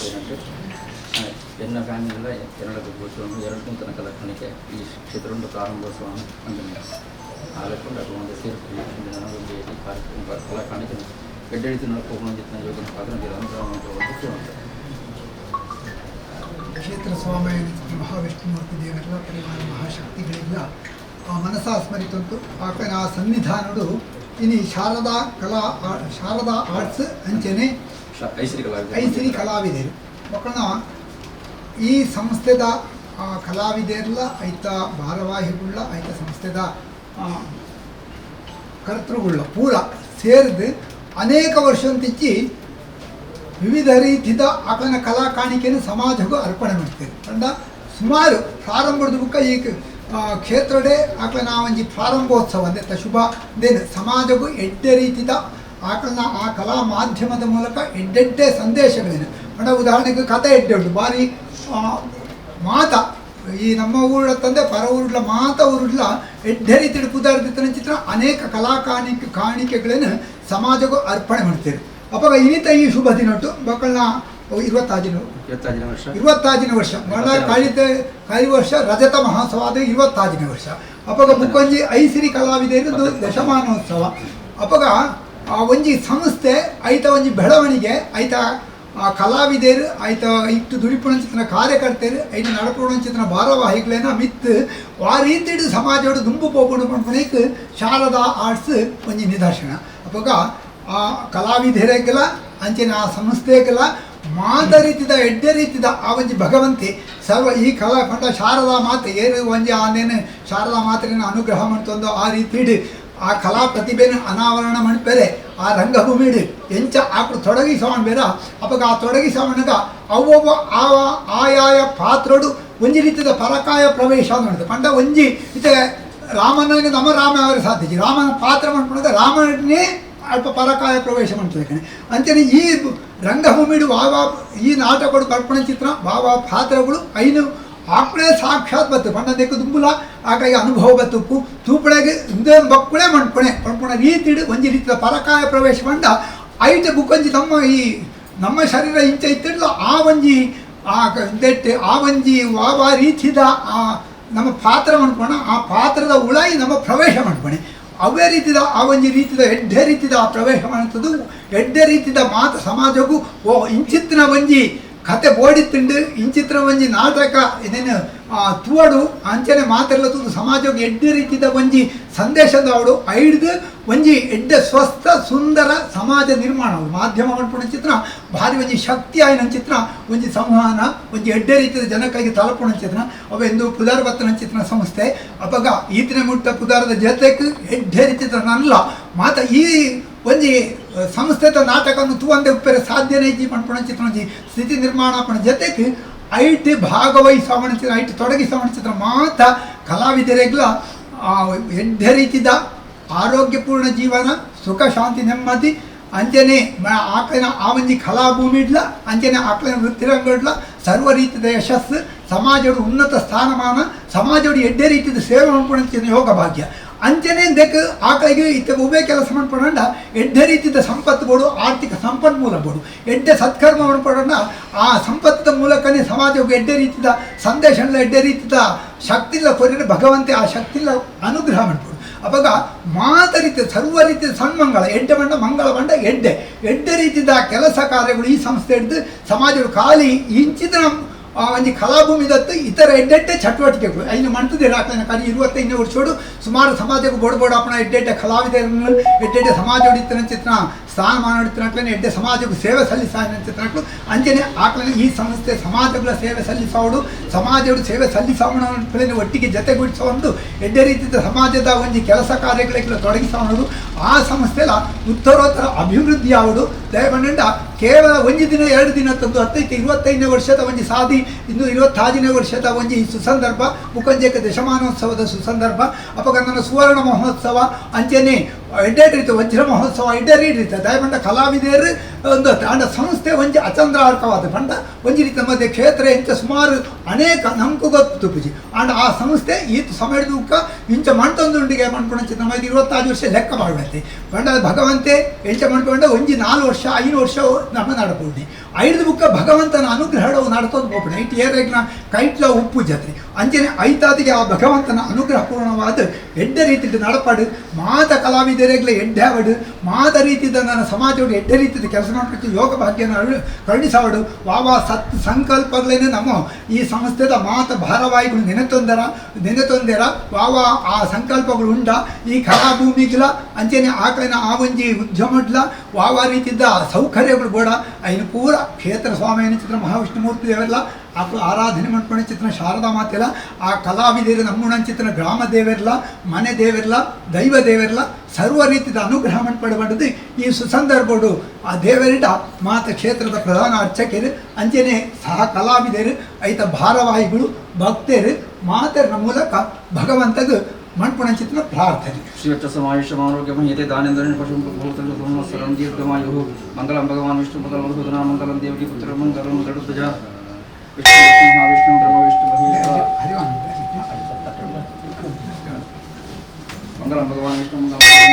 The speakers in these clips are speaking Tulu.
ಏನಂದರೆ ಎನ್ನ ಫ್ಯಾಮಿಲಿಲ್ಲ ಎರಡಕ್ಕೆ ಕೂತ್ಕೊಂಡು ಎರಡು ಕುಂತನ ಕಲಾಕಾಣಿಕೆ ಈ ಕ್ಷೇತ್ರ ಪ್ರಾರಂಭೋತ್ಸವ ಅಂದನೆ ಆಲಕ್ಕೊಂಡು ಅದು ಒಂದು ಸೇರ್ಪಿ ಒಂದು ಈ ಕಾರ್ಯಕ್ರಮ ಕಲಾಕಾಣಿಕೆ ಎಡ್ಡೆಡಿತು ನಡ್ಕೊಂಡು ಯೋಜನೆ ಪಾತ್ರ ಅನುಗ್ರಹ. ಕ್ಷೇತ್ರ ಸ್ವಾಮಿ ಮಹಾವಿಷ್ಣುಮೂರ್ತಿ ದೇವರೆಲ್ಲ ಪರಿವಾರ ಮಹಾಶಕ್ತಿಗಳಿಲ್ಲ ಆ ಮನಸ ಸ್ಮರಿತಂತು ಆಕನ ಆ ಸನ್ನಿಧಾನಡು ಇನಿ ಶಾರದಾ ಕಲಾ ಶಾರದಾ ಆರ್ಟ್ಸ್ ಅಂಚನೆ ಐಸಿರಿ ಕಲಾವಿದರು ಮಕ್ಕಳನ್ನ ಈ ಸಂಸ್ಥೆದ ಕಲಾವಿದೆಲ್ಲ ಐತ ಭಾರವಾಹಿಗಳ ಐತ ಸಂಸ್ಥೆದ ಕರ್ತೃಗಳ ಪೂರ ಸೇರಿದು ಅನೇಕ ವರ್ಷಂತಿಚ್ಚಿ ವಿವಿಧ ರೀತಿಯ ಆಕನ ಕಲಾ ಕಾಣಿಕೆಯನ್ನು ಸಮಾಜಕ್ಕೂ ಅರ್ಪಣೆ ಮಾಡ್ತೇವೆ. ಅಂಡ ಸುಮಾರು ಪ್ರಾರಂಭದ ಬುಕ್ಕ ಈ ಕ್ಷೇತ್ರಡೆ ಆಕನ ಒಂಜಿ ಪ್ರಾರಂಭೋತ್ಸವ ಅಂದರೆ ಶುಭ ದೇನು ಸಮಾಜಕ್ಕೂ ಎಡ್ಡೆ ರೀತಿಯ ಆಕಳನ್ನ ಆ ಕಲಾ ಮಾಧ್ಯಮದ ಮೂಲಕ ಎಡ್ಡೆಡ್ಡೆ ಸಂದೇಶಗಳೇನು ಅಂಡ ಉದಾಹರಣೆಗೆ ಕಥೆ ಎಡ್ಡೆ ಉಂಟು ಭಾರಿ ಮಾತ ಈ ನಮ್ಮ ಊರ ತಂದೆ ಪರ ಊರುಡ್ಲ ಮಾತ ಊರುಡ್ಲ ಎಡ್ಡೆ ರೀತಿ ಪುದಾರ್ದಿತ್ತನ ಚಿತ್ರ ಅನೇಕ ಕಲಾ ಕಾಣಿಕೆಗಳನ್ನು ಸಮಾಜಕ್ಕೂ ಅರ್ಪಣೆ ಮಾಡ್ತೇವೆ. ಅಪ್ಪ ಇನ್ನಿತ ಈ ಶುಭ ದಿನಟ್ಟು ಮಕ್ಕಳನ್ನ 25ನೇ ವರ್ಷ ಬಹಳ ಕಳಿತ ಕೈ ವರ್ಷ ರಜತ ಮಹೋತ್ಸವ ಅದು 25ನೇ ವರ್ಷ. ಅಪ್ಪಗ ಮುಕ್ಕೊಂಜಿ ಐಸಿರಿ ಕಲಾವಿದರು ದಶಮಾನೋತ್ಸವ. ಅಪ್ಪಗ ಆ ಒಂಜಿ ಸಂಸ್ಥೆ ಐತ ಒಂಜಿ ಬೆಳವಣಿಗೆ ಐತ ಆ ಕಲಾವಿದರು ಐತ ಇಟ್ಟು ದುಡಿಪುಣಂಚಿತನ ಕಾರ್ಯಕರ್ತರು ಐತ ನಡಪುಣಂಚಿತನ ಭಾರವಾಹಿಗಳೇನ ಮಿತ್ತು ಆ ರೀತಿಡು ಸಮಾಜೋಡು ದುಂಬು ಪೋಪುಂಡು ಪನ್ಪುನೈಕ್ ಶಾರದಾ ಆರ್ಟ್ಸ್ ಒಂಜಿ ನಿದರ್ಶನ. ಅಪ್ಪಗ ಆ ಕಲಾವಿದರಿಗೆಲ್ಲ ಅಂಚಿನ ಆ ಸಂಸ್ಥೆಗೆಲ್ಲ ಮಾತ ರೀತಿದ ಎಡ್ಡೆ ರೀತಿದ ಆ ಒಂಜಿ ಭಗವಂತಿ ಸರ್ವ ಈ ಕಲಾ ಪಂಡ ಶಾರದಾ ಮಾತೆ ಏನು ಒಂಜಿ ಆನೇನು ಶಾರದಾ ಮಾತೆನ ಅನುಗ್ರಹ ಮಾಡ್ತಂದು ಆ ರೀತಿಡು ಆ ಕಲಾ ಪ್ರತಿಭೆನ ಅನಾವರಣ ಮಾಡ್ಪೇರೆ ಆ ರಂಗಭೂಮಿಡು ಎಂಚ ಆಕಳು ತೊಡಗಿಸವಣ ಬೇರ. ಅಪ್ಪಗ ಆ ತೊಡಗಿಸವಣಗ ಅವ್ವೊಬ್ಬ ಆವ ಆಯಾಯ ಪಾತ್ರಡು ಒಂಜಿ ರೀತಿದ ಪರಕಾಯ ಪ್ರವೇಶ ಅಂತ ಪಂಡ ಒಂಜಿ ಇತ್ತೆ ರಾಮನ ನಮ್ಮ ರಾಮ ಅವರ ಸಾಧ್ಯತೆ ರಾಮನ ಪಾತ್ರ ಮಾಡ್ಕೊಂಡಾಗ ರಾಮನೇ ಅಲ್ಪ ಪರಕಾಯ ಪ್ರವೇಶ ಮಾಡ್ತದೆ. ಅಂಚನೆ ಈ ರಂಗಭೂಮಿಡು ವಾವಾ ಈ ನಾಟಕಗಳು ಕಲ್ಪನೆ ಚಿತ್ರ ವಾವಾ ಪಾತ್ರಗಳು ಐನು ಆಕಳೇ ಸಾಕ್ಷಾತ್ ಬತ್ತು ಪಂಡದಕ್ಕೆ ದುಂಬುಲ ಆಕಳಿಗೆ ಅನುಭವ ಬತ್ತುಪ್ಪು ತೂಪಳೆಗೆ ಇಂದೇ ಮಕ್ಕಳೇ ಮಣ್ಪಣೆ ಪಣ್ಪುಣ ರೀತಿಡು ಒಂಜಿ ರೀತಿಯ ಪರಕಾಯ ಪ್ರವೇಶ ಮಂಡ ಐಟ ಬುಕ್ಕೊಂಜಿ ನಮ್ಮ ಈ ನಮ್ಮ ಶರೀರ ಇಂಚ ಇತ್ತಿಡ್ಲ ಆ ಒಂಜಿ ಆ ದೆಟ್ಟೆ ಆ ಒಂಜಿ ವಾವಾ ರೀತಿದ ಆ ನಮ್ಮ ಪಾತ್ರ ಮಣ್ಪಣ ಆ ಪಾತ್ರದ ಉಳಾಯಿ ನಮ್ಮ ಪ್ರವೇಶ ಮಣ್ಪಣೆ ಅವೇ ರೀತಿದ ಆ ಒಂಜಿ ರೀತಿದ ಎಡ್ಡೆ ರೀತಿದ ಆ ಪ್ರವೇಶ ಮಾಡ್ತದ್ದು ಎಡ್ಡೆ ರೀತಿದ ಮಾತು ಸಮಾಜಕ್ಕೂ ಓ ಇಂಚಿತ್ತಿನ ಒಂಜಿ ಕತೆ ಬೋಡಿತ್ತಿಂಡು ಇಂಚಿತ್ರ ಒಂಜಿ ನಾಟಕ ಇದೇನು ತೂವಡು ಅಂಚನೆ ಮಾತೆಲ್ಲ ತೂದು ಸಮಾಜಕ್ಕೆ ಎಡ್ಡೆ ರೀತಿದ ಒಂಜಿ ಸಂದೇಶದ ಅವಳು ಐಡ್ದು ಒಂಜಿ ಎಡ್ಡೆ ಸ್ವಸ್ಥ ಸುಂದರ ಸಮಾಜ ನಿರ್ಮಾಣ ಮಾಧ್ಯಮ ಮನ್ಪುಣ ಚಿತ್ರ ಭಾರಿ ಒಂಜಿ ಶಕ್ತಿ ಆಯ್ನ ಚಿತ್ರ ಒಂಜಿ ಸಂವಹನ ಒಂಜಿ ಎಡ್ಡೆ ರೀತಿಯ ಜನಕ್ಕಾಗಿ ತಲುಪುಣ ಚಿತ್ರ ಅವೆಂದು ಪುದಾರ್ ಬತ್ತನ ಚಿತ್ರ ಸಂಸ್ಥೆ. ಅಪಗ ಈತಿನ ಮುಟ್ಟ ಪುದಾರದ ಜೊತೆಗೆ ಎಡ್ಡೆ ರೀತಿಯ ನಲ್ಲ ಮಾತ ಈ ಒಂಜಿ ಸಂಸ್ಥೆದ ನಾಟಕವನ್ನು ತೂವಂದೆ ಉಪ್ಪೆರೆ ಸಾಧ್ಯನೇ ಇಜ್ಜಿ ಪನ್ಪುಣ ಚಿತ್ರ ಒಂಜಿ ಸ್ಥಿತಿ ನಿರ್ಮಾಣ ಪಣ ಜೊತೆಗೆ ಐಟ್ ಭಾಗವಹಿಸವಣ ಚಿತ್ರ ಐಟ್ ತೊಡಗಿಸವಣ ಚಿತ್ರ ಮಾತ ಕಲಾವಿದರಿಗ್ಲ ಎಡ್ಡೆ ರೀತಿದ ಆರೋಗ್ಯಪೂರ್ಣ ಜೀವನ ಸುಖ ಶಾಂತಿ ನೆಮ್ಮದಿ ಅಂಚನೆ ಆಕಳಿನ ಆ ಒಂಜಿ ಕಲಾಭೂಮಿ ಇಡ್ಲ ಅಂಚನೆ ಆಕಳಿನ ವೃತ್ತಿರಂಗ ಇಡ್ಲ ಸರ್ವ ರೀತಿಯ ಯಶಸ್ಸು ಸಮಾಜದ ಉನ್ನತ ಸ್ಥಾನಮಾನ ಸಮಾಜದ ಎಡ್ಡೆ ರೀತಿಯ ಸೇವೆ ಮನ್ಪುಣ ಯೋಗ ಭಾಗ್ಯ ಅಂಚನೆ ದೆಕ್ ಆಕಳಿಗೆ ಇತ್ತ ಉಭಯ ಕೆಲಸ ಮನ್ಪೊಂಡ ಎಡ್ಡೆ ರೀತಿಯ ಸಂಪತ್ತು ಬೋಡು ಆರ್ಥಿಕ ಸಂಪನ್ಮೂಲ ಬೋಡು ಎಡ್ಡೆ ಸತ್ಕರ್ಮ ಮನ್ಪೊಂಡ ಆ ಸಂಪತ್ತದ ಮೂಲಕನೇ ಸಮಾಜಕ್ಕೆ ಎಡ್ಡೆ ರೀತಿಯ ಸಂದೇಶ ಎಡ್ಡೆ ರೀತಿಯ ಶಕ್ತಿಲ್ಲ ಕೊರಿದ್ರೆ ಭಗವಂತೆ ಆ ಶಕ್ತಿಲ್ಲ ಅನುಗ್ರಹ ಮನ್ಪೊಡು. ಅವಾಗ ಮಾತ ರೀತಿಯ ಸರ್ವ ರೀತಿಯ ಸನ್ಮಂಗಳ ಎಡ್ಡೆ ಬಂಡ ಮಂಗಳ ಬಂಡ ಎಡ್ಡೆ ಎಡ್ಡೆ ರೀತಿಯ ಕೆಲಸ ಕಾರ್ಯಗಳು ಈ ಸಂಸ್ಥೆ ಹಿಡಿದು ಸಮಾಜದ ಖಾಲಿ ಇಂಚಿದ ಒಂಜಿ ಕಲಾಭೂಮಿ ದತ್ತು ಇತರ ಎಡ್ಡೆಡ್ಡೆ ಚಟುವಟಿಕೆಗಳು ಐನು ಮಂತದೆ ರಾಕನ ಕಾರ್ಯ 25 ವರ್ಷೋಡು ಸುಮಾರು ಸಮಾಜಕ್ಕೆ ಬೋಡ್ ಬೋಡ್ ಅಪ್ಪಣ ಎಡ್ಡೆಡ್ಡೆ ಕಲಾವಿದರನ್ನು ಎಡ್ಡೆಡ್ಡೆ ಸಮಾಜ ಹೊಡಿತನ ಚಿತ್ರ ಸ್ಥಾನಮಾನ ಹೊಡಿತನಕ್ಲನೆ ಎಡ್ಡೆ ಸಮಾಜಕ್ಕೂ ಸೇವೆ ಸಲ್ಲಿಸಾನ ಚಿತ್ರಕ್ಲು ಅಂಚನೆ ಆಕಲನೆ ಈ ಸಂಸ್ಥೆ ಸಮಾಜಗಳ ಸೇವೆ ಸಲ್ಲಿಸೋಡು ಸಮಾಜದ ಸೇವೆ ಸಲ್ಲಿಸೋಣ ಒಟ್ಟಿಗೆ ಜೊತೆಗೂಡಿಸೋದು ಎಡ್ಡೆ ರೀತಿಯ ಸಮಾಜದ ಒಂಜಿ ಕೆಲಸ ಕಾರ್ಯಗಳಿಗೆ ತೊಡಗಿಸೋಣದು ಆ ಸಂಸ್ಥೆಲ ಉತ್ತರೋತ್ತರ ಅಭಿವೃದ್ಧಿ ಆವಡು ದಯಮಂಡ ಕೇವಲ ಒಂಜಿ ದಿನ ಎರಡು ದಿನ ತಂದು 15 25 ವರ್ಷದ ಒಂಜಿ ಸಾದಿ ಇನ್ನು 25ನೇ ವರ್ಷದ ಒಂಜಿ ಸುಸಂದರ್ಭ ಮುಖಂಜೇಕ ದಶಮಾನೋತ್ಸವದ ಸುಸಂದರ್ಭ ಅಪಗ ನನ್ನ ಸುವರ್ಣ ಮಹೋತ್ಸವ ಅಂಚನೆ ಎಡ್ಡೆ ರೀತಿ ವಜ್ರ ಮಹೋತ್ಸವ ಎಡ್ಡೆ ರೀತಿ ದಯಮಂಡ ಕಲಾವಿದರು ಒಂದು ಅಂಡ ಸಂಸ್ಥೆ ಒಂಜಿ ಅಚಂದ್ರಾರ್ಕವಾದ ಪಂಡ ಒಂಜಿ ರೀತಿ ಮಧ್ಯೆ ಕ್ಷೇತ್ರ ಇಂಚ ಸುಮಾರು ಅನೇಕ ನಮಗೂ ಗೊತ್ತು ಪೂಜಿ ಅಂಡ್ ಆ ಸಂಸ್ಥೆ ಈ ಸಮಯದ ಇಂಚ ಮಣ್ತೊಂದುಂಡಿಗೆ ಮಣ್ಪುಣ ನಮ್ಮ 25 ವರ್ಷ ಲೆಕ್ಕ ಮಾಡಬೇಕು ಪಂಡ ಭಗವಂತೆ ಎಂಚ ಮಣ್ಪುಂಡ ಒಂಜಿ 4 ವರ್ಷ 5 ವರ್ಷ ನಮ್ಮ ನಡಪುಂಡಿ ಐದು ಬುಕ್ಕ ಭಗವಂತನ ಅನುಗ್ರಹವು ನಡ್ತೊಂದು ಪೋಪುಂಡು. ಐಟ್ ಏರೆಗ್ನ ಕೈಟ್ಲ ಉಪ್ಪು ಜಾತ್ರೆ ಅಂಚನೆ ಐತಾದಿಗೆ ಆ ಭಗವಂತನ ಅನುಗ್ರಹ ಪೂರ್ಣವಾದ ಎಡ್ಡೆ ರೀತಿದ ನಡಪಾಡು ಮಾತ ಕಲಾವಿದರೆಗ್ಲ ಎಡ್ಡೆ ಮಾತ ರೀತಿದ ನನ್ನ ಸಮಾಜೋಡು ಎಡ್ಡೆ ರೀತಿದ ಕೆಲಸ ಮಾಡ್ಬೇಕು ಯೋಗ ಭಾಗ್ಯನ ಕರುಣಿಸಾವಡು ವಾವಾ ಸತ್ ಸಂಕಲ್ಪಗಳೇನು ನಮ್ಮ ಈ ಸಂಸ್ಥೆದ ಮಾತ ಭಾರವಾಹಿಗಳು ನೆನೆತೊಂದರ ವಾವಾ ಆ ಸಂಕಲ್ಪಗಳು ಉಂಡ ಈ ಕಲಾಭೂಮಿಗ್ಲ ಅಂಚನೆ ಆಕನ ಆ ಒಂಜಿ ಉದ್ಯಮಡ್ಲ ವಾವಾ ರೀತಿದ ಸೌಕರ್ಯಗಳು ಬೋಡ ಐನು ಪೂರ ಕ್ಷೇತ್ರ ಸ್ವಾಮಿನ ಚಿತ್ರ ಮಹಾವಿಷ್ಣುಮೂರ್ತಿ ದೇವರೆಲ್ಲ ಅప్పుడు ಆರಾಧನೆ ಮಾಡ್ಕೊಂಡು ಚಿತ್ರ ಶಾರದಾ ಮಾತೆಲ್ಲ ಆ ಕಲಾವಿದರು ನಮ್ಮುಣಂಚಿತ್ರ ಗ್ರಾಮ ದೇವರ್ಲ ಮನೆ ದೇವರ್ಲ ದೈವ ದೇವರ್ಲ ಸರ್ವ ರೀತಿಯ ಅನುಗ್ರಹ ಪಡಬಂಡದು ಈ ಸುಸಂದರ್ಭಡು ಆ ದೇವರಿಡ ಮಾತ ಕ್ಷೇತ್ರದ ಪ್ರಧಾನ ಅರ್ಚಕರು ಅಂಚನೆ ಸಹ ಕಲಾವಿದರು ಐತ ಭಾರವಾಹಿಗಳು ಭಕ್ತರು ಮಾತರನ ಮೂಲಕ ಭಗವಂತಗ ಮಣ್ಪುಣಂಚಿತ್ರ ಪ್ರಾರ್ಥನೆ. ಶ್ರೀವತ್ಸಮಾಯುಷ್ಯಮಾರೋಗ್ಯಮಹೀಯತೆ ದಾನೇಂದ್ರೇಣ ಪಶುಂ ಭೂತಂ ದೀರ್ಘಮಾಯುಃ ಮಂಗಲಂ ಭಗವಾನ್ ವಿಷ್ಣು ಮಂಗಲಂ ಮಧುಸೂದನ ಮಂಗಲಂ ದೇವಕಿ ಪುತ್ರ ಮಂಗಲಂ ಗರುಡಧ್ವಜ ವಿಷ್ಣು ವಿಷ್ಣು ಮಹಾವಿಷ್ಣು ಬ್ರಹ್ಮ ವಿಷ್ಣು ಮಹೇಶ್ವರ ಮಂಗಲಂ ಭಗವಾನ್ ವಿಷ್ಣು ಮಂಗಲಂ ಮಧುಸೂದನ.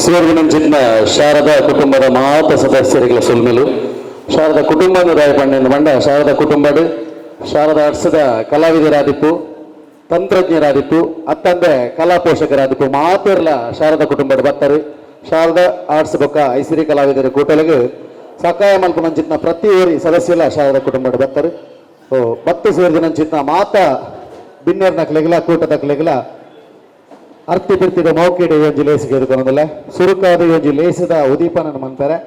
ಸೇರ್ವಿನಂಚಿನ ಶಾರದಾ ಕುಟುಂಬದ ಮಾತ ಸದಸ್ಯರಿಗಳ ಸೊಲ್ಮೆಲು. ಶಾರದಾ ಕುಟುಂಬದ ರಾಯಪಣ್ಣೆಂದು ಮಂಡ ಶಾರದಾ ಕುಟುಂಬಡು ಶಾರದಾ ಅರ್ಸದ ಕಲಾವಿದರಾದಿಪ್ಪು, ತಂತ್ರಜ್ಞರಾದಿಪ್ಪು, ಅತ್ತಂದೆ ಕಲಾ ಪೋಷಕರಾದಿಪ್ಪು ಮಾತೆರ್ಲ ಶಾರದಾ ಕುಟುಂಬದ ಬತ್ತರು. ಶಾರದಾ ಆರ್ಟ್ಸ್ ಬೊಕ್ಕ ಐಸಿರಿ ಕಲಾವಿದರ ಕೂಟಲಿಗೆ ಸಕಾಯ ಮಲ್ಪುನಂಚಿತ್ನ ಪ್ರತಿ ಊರಿ ಸದಸ್ಯಲ ಶಾರದಾ ಕುಟುಂಬದ ಬತ್ತರು. ಓ ಬತ್ತು ಸೇರಿದನಂಚಿತ್ನ ಮಾತ ಬಿನ್ನೆರ್ನಕ್ಲೆಗ್ಲ ಕೂಟದಕ್ಲೆಗ್ಲ ಅರ್ತಿ ಬಿರ್ತಿದ ಮೌಕಿಡ ಒಂಜಿ ಲೇಸಿಗೆ ಎದುಕೊನದಲ್ಲ ಸುರುಕಾದ ಒಂಜಿ ಲೇಸದ ಉದೀಪನನ ಮಂತಾರೆ.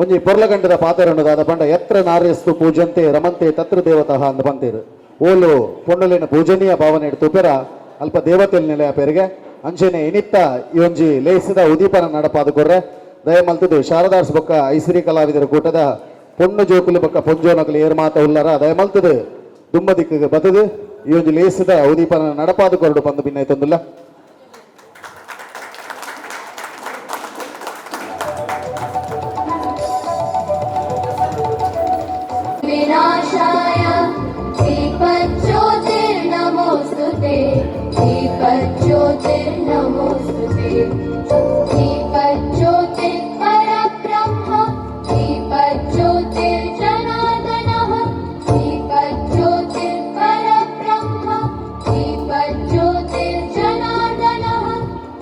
ಒಂಜಿ ಪೊರ್ಲಗಂಟದ ಪಾತೆರಣ್ಣದಾದ ಪಂಡ ಎತ್ರ ನಾರ್ಯಸ್ತು ಪೂಜಂತೆ ರಮಂತೆ ತತ್ರ ದೇವತಃ ಅಂದ ಪಂತೇರು. ಓಲು ಪೊಣ್ಣುಲಿನ ಪೂಜನೀಯ ಭಾವನೆ ತುಪೆರ ಅಲ್ಪ ದೇವತೆಲ್ ನೆಲೆಯ ಪೆರಿಗೆ. ಅಂಚನೆ ಇನಿತ್ತ ಈ ಒಂಜಿ ಲೇಸದ ಉದೀಪನ ನಡಪಾದ ಕೊರ್ರೆ ದಯಮಲ್ತದು ಶಾರದಾರ್ಸ್ ಬೊಕ್ಕ ಐಸಿರಿ ಕಲಾವಿದರ ಕೂಟದ ಪೊಣ್ಣು ಜೋಕುಲು ಬೊಕ್ಕ ಪೊಂಜೋನಕುಲು ಏರ್ ಮಾತ ಉಲ್ಲರ ದಯಮಲ್ತದು ದುಮ್ಮ ದಿಕ್ಕಿಗೆ ಬತದು ಈ ಒಂಜಿ ಲೇಸದ ಉದೀಪನ ನಡಪಾದ ಕೊರಡು ಪಂದು ಭಿನ್ನ. विनाशाय दीपज्योतिर्नमोऽस्तु ते, दीपज्योतिर्नमोऽस्तु ते, दीपज्योतिर्परब्रह्म, दीपज्योतिर्जनार्दनः, दीपज्योतिर्परब्रह्म, दीपज्योतिर्जनार्दनः,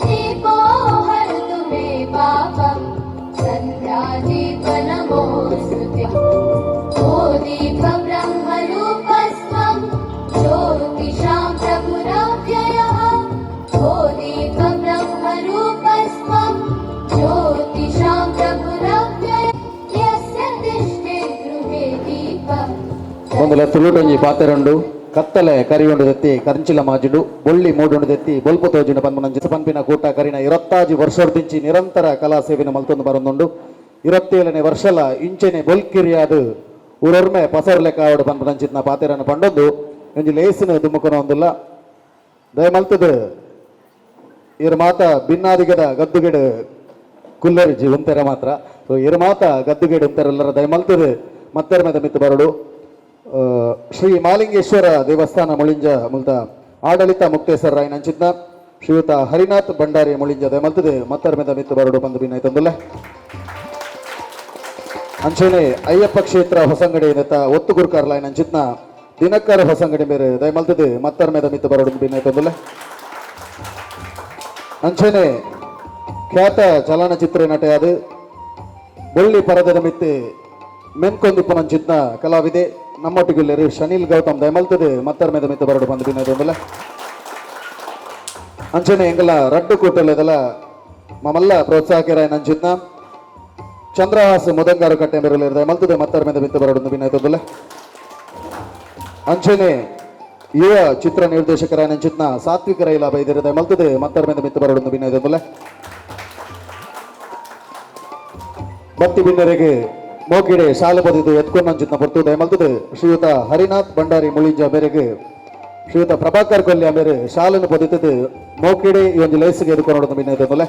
दीपो हरतु मे पापं, सन्ध्यादीप नमोऽस्तु ते। ओ दीप ब्रह्म। ಒಂದುಲ ತುಳುಟೊಂಜಿ ಪಾತೆರಂಡು ಕತ್ತಲೆ ಕರಿಯೊಂಡು ದೆತ್ತಿ ಕರಿಂಚಿಲ ಮಾಜುಡು ಬೊಳ್ಳಿ ಮೂಡೊಂಡು ದೆತ್ತಿ ಬೊಲ್ಪು ತೋಜುಂಡು ಪನ್ಪುನಂಚಿ ಪನ್ಪಿನ ಕೂಟ ಕರಿನ 25 ವರ್ಷದಿಂಚಿ ನಿರಂತರ ಕಲಾ ಸೇವೆನ ಮಲ್ತೊಂದು ಬರೊಂದುಂಡು. 27ನೇ ವರ್ಷಲ ಇಂಚೆನೆ ಬೊಲ್ಕಿರಿಯಾದ್ ಊರೊರ್ಮೆ ಪಸರ್ಲೆ ಕಾವಡು ಪನ್ಪುನಂಚಿತ್ನ ಪಾತೆರನ್ನು ಪಂಡೊಂದು ಒಂಜಿ ಲೇಸಿನ ದುಮುಕನ ಒಂದುಲ್ಲ ದಯಮಲ್ತದು ಇರ್ ಮಾತ ಬಿನ್ನಾದಿಗದ ಗದ್ದುಗೆಡು ಕುಲ್ಲರಿ ಜೀವಂತರ ಮಾತ್ರ. ಸೊ ಇರ್ ಮಾತ ಗದ್ದುಗೆಡು ಉಂತೆರೆಲ್ಲರ ದಯಮಲ್ತದು ಮತ್ತೆರ್ಮೆದ ಮಿತ್ತು ಬರಡು. ಶ್ರೀ ಮಾಲಿಂಗೇಶ್ವರ ದೇವಸ್ಥಾನ ಮುಳಿಂಜ ಮುಲ್ತ ಆಡಳಿತ ಮುಕ್ತೇಶ್ವರ ರಾಯ್ ನಂಚಿತ್ನ ಶ್ರೀಯುತ ಹರಿನಾಥ್ ಭಂಡಾರಿ ಮುಳಿಂಜ ದಯಮಲ್ತದು ಮತ್ತರ್ಮೆದ ಮಿತ್ತು ಬರಡು ಬಂದು ಬಿನ್ನಾಯ್ತಂದುಲ್ಲ. ಅಂಚನೆ ಅಯ್ಯಪ್ಪ ಕ್ಷೇತ್ರ ಹೊಸಂಗಡಿ ನೆತ್ತ ಒತ್ತು ಗುರುಕಾರ್ಲಾಯ್ ನಂಚಿತ್ನ ದಿನಕರ ಹೊಸಂಗಡಿ ಮೇರೆ ದಯಮಲ್ತದು ಮತ್ತರ್ಮೆದ ಮಿತ್ತು ಬರಡು ಬಿನ್ನಾಯ್ತಂದುಲ್ಲ. ಅಂಚನೆ ಖ್ಯಾತ ಚಲನಚಿತ್ರ ನಟೆಯಾದ ಬೊಳ್ಳಿ ಪರದದ ಮಿತ್ತು ಮೆನ್ಕೊಂದಿಪ್ಪುನಂಚಿತ್ನ ಕಲಾವಿದೆ ನಮ್ಮೊಟ್ಟಿಗುಲ್ಲೇರು ಶನಿಲ್ ಗೌತಮ್ ದಯಮಲ್ತದು ಮತ್ತರ್ಮೆದ ಮಿತ್ತು ಬರಡು ಬಂದು ಬಿನ್ನಾಯ್ತಂದುಲ್ಲ. ಅಂಚನೆ ಎಂಗಲ ರಡ್ಡು ಕೂಟಲೆದಲ ಮಮಲ್ಲ ಪ್ರೋತ್ಸಾಹಕರಾಯ ನಂಚಿತ್ನ ಚಂದ್ರಹಾಸ ಮುದಂಗಾರು ಕಟ್ಟೆ ಮೇರಲಿರದ ಮಲ್ತದೆ ಮತ್ತರ್ಮೆದ ಮಿತ್ತು ಬರಡು ಬಿನ್ನಾಯ್ತಂದುಲ್ಲ. ಅಂಚನೆ ಯುವ ಚಿತ್ರ ನಿರ್ದೇಶಕರಾಯ ನಂಚಿತ್ನ ಸಾತ್ವಿಕ ರೈಲ ಬೈದಿರದ ಮಲ್ತದೆ ಮತ್ತರ್ಮೆದ ಮಿತ್ತು ಬರಡು ಬಿನ್ನಾಯ್ತಂದುಲ್ಲ. ಬತ್ತಿ ಬಿನ್ನರಿಗೆ ಮೋಕಿಡೆ ಶಾಲೆ ಬದಿದು ಎತ್ಕೊಂಡಂಚಿತ್ನ ಪೊರ್ತು ದಯಮಲ್ತದೆ ಶ್ರೀಯುತ ಹರಿನಾಥ್ ಭಂಡಾರಿ ಮುಳಿಂಜ ಮೇರೆಗೆ ಶ್ರೀಯುತ ಪ್ರಭಾಕರ್ ಕೊಲ್ಯ ಮೇರೆ ಶಾಲೆಯನ್ನು ಬದಿತದು ಮೋಕಿಡೆ ಈ ಒಂದು ಲೇಸಿಗೆ ಎದುಕೊಂಡು ಬಿನ್ನಾಯ್ತಂದುಲ್ಲ.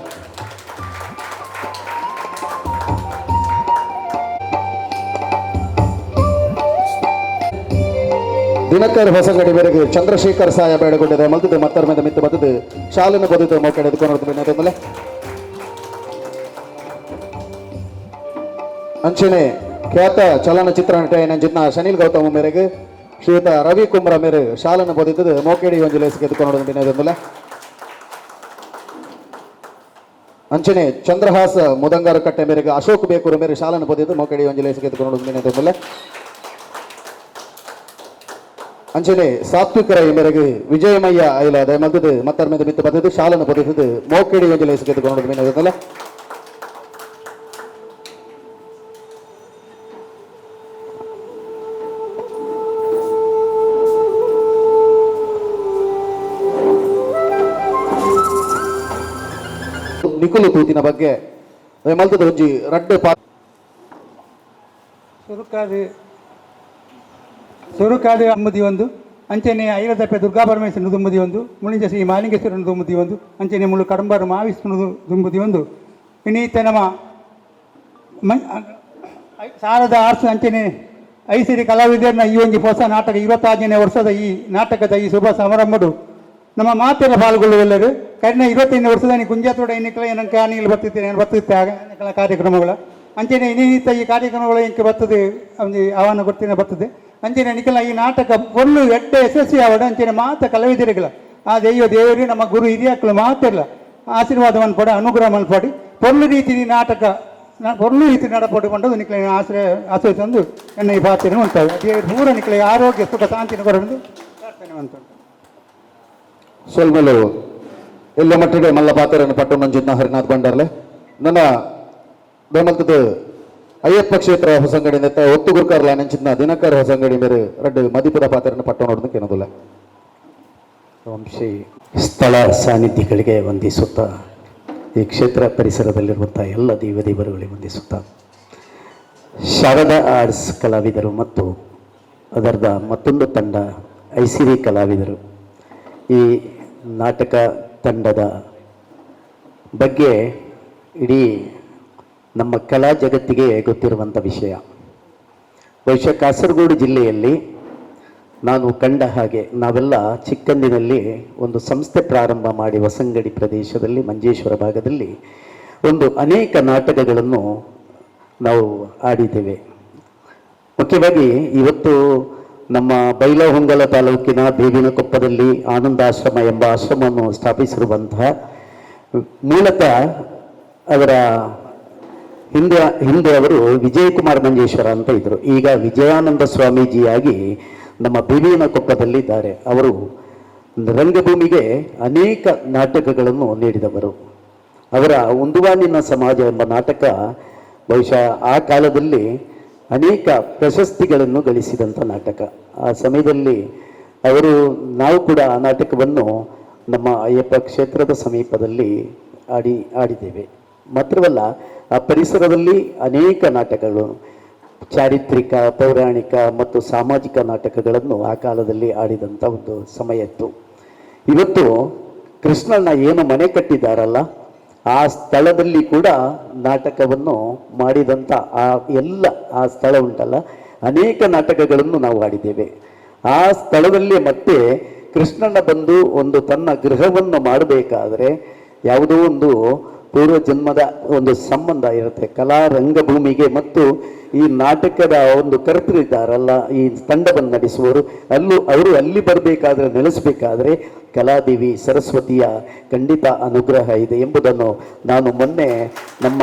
ದಿನಕರ್ ಹೊಸಂಗಡಿ ಮೇರೆಗೆ ಚಂದ್ರಶೇಖರ್ ಸಾಯ ಬೇಡಗೊಂಡಿದೆ ಮಲ್ತದೆ ಮತ್ತರ್ಮೆದ ಮಿತ್ತು ಬತ್ತದು ಶಾಲೆಯನ್ನು ಬದಿತು ಮೋಕಿಡೆ ಎದುಕೊಂಡು ಬಿನ್ನಾಯ್ತಂದುಲ್ಲ. ಅಂಚನೆ ಖ್ಯಾತ ಚಲನಚಿತ್ರ ನಟ ನಂಜಿತ್ನ ಶನಿಲ್ ಗೌತಮ್ ಮೇರೆಗೆ ಶ್ರೀಯುತ ರವಿ ಕುಮ್ರ ಮೇರೆ ಶಾಲೆಯನ್ನು ಬೋಧಿತದು ಮೋಕೇಡಿ ಒಂಜಿ ಲೇಸಿಗೆ ಎದುಕೊಂಡು ಬಿನ್ನಾಯ್ತಂದುಲ್ಲ. ಅಂಚನೆ ಚಂದ್ರಹಾಸ ಮುದಂಗಾರ ಕಟ್ಟೆ ಮೇರೆಗೆ ಅಶೋಕ್ ಬೇಕೂರು ಮೇರೆ ಶಾಲೆಯನ್ನು ಬೋಧಿತು ಮೋಕೇಡಿ ಒಂಜಿ ಲೇಸಿಗೆ ಎದುಕೊಂಡು ಬಿನ್ನಾಯ್ತಂದುಲ್ಲ. ಅಂಚನೆ ಸಾತ್ವಿಕರ ಮೇರೆಗೆ ವಿಜಯಮಯ್ಯ ಐಲ ದಯಮಲ್ತದು ಮತ್ತರ್ಮೆದ ಮಿತ್ತು ಬತ್ತದು ಶಾಲೆಯನ್ನು ಬೋಧಿತದು ಮೋಕೇಡಿ ಒಂಜಿ ಲೇಸಿಗೆ ಎದುಕೊಂಡು ಬಿನ್ನಾಯ್ತಂದುಲ್ಲ. ನಿಕುಲು ತೂತಿನ ಬಗ್ಗೆ ಮಲ್ತದ ಒಂಜಿ ರಡ್ಡು ಪಾ ಸುರುಕಾದ ಸುರುಕಾದ ಅಂಬುದಿ ಒಂದು ಅಂಚನೆ ಐರದಪ್ಪೆ ದುರ್ಗಾ ಪರಮೇಶ್ವರನ ದುಂಬುದಿ ಒಂದು ಮುಳಿಂಜ ಶ್ರೀ ಮಾಲಿಂಗೇಶ್ವರನ ದುಂಬುದಿ ಒಂದು ಅಂಚನೆ ಮುಳು ಕಡಂಬಾರು ಮಹಾವಿಷ್ಣು ದುಂಬುದಿ ಒಂದು ಇನ್ನೀತ ನಮ್ಮ ಶಾರದಾ ಆರ್ಟ್ಸ್ ಅಂಚನೆ ಐಸಿರಿ ಕಲಾವಿದರನ್ನ ಈ ಒಂದು ಹೊಸ ನಾಟಕ 25ನೇ ವರ್ಷದ ಈ ನಾಟಕದ ಈ ಶುಭ ಸಮಾರಂಭಡು ನಮ್ಮ ಮಾತೆಲ್ಲ ಪಾಲ್ಗೊಳ್ಳುವೆಲ್ಲರು. ಕಡಿಮೆ 25 ವರ್ಷದ ಕುಂಜಾತೋಡ ಇನ್ನಿಕ್ಕಲ ಏನಂಕ ಅನಿಲ್ ಬರ್ತಿದ್ದೆ ಏನು ಬರ್ತಿತ್ತೆ ಆಗ ಕಾರ್ಯಕ್ರಮಗಳ ಅಂಚನೆ ಇನ್ನೀತ ಈ ಕಾರ್ಯಕ್ರಮಗಳು ಇಂಕ ಬರ್ತದೆ ಒಂಜಿ ಆಹ್ವಾನ ಕೊಡ್ತೀನಿ ಬರ್ತದೆ. ಅಂಚನೆ ನಿಕಲ ಈ ನಾಟಕ ಪೊರ್ಲು ಎಡ್ಡೆ ಯಶಸ್ವಿ ಆವಡ ಅಂಚನೆ ಮಾತ ಕಲಾವಿದರಿಗಳ ಆ ದೈವ ದೇವರು ನಮ್ಮ ಗುರು ಹಿರಿಯಾಕ್ಲು ಮಾತೆಲ್ಲ ಆಶೀರ್ವಾದ ಮನ್ಪಡಿ ಅನುಗ್ರಹ ಮನ್ಪಡಿ ಪೊರ್ಲು ರೀತಿ ಈ ನಾಟಕ ಪೊರ್ಲು ರೀತಿ ನಡಪಡು ಕೊಂಡು ನಿಕ್ಲೆ ಆಶ್ರಯ ಆಶ್ರಯ ತಂದು ಎನ್ನ ಈ ಪಾತ್ರೆ ಉಂಟಾವೆ ದೇವರು ಪೂರ ನಿಕ್ಲೆ ಆರೋಗ್ಯ ಸುಖ ಶಾಂತಿನ ಕೊರಡು ಪ್ರಾರ್ಥನೆ ಉಂಟು. ಸೊಲ್ಮೆಲು ಎಲ್ಲ ಮಟ್ಟಿಗೆ ಮಲ್ಲ ಪಾತ್ರನ್ನು ಪಟ್ಟು ನಂಜಿತ್ನ ಹರಿನಾಥ್ ಭಂಡಾರ್ಲೆ ನನ್ನ ದಯಮಲ್ತದ ಅಯ್ಯಪ್ಪ ಕ್ಷೇತ್ರ ಹೊಸಂಗಡಿ ನೆತ್ತ ಒತ್ತು ಗುರುಕಾರ್ಲ ನಂಚಿತ್ನ ದಿನಕರ್ ಹೊಸಂಗಡಿ ಮೇರೆ ರಡ್ಡು ಮದಿಪುರ ಪಾತ್ರನ್ನು ಪಟ್ಟು ನೋಡೋದಕ್ಕೆ ಕೇನೋದಿಲ್ಲ. ವಂಶಿ ಸ್ಥಳ ಸಾನ್ನಿಧ್ಯಗಳಿಗೆ ವಂದಿಸುತ್ತಾ ಈ ಕ್ಷೇತ್ರ ಪರಿಸರದಲ್ಲಿರುವಂಥ ಎಲ್ಲ ದೇವದೇವರುಗಳಿಗೆ ವಂದಿಸುತ್ತಾ ಶಾರದಾ ಆರ್ಟ್ಸ್ ಕಲಾವಿದರು ಮತ್ತು ಅದರದ ಮತ್ತೊಂದು ತಂಡ ಐಸಿರಿ ಕಲಾವಿದರು ಈ ನಾಟಕ ತಂಡದ ಬಗ್ಗೆ ಇಡೀ ನಮ್ಮ ಕಲಾ ಜಗತ್ತಿಗೆ ಗೊತ್ತಿರುವಂಥ ವಿಷಯ. ಬಹುಶಃ ಕಾಸರಗೋಡು ಜಿಲ್ಲೆಯಲ್ಲಿ ನಾನು ಕಂಡ ಹಾಗೆ ನಾವೆಲ್ಲ ಚಿಕ್ಕಂದಿನಲ್ಲಿ ಒಂದು ಸಂಸ್ಥೆ ಪ್ರಾರಂಭ ಮಾಡಿ ಹೊಸಂಗಡಿ ಪ್ರದೇಶದಲ್ಲಿ ಮಂಜೇಶ್ವರ ಭಾಗದಲ್ಲಿ ಒಂದು ಅನೇಕ ನಾಟಕಗಳನ್ನು ನಾವು ಆಡಿದ್ದೇವೆ. ಮುಖ್ಯವಾಗಿ ಇವತ್ತು ನಮ್ಮ ಬೈಲಹೊಂಗಲ ತಾಲೂಕಿನ ಬೇವಿನಕೊಪ್ಪದಲ್ಲಿ ಆನಂದಾಶ್ರಮ ಎಂಬ ಆಶ್ರಮವನ್ನು ಸ್ಥಾಪಿಸಿರುವಂತಹ ಮೂಲತಃ ಅವರ ಹಿಂದೆ ಅವರು ವಿಜಯಕುಮಾರ್ ಮಂಜೇಶ್ವರ ಅಂತ ಇದ್ದರು. ಈಗ ವಿಜಯಾನಂದ ಸ್ವಾಮೀಜಿಯಾಗಿ ನಮ್ಮ ಬೇವಿನಕೊಪ್ಪದಲ್ಲಿ ಇದ್ದಾರೆ. ಅವರು ರಂಗಭೂಮಿಗೆ ಅನೇಕ ನಾಟಕಗಳನ್ನು ನೀಡಿದವರು. ಅವರ ಉಂದುವಾನಿನ ಸಮಾಜ ಎಂಬ ನಾಟಕ ಬಹುಶಃ ಆ ಕಾಲದಲ್ಲಿ ಅನೇಕ ಪ್ರಶಸ್ತಿಗಳನ್ನು ಗಳಿಸಿದಂಥ ನಾಟಕ. ಆ ಸಮಯದಲ್ಲಿ ಅವರು, ನಾವು ಕೂಡ ಆ ನಾಟಕವನ್ನು ನಮ್ಮ ಅಯ್ಯಪ್ಪ ಕ್ಷೇತ್ರದ ಸಮೀಪದಲ್ಲಿ ಆಡಿದ್ದೇವೆ. ಮಾತ್ರವಲ್ಲ, ಆ ಪರಿಸರದಲ್ಲಿ ಅನೇಕ ನಾಟಕಗಳು, ಚಾರಿತ್ರಿಕ, ಪೌರಾಣಿಕ ಮತ್ತು ಸಾಮಾಜಿಕ ನಾಟಕಗಳನ್ನು ಆ ಕಾಲದಲ್ಲಿ ಆಡಿದಂಥ ಒಂದು ಸಮಯ ಇತ್ತು. ಇವತ್ತು ಕೃಷ್ಣಣ್ಣ ಏನು ಮನೆ ಕಟ್ಟಿದ್ದಾರಲ್ಲ, ಆ ಸ್ಥಳದಲ್ಲಿ ಕೂಡ ನಾಟಕವನ್ನು ಮಾಡಿದಂಥ ಆ ಎಲ್ಲ ಆ ಸ್ಥಳ ಉಂಟಲ್ಲ, ಅನೇಕ ನಾಟಕಗಳನ್ನು ನಾವು ಆಡಿದ್ದೇವೆ ಆ ಸ್ಥಳದಲ್ಲಿ. ಮತ್ತೆ ಕೃಷ್ಣಣ್ಣ ಬಂದು ಒಂದು ತನ್ನ ಗೃಹವನ್ನು ಮಾಡಬೇಕಾದ್ರೆ ಯಾವುದೋ ಒಂದು ಪೂರ್ವ ಜನ್ಮದ ಒಂದು ಸಂಬಂಧ ಇರುತ್ತೆ ಕಲಾ ರಂಗಭೂಮಿಗೆ ಮತ್ತು ಈ ನಾಟಕದ ಒಂದು ಕರ್ತರಿದ್ದಾರಲ್ಲ, ಈ ತಂಡವನ್ನು ನಡೆಸುವವರು, ಅಲ್ಲೂ ಅವರು ಅಲ್ಲಿ ಬರಬೇಕಾದ್ರೆ, ನೆಲೆಸಬೇಕಾದ್ರೆ ಕಲಾದೇವಿ ಸರಸ್ವತಿಯ ಖಂಡಿತ ಅನುಗ್ರಹ ಇದೆ ಎಂಬುದನ್ನು ನಾನು ಮೊನ್ನೆ ನಮ್ಮ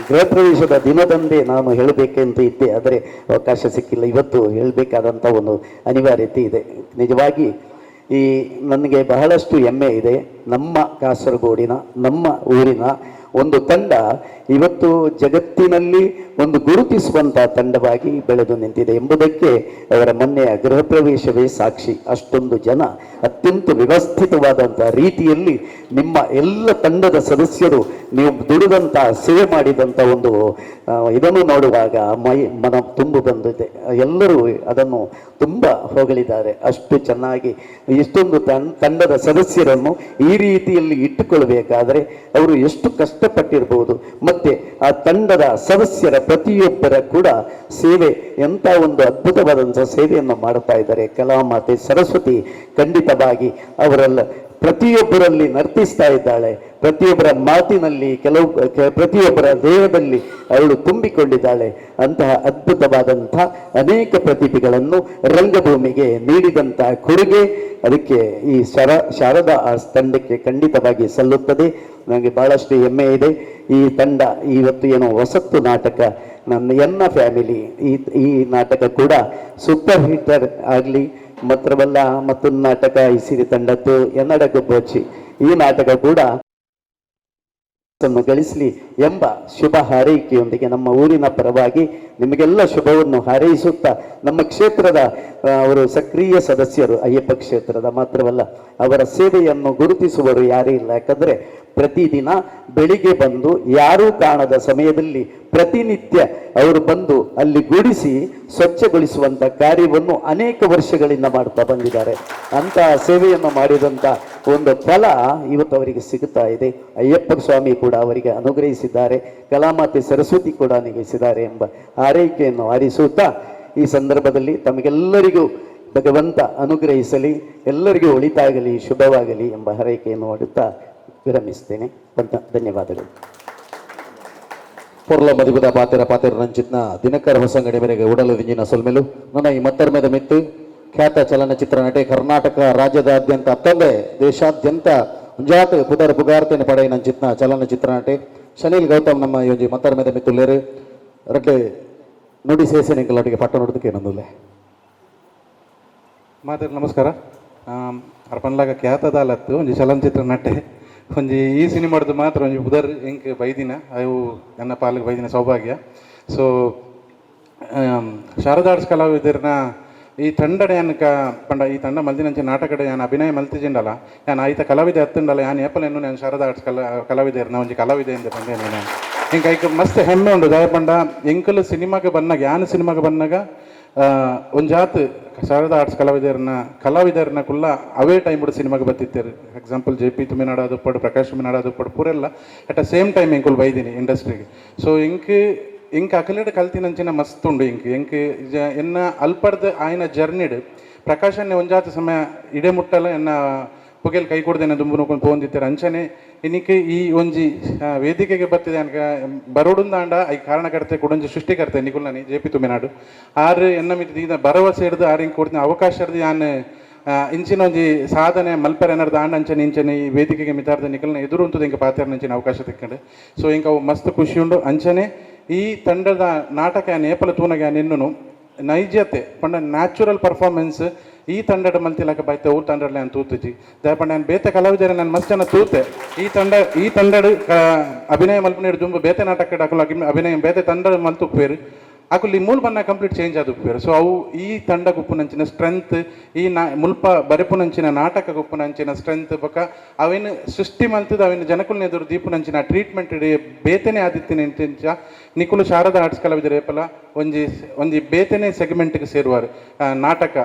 ಗೃಹ ಪ್ರವೇಶದ ದಿನದಂದೇ ನಾನು ಹೇಳಬೇಕೆಂತ ಇದ್ದೆ. ಆದರೆ ಅವಕಾಶ ಸಿಕ್ಕಿಲ್ಲ. ಇವತ್ತು ಹೇಳಬೇಕಾದಂಥ ಒಂದು ಅನಿವಾರ್ಯತೆ ಇದೆ. ನಿಜವಾಗಿ ಈ ನನಗೆ ಬಹಳಷ್ಟು ಹೆಮ್ಮೆ ಇದೆ. ನಮ್ಮ ಕಾಸರಗೋಡಿನ, ನಮ್ಮ ಊರಿನ ಒಂದು ತಂಡ ಇವತ್ತು ಜಗತ್ತಿನಲ್ಲಿ ಒಂದು ಗುರುತಿಸುವಂಥ ತಂಡವಾಗಿ ಬೆಳೆದು ನಿಂತಿದೆ ಎಂಬುದಕ್ಕೆ ಅವರ ಮೊನ್ನೆಯ ಗೃಹ ಪ್ರವೇಶವೇ ಸಾಕ್ಷಿ. ಅಷ್ಟೊಂದು ಜನ ಅತ್ಯಂತ ವ್ಯವಸ್ಥಿತವಾದಂಥ ರೀತಿಯಲ್ಲಿ ನಿಮ್ಮ ಎಲ್ಲ ತಂಡದ ಸದಸ್ಯರು ನೀವು ದುಡಿದಂಥ, ಸೇವೆ ಮಾಡಿದಂಥ ಒಂದು ಇದನ್ನು ನೋಡುವಾಗ ಮೈ ಮನ ತುಂಬು ಬಂದಿದೆ. ಎಲ್ಲರೂ ಅದನ್ನು ತುಂಬ ಹೊಗಳಿದ್ದಾರೆ. ಅಷ್ಟು ಚೆನ್ನಾಗಿ ಇಷ್ಟೊಂದು ತಂಡದ ಸದಸ್ಯರನ್ನು ಈ ರೀತಿಯಲ್ಲಿ ಇಟ್ಟುಕೊಳ್ಬೇಕಾದರೆ ಅವರು ಎಷ್ಟು ಕಷ್ಟಪಟ್ಟಿರಬಹುದು ಮತ್ತು ಆ ತಂಡದ ಸದಸ್ಯರ ಪ್ರತಿಯೊಬ್ಬರ ಕೂಡ ಸೇವೆ ಎಂಥ ಒಂದು ಅದ್ಭುತವಾದಂಥ ಸೇವೆಯನ್ನು ಮಾಡ್ತಾ ಇದ್ದಾರೆ. ಕಲಾಮಾತೆ ಸರಸ್ವತಿ ಖಂಡಿತವಾಗಿ ಅವರೆಲ್ಲ ಪ್ರತಿಯೊಬ್ಬರಲ್ಲಿ ನರ್ತಿಸ್ತಾ ಇದ್ದಾಳೆ. ಪ್ರತಿಯೊಬ್ಬರ ಮಾತಿನಲ್ಲಿ, ಕೆಲವು ಪ್ರತಿಯೊಬ್ಬರ ದೇಹದಲ್ಲಿ ಅವಳು ತುಂಬಿಕೊಂಡಿದ್ದಾಳೆ. ಅಂತಹ ಅದ್ಭುತವಾದಂಥ ಅನೇಕ ಪ್ರತಿಭೆಗಳನ್ನು ರಂಗಭೂಮಿಗೆ ನೀಡಿದಂಥ ಕೊಡುಗೆ ಅದಕ್ಕೆ ಈ ಶಾರದಾ ಆರ್ಟ್ಸ್ ತಂಡಕ್ಕೆ ಖಂಡಿತವಾಗಿ ಸಲ್ಲುತ್ತದೆ. ನನಗೆ ಬಹಳಷ್ಟು ಹೆಮ್ಮೆ ಇದೆ. ಈ ತಂಡ ಇವತ್ತು ಏನೋ ಹೊಸತ್ತು ನಾಟಕ ನನ್ನ ಎನ್ನ ಫ್ಯಾಮಿಲಿ, ಈ ಈ ನಾಟಕ ಕೂಡ ಸೂಪರ್ ಹಿಟ್ಟರ್ ಆಗಲಿ. ಮಾತ್ರವಲ್ಲ, ಮತ್ತೊಂದು ನಾಟಕ ಈ ಸಿರಿ ತಂಡದ್ದು ಎನ್ನಡ ಗೊಬ್ಬೊಚ್ಚಿ, ಈ ನಾಟಕ ಕೂಡ ಗಳಿಸಲಿ ಎಂಬ ಶುಭ ಹಾರೈಕೆಯೊಂದಿಗೆ ನಮ್ಮ ಊರಿನ ಪರವಾಗಿ ನಿಮಗೆಲ್ಲ ಶುಭವನ್ನು ಹಾರೈಸುತ್ತಾ, ನಮ್ಮ ಕ್ಷೇತ್ರದ ಅವರು ಸಕ್ರಿಯ ಸದಸ್ಯರು ಅಯ್ಯಪ್ಪ ಕ್ಷೇತ್ರದ. ಮಾತ್ರವಲ್ಲ, ಅವರ ಸೇವೆಯನ್ನು ಗುರುತಿಸುವರು ಯಾರೇ ಇಲ್ಲ. ಯಾಕಂದರೆ ಪ್ರತಿದಿನ ಬೆಳಿಗ್ಗೆ ಬಂದು ಯಾರೂ ಕಾಣದ ಸಮಯದಲ್ಲಿ ಪ್ರತಿನಿತ್ಯ ಅವರು ಬಂದು ಅಲ್ಲಿ ಗುಡಿಸಿ ಸ್ವಚ್ಛಗೊಳಿಸುವಂಥ ಕಾರ್ಯವನ್ನು ಅನೇಕ ವರ್ಷಗಳಿಂದ ಮಾಡ್ತಾ ಬಂದಿದ್ದಾರೆ. ಅಂತಹ ಸೇವೆಯನ್ನು ಮಾಡಿದಂಥ ಒಂದು ಫಲ ಇವತ್ತು ಅವರಿಗೆ ಸಿಗುತ್ತಾ ಇದೆ. ಅಯ್ಯಪ್ಪ ಸ್ವಾಮಿ ಕೂಡ ಅವರಿಗೆ ಅನುಗ್ರಹಿಸಿದ್ದಾರೆ, ಕಲಾಮಾತೆ ಸರಸ್ವತಿ ಕೂಡ ಅನುಗ್ರಹಿಸಿದ್ದಾರೆ ಎಂಬ ಹಾರೈಕೆಯನ್ನು ಹಾರಿಸುತ್ತಾ, ಈ ಸಂದರ್ಭದಲ್ಲಿ ತಮಗೆಲ್ಲರಿಗೂ ಭಗವಂತ ಅನುಗ್ರಹಿಸಲಿ, ಎಲ್ಲರಿಗೂ ಒಳಿತಾಗಲಿ, ಶುಭವಾಗಲಿ ಎಂಬ ಹಾರೈಕೆಯನ್ನು ಮಾಡುತ್ತಾ ವಿರಮಿಸ್ತೇನೆ. ಧನ್ಯವಾದಗಳು. ಪೊರ್ಲ ಮದಿಪದ ಪಾತೆರ ಪಾತೆರ ರಂಜಿತ್ನ ದಿನಕರ ಹೊಸಂಗಡಿ ಮೇರೆಗೆ ಉಡಲು ದಿಂಜಿನ ಸೊಲ್ಮೆಲು. ನನ್ನ ಈ ಮತ್ತರ್ಮೆದ ಮಿತ್ತು ಖ್ಯಾತ ಚಲನಚಿತ್ರ ನಟೆ, ಕರ್ನಾಟಕ ರಾಜ್ಯದಾದ್ಯಂತ ಅತ್ತಂದೆ ದೇಶಾದ್ಯಂತ ಒಂಜಾತ್ ಪುದರ್ ಪುಗಾರ್ತೆನೆ ಪಡೆಯಿನಂಚಿತ್ನ ಚಲನಚಿತ್ರ ನಟೆ ಶನಿಲ್ ಗೌತಮ್ ನಮ್ಮ ಈ ಒಂಜಿ ಮತ್ತರ್ಮೆದ ಮಿತ್ತುಲ್ಲೇರು. ರಡ್ಡೆ ನುಡಿ ಸೇಸೆನೆಂಕಲೊಟ್ಟಿಗೆ ಪಟ್ಟ ನೋಡೋದಕ್ಕೆ ಏನೊಂದುಲ್ಲೆ. ಮಾತಾಡಿ. ನಮಸ್ಕಾರ. ಅರ್ಪನ್ಲಾಗ ಖ್ಯಾತದಾಲತ್ತು ಒಂಜಿ ಚಲನಚಿತ್ರ ನಟೆ. ಒಂಜಿ ಈ ಸಿನಿಮಾಡ್ದು ಮಾತ್ರ ಒಂಜಿ ಪುದರ್ ಎಂಕ್ ಬೈದಿನ, ಅವು ನನ್ನ ಪಾಲಿಗೆ ಬೈದಿನ ಸೌಭಾಗ್ಯ. ಸೊ ಶಾರದಾರ್ಸ್ ಕಲಾವಿದರ್ನ ಈ ತಂಡಡೆ ಯಾನ್ ಕ ಪಂಡ ಈ ತಂಡ ಮಲ್ದಿನಂಚ ನಾಟಕಡೆ ಯಾನ್ ಅಭಿನಯ ಮಲ್ತಿಜಿಂಡಲ, ಯಾನ್ ಆಯ್ತ ಕಲಾವಿದೆ ಅತ್ತುಂಡಲ, ಯಾನ್ ಏಪಲ ಎನ್ನು ನಾನು ಶಾರದಾ ಆರ್ಟ್ಸ್ ಕಲಾವಿದರ್ನ ಒಂಜಿ ಕಲಾವಿದೆ ಎಂದೆ ಪಂಡೆ ನಾನು. ಎಂಕ್ ಐಕ್ ಮಸ್ತ್ ಹೆಮ್ಮೆ ಉಂಡು. ದಾಯ ಪಂಡ ಎಂಕುಲು ಸಿನಿಮಾಗೆ ಬನ್ನಾಗ, ಯಾನ್ ಸಿನಿಮಾಗೆ ಬನ್ನಾಗ ಒಂಜಾತ್ ಶಾರದಾ ಆರ್ಟ್ಸ್ ಕಲಾವಿದರ್ನ ಕಲಾವಿದರ್ನ ಕುಲ್ಲ ಅವೇ ಟೈಮ್ ಸಿನಿಮಾಗೆ ಬತ್ತಿತ್ತೇರು. Example J P Thuminad ದುಪ್ಪಡು, Prakash ತುಮಿನಾಡ ದುಪ್ಪಡು, ಪೂರೆಲ್ಲ at a same time ಎಂಕುಲು ಬೈದಿನಿ ಇಂಡಸ್ಟ್ರಿಗೆ. ಸೊ ಎಂಕ್ ಎಂಕ್ ಅಕಲೆಡ್ ಕಲ್ತಿನಂಚಿನ ಮಸ್ತ್ ಉಂಡು. ಎಂಕ್ ಎಂಕ್ ಎನ್ನ ಅಲ್ಪರ್ದ್ ಆಯ್ನ ಜರ್ನಿಡ್ ಪ್ರಕಾಶನ್ನೇ ಒಂಜಾತ ಸಮಯ ಇಡೆ ಮುಟ್ಟಲ ಎನ್ನ ಪುಗೆಲ್ ಕೈ ಕೊಡ್ದೇನೆ ದುಂಬು ನೋಕೊಂಡು ಪೋಂದಿತ್ತಾರೆ. ಅಂಚನೆ ಇನಿಕ್ ಈ ಒಂಜಿ ವೇದಿಕೆಗೆ ಬತ್ತಿದೆ ಅನ್ಕ ಬರೋಡುಂದಾಂಡ I ಕಾರಣಕರ್ತೆ ಕುಡೊಂಜಿ ಸೃಷ್ಟಿಕರ್ತೆ ನಿಕುಲ್ನನಿ ಜೆ ಪಿ ತುಮಿನಾಡು ಆರು ಎನ್ನ ಮಿತಿ ದೀದ ಭರವಸೆ ಹಿಡ್ದು ಆರು ಹಿಂಗೆ ಕೊಡ್ತೀನಿ ಅವಕಾಶ ಹಿಡ್ದು ಯಾನ್ ಇಂಚಿನ ಒಂಜಿ ಸಾಧನೆ ಮಲ್ಪರೆ ಏನಾರ್ದು ಆಂಡ ಅಂಚನೆ ಇಂಚನೆ ಈ ವೇದಿಕೆಗೆ ಮಿತಾರ್ದ ನಿಕಲ್ನ ಎದುರು ಉಂಟು ಇಂಕ ಪಾತೆರ್ನ ಅವಕಾಶ ತಿಕ್ಕಂಡು. ಸೊ ಇಂಕ ಅವು ಮಸ್ತ್ ಖುಷಿ ಉಂಡು. ಅಂಚನೆ ಈ ತಂಡದ ನಾಟಕ ನೇಪಲ ತೂನಗ ನಿನ್ನುನು ನೈಜತೆ ಪಂಡ ನ್ಯಾಚುರಲ್ ಪರ್ಫಾರ್ಮೆನ್ಸ್ ಈ ತಂಡದ ಮಲ್ತಿಲಕ ಬೈತೆ ಊರು ತಂಡಡ್ಲೆ ನಾನು ತೂತುಜಿ. ದಯಪಂಡ ನಾನು ಬೇತೆ ಕಲಾವಿದರೆ ನಾನು ಮಸ್ತ್ ಜನ ತೂತೆ. ಈ ತಂಡಡ್ ಅಭಿನಯ ಮಲ್ಪನೇಡು ದುಂಬು ಬೇತೆ ನಾಟಕ ಅಭಿನಯ ಬೇತೆ ತಂಡ ಮಲ್ತುಪ್ಪೇರು. ಅಕುಲು ಮೂಲ ಬನ್ನ ಕಂಪ್ಲೀಟ್ ಚೇಂಜ್ ಆದುಪ್ಪೇರು. ಸೊ ಅವು ಈ ತಂಡ ಗುಪ್ಪುನಂಚಿನ ಸ್ಟ್ರೆಂತ್, ಈ ನಾ ಮುಲ್ಪ ಬರೆಪುನಂಚಿನ ನಾಟಕ ಗುಪ್ಪುನಂಚಿನ ಸ್ಟ್ರೆಂತ್, ಬೊಕ ಅವೇನು ಸೃಷ್ಟಿ ಮಲ್ತದ ಅವೇನು ಜನಕುಲ್ನ ಎದುರು ದೀಪುನಂಚಿನ ಟ್ರೀಟ್ಮೆಂಟ್ ಬೇತನೆ ಆದಿತ್ತಿನ ಇಂಚ ನಿಕುಲು ಶಾರದಾ ಆರ್ಟ್ಸ್ ಕಲಾವಿದರ ಏಪಲ ಒಂಜಿ ಒಂಜಿ ಬೇತನೆ ಸೆಗ್ಮೆಂಟ್ಗೆ ಸೇರುವಾರು. ನಾಟಕ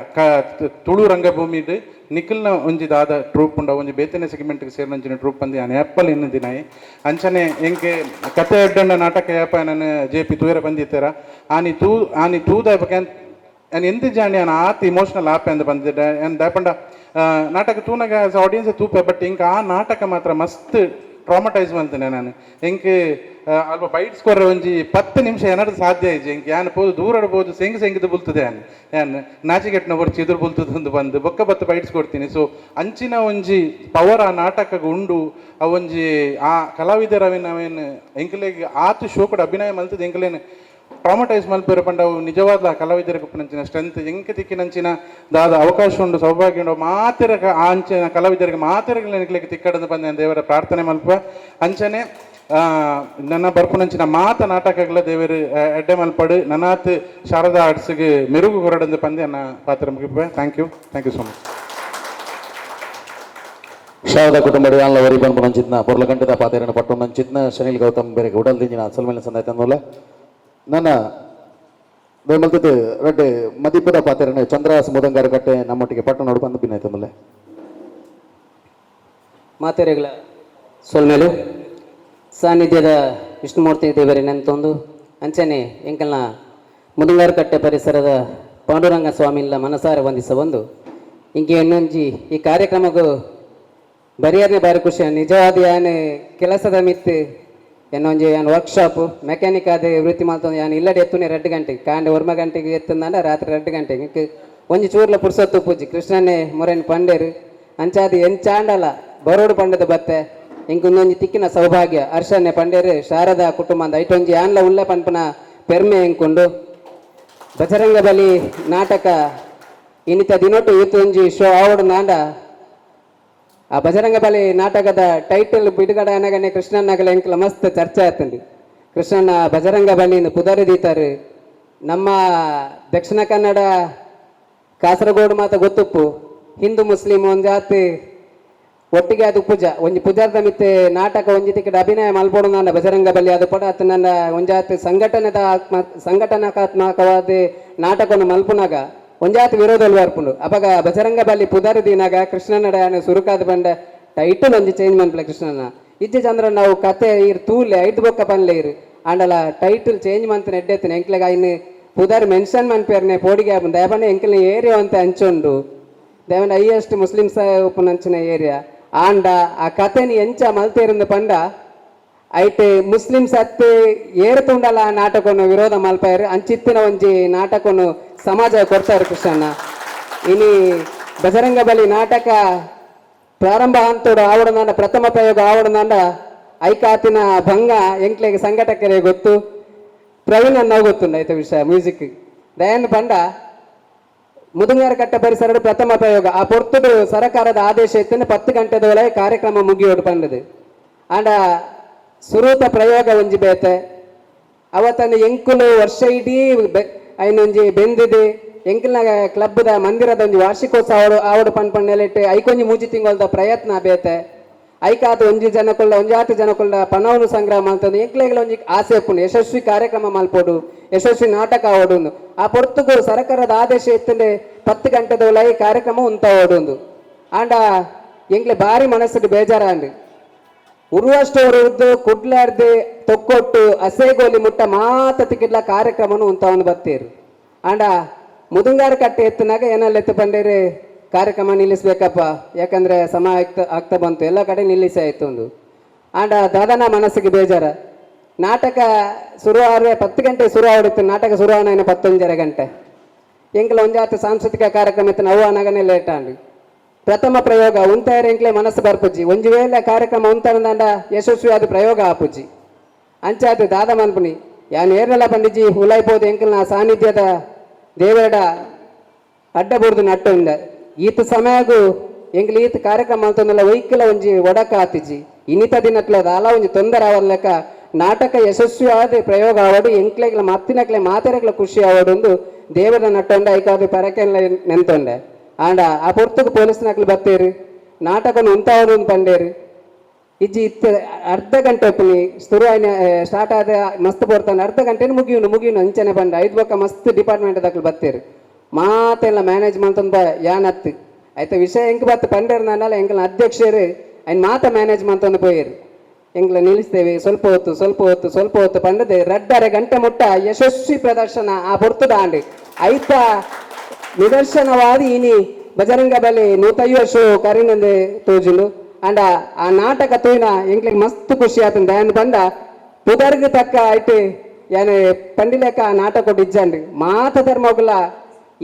ತುಳು ರಂಗಭೂಮಿಡ್ ನಿಖಲ್ನ ಒಂಜಿ ದಾದ ಟ್ರೂಪ್ ಉಂಡ ಒಂಜಿ ಬೇತನೆ ಸೆಗ್ಮೆಂಟ್ಗೆ ಸೇರಿನಂಚಿನ ಟ್ರೂಪ್ ಅಂದು ಯಾನ್ ಏಪಲ್ ಇನ್ನು ದಿನಾಯಿ. ಅಂಚನೆ ಎಂಕೆ ಕತೆ ಎಡ್ಡಂಡ ನಾಟಕ ಏಪ ನಾನು ಜೆ ಪಿ ತೂಯರ ಬಂದಿತ್ತರ ಆನಿ ತೂ ಆನಿ ತೂದ ಯಾನ್ ಎಂತ ಜಾಣಿ ಯಾನ್ ಆತ್ ಇಮೋಷನಲ್ ಆಪೆ ಅಂದ್ ಬಂದಿದ್ದೆ. ಯಾನ್ ದಾಯಪಂಡ ನಾಟಕ ತೂನಗ ಆಸ್ ಆಡಿಯನ್ಸ್ ತೂಪೆ, ಬಟ್ ಇಂಕ ಆ ನಾಟಕ ಮಾತ್ರ ಮಸ್ತ್ ಟ್ರಾಮಟೈಸ್ ಮಲ್ತನೆ ನಾನು. ಎಂಕ್ ಅಲ್ಪ ಬೈಟ್ಸ್ ಕೊರ್ರೆ ಒಂಜಿ 10 ನಿಮಿಷ ಏನಾದ್ರು ಸಾಧ್ಯ ಇಜ್ಜಿ. ಎಂಕ್ ಯಾನ್ ಪೋದು ದೂರಡ್ ಪೋದು ಸೆಂಗ್ ಸೆಂಗಿದು ಬುಲ್ತದೆ. ಯಾನ್ ಯಾನ್ ನಾಚಿಗೆಟ್ನ ಬೊರ್ಚಿ ಎದುರು ಬುಲ್ತದೆ ಅಂದು ಬಂದು ಬೊಕ್ಕ ಬತ್ತು ಬೈಟ್ಸ್ ಕೊಡ್ತೀನಿ. ಸೊ ಅಂಚಿನ ಒಂಜಿ ಪವರ್ ಆ ನಾಟಕಗ್ ಉಂಡು. ಆ ಒಂಜಿ ಆ ಕಲಾವಿದರ ಅವೇನ್ ಅವೇನ್ ಎಂಕ್ಲೆಗ್ ಆತ್ ಶೋಕಡ್ ಅಭಿನಯ ಮಲ್ತದೆ ಎಂಕ್ಲೇನ್ ಟ್ರಾಮಟೈಸ್ ಮಲ್ಪೆರೆ ಪಂಡ ಅವು ನಿಜವಾದ ಕಲಾವಿದರಿಗೆ ಉಪ್ಪುನಂಚಿನ ಸ್ಟ್ರೆಂತ್. ಎಂಕ್ ತಿಕ್ಕಿನಂಚಿನ ದಾದ ಅವಕಾಶ ಉಂಡು, ಸೌಭಾಗ್ಯ ಉಂಡು ಮಾತೆರ ಆ ಅಂಚಿನ ಕಲಾವಿದರಿಗೆ ಮಾತೆರಗ್ ಎಂಕ್ಲೆಗ್ ತಿಕ್ಕಡಂದು ಬಂದ ದೇವರ ಪ್ರಾರ್ಥನೆ ಮಲ್ಪ. ಅಂಚನೆ ನನ್ನ ಬರ್ಪುನಂಚಿನ ಮಾತ ನಾಟಕಗಳ ದೇವರು ಎಡ್ಡೆ ಮಲ್ಪಡು, ನನಾತ್ ಶಾರದಾ ಆರ್ಟ್ಸ್ಗೆ ಮೆರುಗು ಹೊರಡಂದು ಪಂದೆ ಅನ್ನ ಪಾತ್ರ ಮುಗಿಪೆ. Thank you, thank you so much. Sharada ಕುಟುಂಬ ಯಾನ್ಲ ವರಿ ಪನ್ಪುನಂಚಿತ್ನ ಪೊರ್ಲಕಂಠದ ಪಾತೆರನ ಪಟ್ಟೊಂದಂಚಿತ್ನ ಶನಿಲ್ ಗೌತಮ್ ಬೇರೆ ಉಡಲ್ ದಿಂಜಿನ ಸೊಲ್ಮೆಲ ಸಂದಾಯ್ತಂದೋಲ. ನನ್ನ ಮಲ್ತದ್ದು ರಡ್ಡೆ ಮದಿಪದ ಪಾತೆರನ ಚಂದ್ರಹಾಸ್ ಮುದಂಗಾರ ಕಟ್ಟೆ ನಮ್ಮೊಟ್ಟಿಗೆ ಪಟ್ಟಣ ನೋಡು ಬಂದು ಭಿನ್ನಾಯ್ತಂದಲ್ಲ. ಮಾತೆರೆಗಳ ಸೊಲ್ಮೆಲು. ಸಾನ್ನಿಧ್ಯದ ವಿಷ್ಣುಮೂರ್ತಿ ದೇವರೇ ನೆಂತೊಂದು, ಅಂಚನೆ ಎಂಕಲ್ನ ಮುದಂಗಾರಕಟ್ಟೆ ಪರಿಸರದ ಪಾಂಡುರಂಗ ಸ್ವಾಮಿಲ್ಲ ಮನಸಾರ ವಂದಿಸ ಒಂದು ಇಂಕೆ ಇನ್ನೊಂಜಿ ಈ ಕಾರ್ಯಕ್ರಮಕ್ಕೂ ಬರಿಯರ್ನೆ ಬಾರಿ ಖುಷಿ. ನಿಜವಾದ ಯಾನ್ ಕೆಲಸದ ಮಿತ್ತು ಎನ್ನೊಂಜಿ ಯಾನ್ ವರ್ಕ್ಶಾಪ್ ಮೆಕ್ಯಾನಿಕ್ ಆದ ವೃತ್ತಿ ಮಲ್ತೊಂದು. ಯಾನ್ ಇಲ್ಲಡೆ ಎತ್ತುನೆ 2 ಗಂಟೆಗೆ, ಕಾಂಡೆ 1 ಗಂಟೆಗೆ ಎತ್ತುಂದಾಂಡ ರಾತ್ರಿ 2 ಗಂಟೆಗೆ. ಇಂಕ್ ಒಂಜಿ ಚೂರ್ಲ ಪುರ್ಸೊತ್ತು ಪೂಜಿ. ಕೃಷ್ಣನೇ ಮೊರೆನ್ ಪಂಡೇರು ಅಂಚಾದ ಎಂಚಾಂಡಲ ಬರೋಡು ಪಂಡದ ಬತ್ತೆ. ಇಂಕ್ ಒಂದೊಂಜಿ ತಿಕ್ಕಿನ ಸೌಭಾಗ್ಯ. ಹರ್ಷನೆ ಪಂಡೇರು ಶಾರದಾ ಕುಟುಂಬದ ಐಟೊಂಜಿ ಯಾನ್ಲ ಉಲ್ಲ ಪನ್ಪುನ ಪೆರ್ಮೆ ಎಂಕುಂಡು. ಬಜರಂಗ ಬಲಿ ನಾಟಕ ಇನ್ನಿತ ದಿನೊಟ್ಟು ಈತೊಂಜಿ ಶೋ ಆವಡು ನಾಂಡ ಆ ಬಜರಂಗ ಬಲಿ ನಾಟಕದ ಟೈಟಲ್ ಬಿಡುಗಡೆ ಅನಗನೆ ಕೃಷ್ಣನಗಲ ಎಂಕಲ ಮಸ್ತ್ ಚರ್ಚೆ ಆತಂಡಿ. ಕೃಷ್ಣನ ಬಜರಂಗ ಬಲಿನ ಪುದರು ದೀತಾರೆ. ನಮ್ಮ ದಕ್ಷಿಣ ಕನ್ನಡ ಕಾಸರಗೋಡು ಮಾತ ಗೊತ್ತುಪ್ಪು, ಹಿಂದೂ ಮುಸ್ಲಿಂ ಒಂಜಾತಿ ಜಾತಿ ಒಟ್ಟಿಗೆ ಅದು ಪೂಜಾ ಒಂಜಿ ಪೂಜಾರ್ದ ಮಿತ್ತೆ ನಾಟಕ ಒಂಜಿ ತಿಕ್ಕಡ ಅಭಿನಯ ಮಲ್ಪೊಡು ನನ್ನ ಬಜರಂಗ ಬಲಿ ಅದು ಪಡ ಅತ್ ನನ್ನ ಒಂಜಾತಿ ಸಂಘಟನೆದ ಆತ್ಮ ಸಂಘಟನಾತ್ಮಕವಾದ ನಾಟಕವನ್ನು ಮಲ್ಪುನಾಗ ಒಂಜಾತಿ ವಿರೋಧలు ಬರ್ಪುಂಡು. ಅಪಗ ಬಜರಂಗ ಬಲಿ ಪುದರ್ ದಿನಾಗ ಕೃಷ್ಣನ ಸುರುಕಾದ ಬಂಡ ಟೈಟಲ್ ಒಂಜಿ ಚೇಂಜ್ ಮನ್ಪಲೆ ಕೃಷ್ಣನ ಇಜ್ಜೆ ಚಂದ್ರ ನಾವು ಕತೆ ಇರ್ ತೂಲೆ ಐದು ಬೊಕ್ಕ ಪನ್ಲೆ ಇರು ಆಂಡಲ ಟೈಟಲ್ ಚೇಂಜ್ ಮಂತನ ಎಡ್ಡೆತ್ತನೆ. ಎಂಕ್ಲೆಗ್ ಐನ್ ಪುದರ್ ಮೆನ್ಷನ್ ಮನ್ಪೇರ್ನೆ ಪೋಡಿಗೆ ಆಪುಂಡು. ದಯಪಂಡ ಎಂಕ್ಲೆ ಏರಿಯಾ ಅಂತ ಅಂಚುಂಡು ದಯಪಂಡ ಹೈಯೆಸ್ಟ್ ಮುಸ್ಲಿಮ್ಸ್ ಉಪ್ಪುನಂಚಿನ ಏರಿಯಾ. ಆಂಡ ಆ ಕತೆని ಎಂಚ ಮಲ್ತೇರಿಂದ ಪಂಡ ಐಟ್ ಮುಸ್ಲಿಮ್ಸ್ ಅತ್ತೆ ಏರುತುಂಡಲ ಆ ನಾಟಕವನ್ನು ವಿರೋಧ ಮಲ್ಪಾಯರು. ಅಂಚಿತ್ತಿನ ಒಂಜಿ ನಾಟಕವನ್ನು ಸಮಾಜ ಕೊಡ್ತಾರೆ ಕೃಷ್ಣಣ್ಣ. ಇನಿ ಬಜರಂಗ ಬಲಿ ನಾಟಕ ಪ್ರಾರಂಭ ಹಂತೋಡು ಆವಡನಾಂಡ ಪ್ರಥಮ ಪ್ರಯೋಗ ಆವಡನಾಂಡ ಐಕಾತಿನ ಭಂಗ ಎಂಕ್ಲೆಗ್ ಸಂಘಟಕರೇ ಗೊತ್ತು, ಪ್ರವೀಣ್ ಅನ್ನ ಗೊತ್ತುಂಡು ಐತ ವಿಷಯ ಮ್ಯೂಸಿಕ್ ದಯನ್ ಪಂಡ. ಮುದುಂಗಾರಕಟ್ಟೆ ಪರಿಸರದ ಪ್ರಥಮ ಪ್ರಯೋಗ ಆ ಪೊರ್ತುಡು ಸರಕಾರದ ಆದೇಶ ಇತ್ತು 10 ಗಂಟೆದ ಒಳಗೆ ಕಾರ್ಯಕ್ರಮ ಮುಗಿಯೋಡು ಪಂಡದು. ಆಂಡ ಸುರೂತ ಪ್ರಯೋಗ ಒಂಜಿ ಬೇತೆ. ಅವತ್ತನ್ನು ಎಂಕುಲು ವರ್ಷ ಇಡೀ ಐನೊಂಜಿ ಬೆಂದಿದೆ ಎಂಕಲ್ನ ಕ್ಲಬ್ದ ಮಂದಿರದ ಒಂಜಿ ವಾರ್ಷಿಕೋತ್ಸವ ಆವಡು ಆವಡು ಪನ್ ಪಣ್ಣೆಲೆಟ್ ಐಕೊಂಜಿ ಮೂಜಿ ತಿಂಗಳದ ಪ್ರಯತ್ನ ಬೇತೆ. ಐಕಾತ ಒಂಜಿ ಜನಕುಲ್ಲ ಒಂಜಾತಿ ಜನಕುಲ್ಲ ಪಣವನ್ನು ಸಂಗ್ರಹ ಮಲ್ತಂದು ಎಂಕ್ಲೆಗ್ಲ ಒಂಜಿ ಆಸೆ ಉಪ್ಪುಂಡು ಯಶಸ್ವಿ ಕಾರ್ಯಕ್ರಮ ಮಲ್ಪೊಡು, ಯಶಸ್ವಿ ನಾಟಕ ಆವಡು. ಆ ಪೊರ್ತುಗು ಸರಕಾರದ ಆದೇಶ ಇತ್ತಂಡೆ 10 ಗಂಟೆದ ಒಳಗೆ ಕಾರ್ಯಕ್ರಮ ಉಂತ ಓಡುಂದು. ಆಂಡ ಎಂಕ್ಲೆ ಬಾರಿ ಮನಸ್ಸಿಗೆ ಬೇಜಾರಾಂಡ್. ಉರ್ವಷ್ಟೋರ್ದು ಕುಡ್ಲಾರ್ದೆ ತೊಕ್ಕೊಟ್ಟು ಅಸೇಗೋಲಿ ಮುಟ್ಟ ಮಾತ ತಿಕ್ಕಿಡ್ಲ ಕಾರ್ಯಕ್ರಮನು ಉಂತಾವನು ಬತ್ತೀರು. ಆಂಡ ಮುದುಂಗಾರ ಕಟ್ಟೆ ಎತ್ತನಾಗ ಏನೆಲ್ಲ ಎತ್ತು ಬಂಡೇರಿ ಕಾರ್ಯಕ್ರಮ ನಿಲ್ಲಿಸ್ಬೇಕಪ್ಪ, ಯಾಕಂದ್ರೆ ಸಮ ಆಗ್ತಾ ಆಗ್ತಾ ಬಂತು, ಎಲ್ಲ ಕಡೆ ನಿಲ್ಲಿಸಿ ಆಯ್ತು ಒಂದು. ಆಂಡ ದಾದನ ಮನಸ್ಸಿಗೆ ಬೇಜಾರ. ನಾಟಕ ಶುರು ಆದ್ರೆ 10 ಗಂಟೆ ಶುರು ಆಡಿತ್ತು. ನಾಟಕ ಶುರು ಆನ 11:30 ಗಂಟೆ ಎಂಕಲ ಒಂಜಾತ ಸಾಂಸ್ಕೃತಿಕ ಕಾರ್ಯಕ್ರಮ ಇತ್ತು ಅವು ಅನಗನೆ ಲೇಟ್ ಆಂಡ್. ಪ್ರಥಮ ಪ್ರಯೋಗ ಉಂತಾಯರ ಎಂಕ್ಲೆ ಮನಸ್ಸು ಬರ್ಪುಜಿ. ಒಂಜಿ ವೇಳೆ ಕಾರ್ಯಕ್ರಮ ಉಂತಾನಂದ ಯಶಸ್ವಿಯಾದ ಪ್ರಯೋಗ ಆಪುಜಿ. ಅಂಚಾದ ದಾದ ಮನ್ಪುನಿ ಯಾನ್ ಏರ್ನೆಲ್ಲ ಪಂಡಿಜಿ ಹುಲಾಯ್ಬೋದು. ಎಂಕಲ್ನ ಸಾನ್ನಿಧ್ಯದ ದೇವರಡ ಅಡ್ಡ ಬುರ್ದು ನಟ್ಟುಂದ ಈತ ಸಮಯಗು ಎಂಕ್ಲೆ ಈತ ಕಾರ್ಯಕ್ರಮ ಅಂತಂದಲ್ಲ ಒಯ್ಕಲ ಒಂಜಿ ಒಡಕ ಆತಿಜಿ. ಇನ್ನಿತ ದಿನಟ್ಲ ದಾಲ ಒಂಜಿ ತೊಂದರೆ ಆವರ್ಲೆಕ್ಕ ನಾಟಕ ಯಶಸ್ವಿ ಆದ ಪ್ರಯೋಗ ಆವಡು ಎಂಕ್ಲೆಗ್ಲ ಮತ್ತಿನಕ್ಲೆ ಮಾತೆರೆಗ್ಲ ಖುಷಿ ಆವಡು ದೇವರ ನಟ್ಟೊಂಡೆ ಐಕಾದು ಪರಕೆಲ್ಲ ನೆಂತೊಂಡೆ. ಆಂಡ ಆ ಪೊರ್ತುಗು ಪೊಲೀಸ್ನಕ್ಲು ಬತ್ತೇರು, ನಾಟಕನು ಉಂತಾವದು ಪಂಡೇರು. ಇಜ್ಜಿ ಇತ್ತೆ ಅರ್ಧ ಗಂಟೆ ಒಪ್ಪುನಿ ಶುರು ಆಯ್ನ ಸ್ಟಾರ್ಟ್ ಆದ ಮಸ್ತ್ ಪೊರ್ತಾನೆ ಅರ್ಧ ಗಂಟೆನ ಮುಗಿಯುನು ಮುಗಿಯುನು ಅಂಚನೆ ಪಂಡ. ಐದು ಬೊಕ್ಕ ಮಸ್ತ್ ಡಿಪಾರ್ಟ್ಮೆಂಟ್ ದಕ್ಲು ಬತ್ತೇರು, ಮಾತೆಲ್ಲ ಮ್ಯಾನೇಜ್ ಮಂತೊಂದು ಯಾನತ್ತು ಐತ ವಿಷಯ ಎಂಕ್ ಬತ್ತು ಪಂಡೇರು. ನಾನಲ್ಲ ಎಂಕಲ್ನ ಅಧ್ಯಕ್ಷರು ಐನ್ ಮಾತ ಮ್ಯಾನೇಜ್ ಮಂತೊಂದು ಪೋಯೇರು. ಎಂಕ್ಲ ನಿಲ್ಲಿಸ್ತೇವೆ ಸ್ವಲ್ಪ ಹೊತ್ತು ಸ್ವಲ್ಪ ಹೊತ್ತು ಸ್ವಲ್ಪ ಹೊತ್ತು ಪಂಡದೆ 2.5 ಗಂಟೆ ಮುಟ್ಟ ಯಶಸ್ವಿ ಪ್ರದರ್ಶನ ಆ ಪೊರ್ತುದ ಆಂಡ್. ಐತ ನಿದರ್ಶನವಾದ ಇನಿ ಬಜರಂಗ ಬಲಿ 150 ಶೋ ಕರಿನಂದೆ ತೋಜುಂಡು. ಅಂಡ ಆ ನಾಟಕ ತೂಯಿನ ಎಂಕ್ಲೆಗ್ ಮಸ್ತ್ ಖುಷಿ ಆತಂದ. ದಯನ್ ಪಂಡ ಪುದರ್ಗ್ ತಕ್ಕ ಐಟ್ ಯಾನೆ ಪಂಡಿಲೆಕ್ಕ ಆ ನಾಟಕ ಇಜ್ಜಂಡ್. ಮಾತ ಧರ್ಮಗುಲ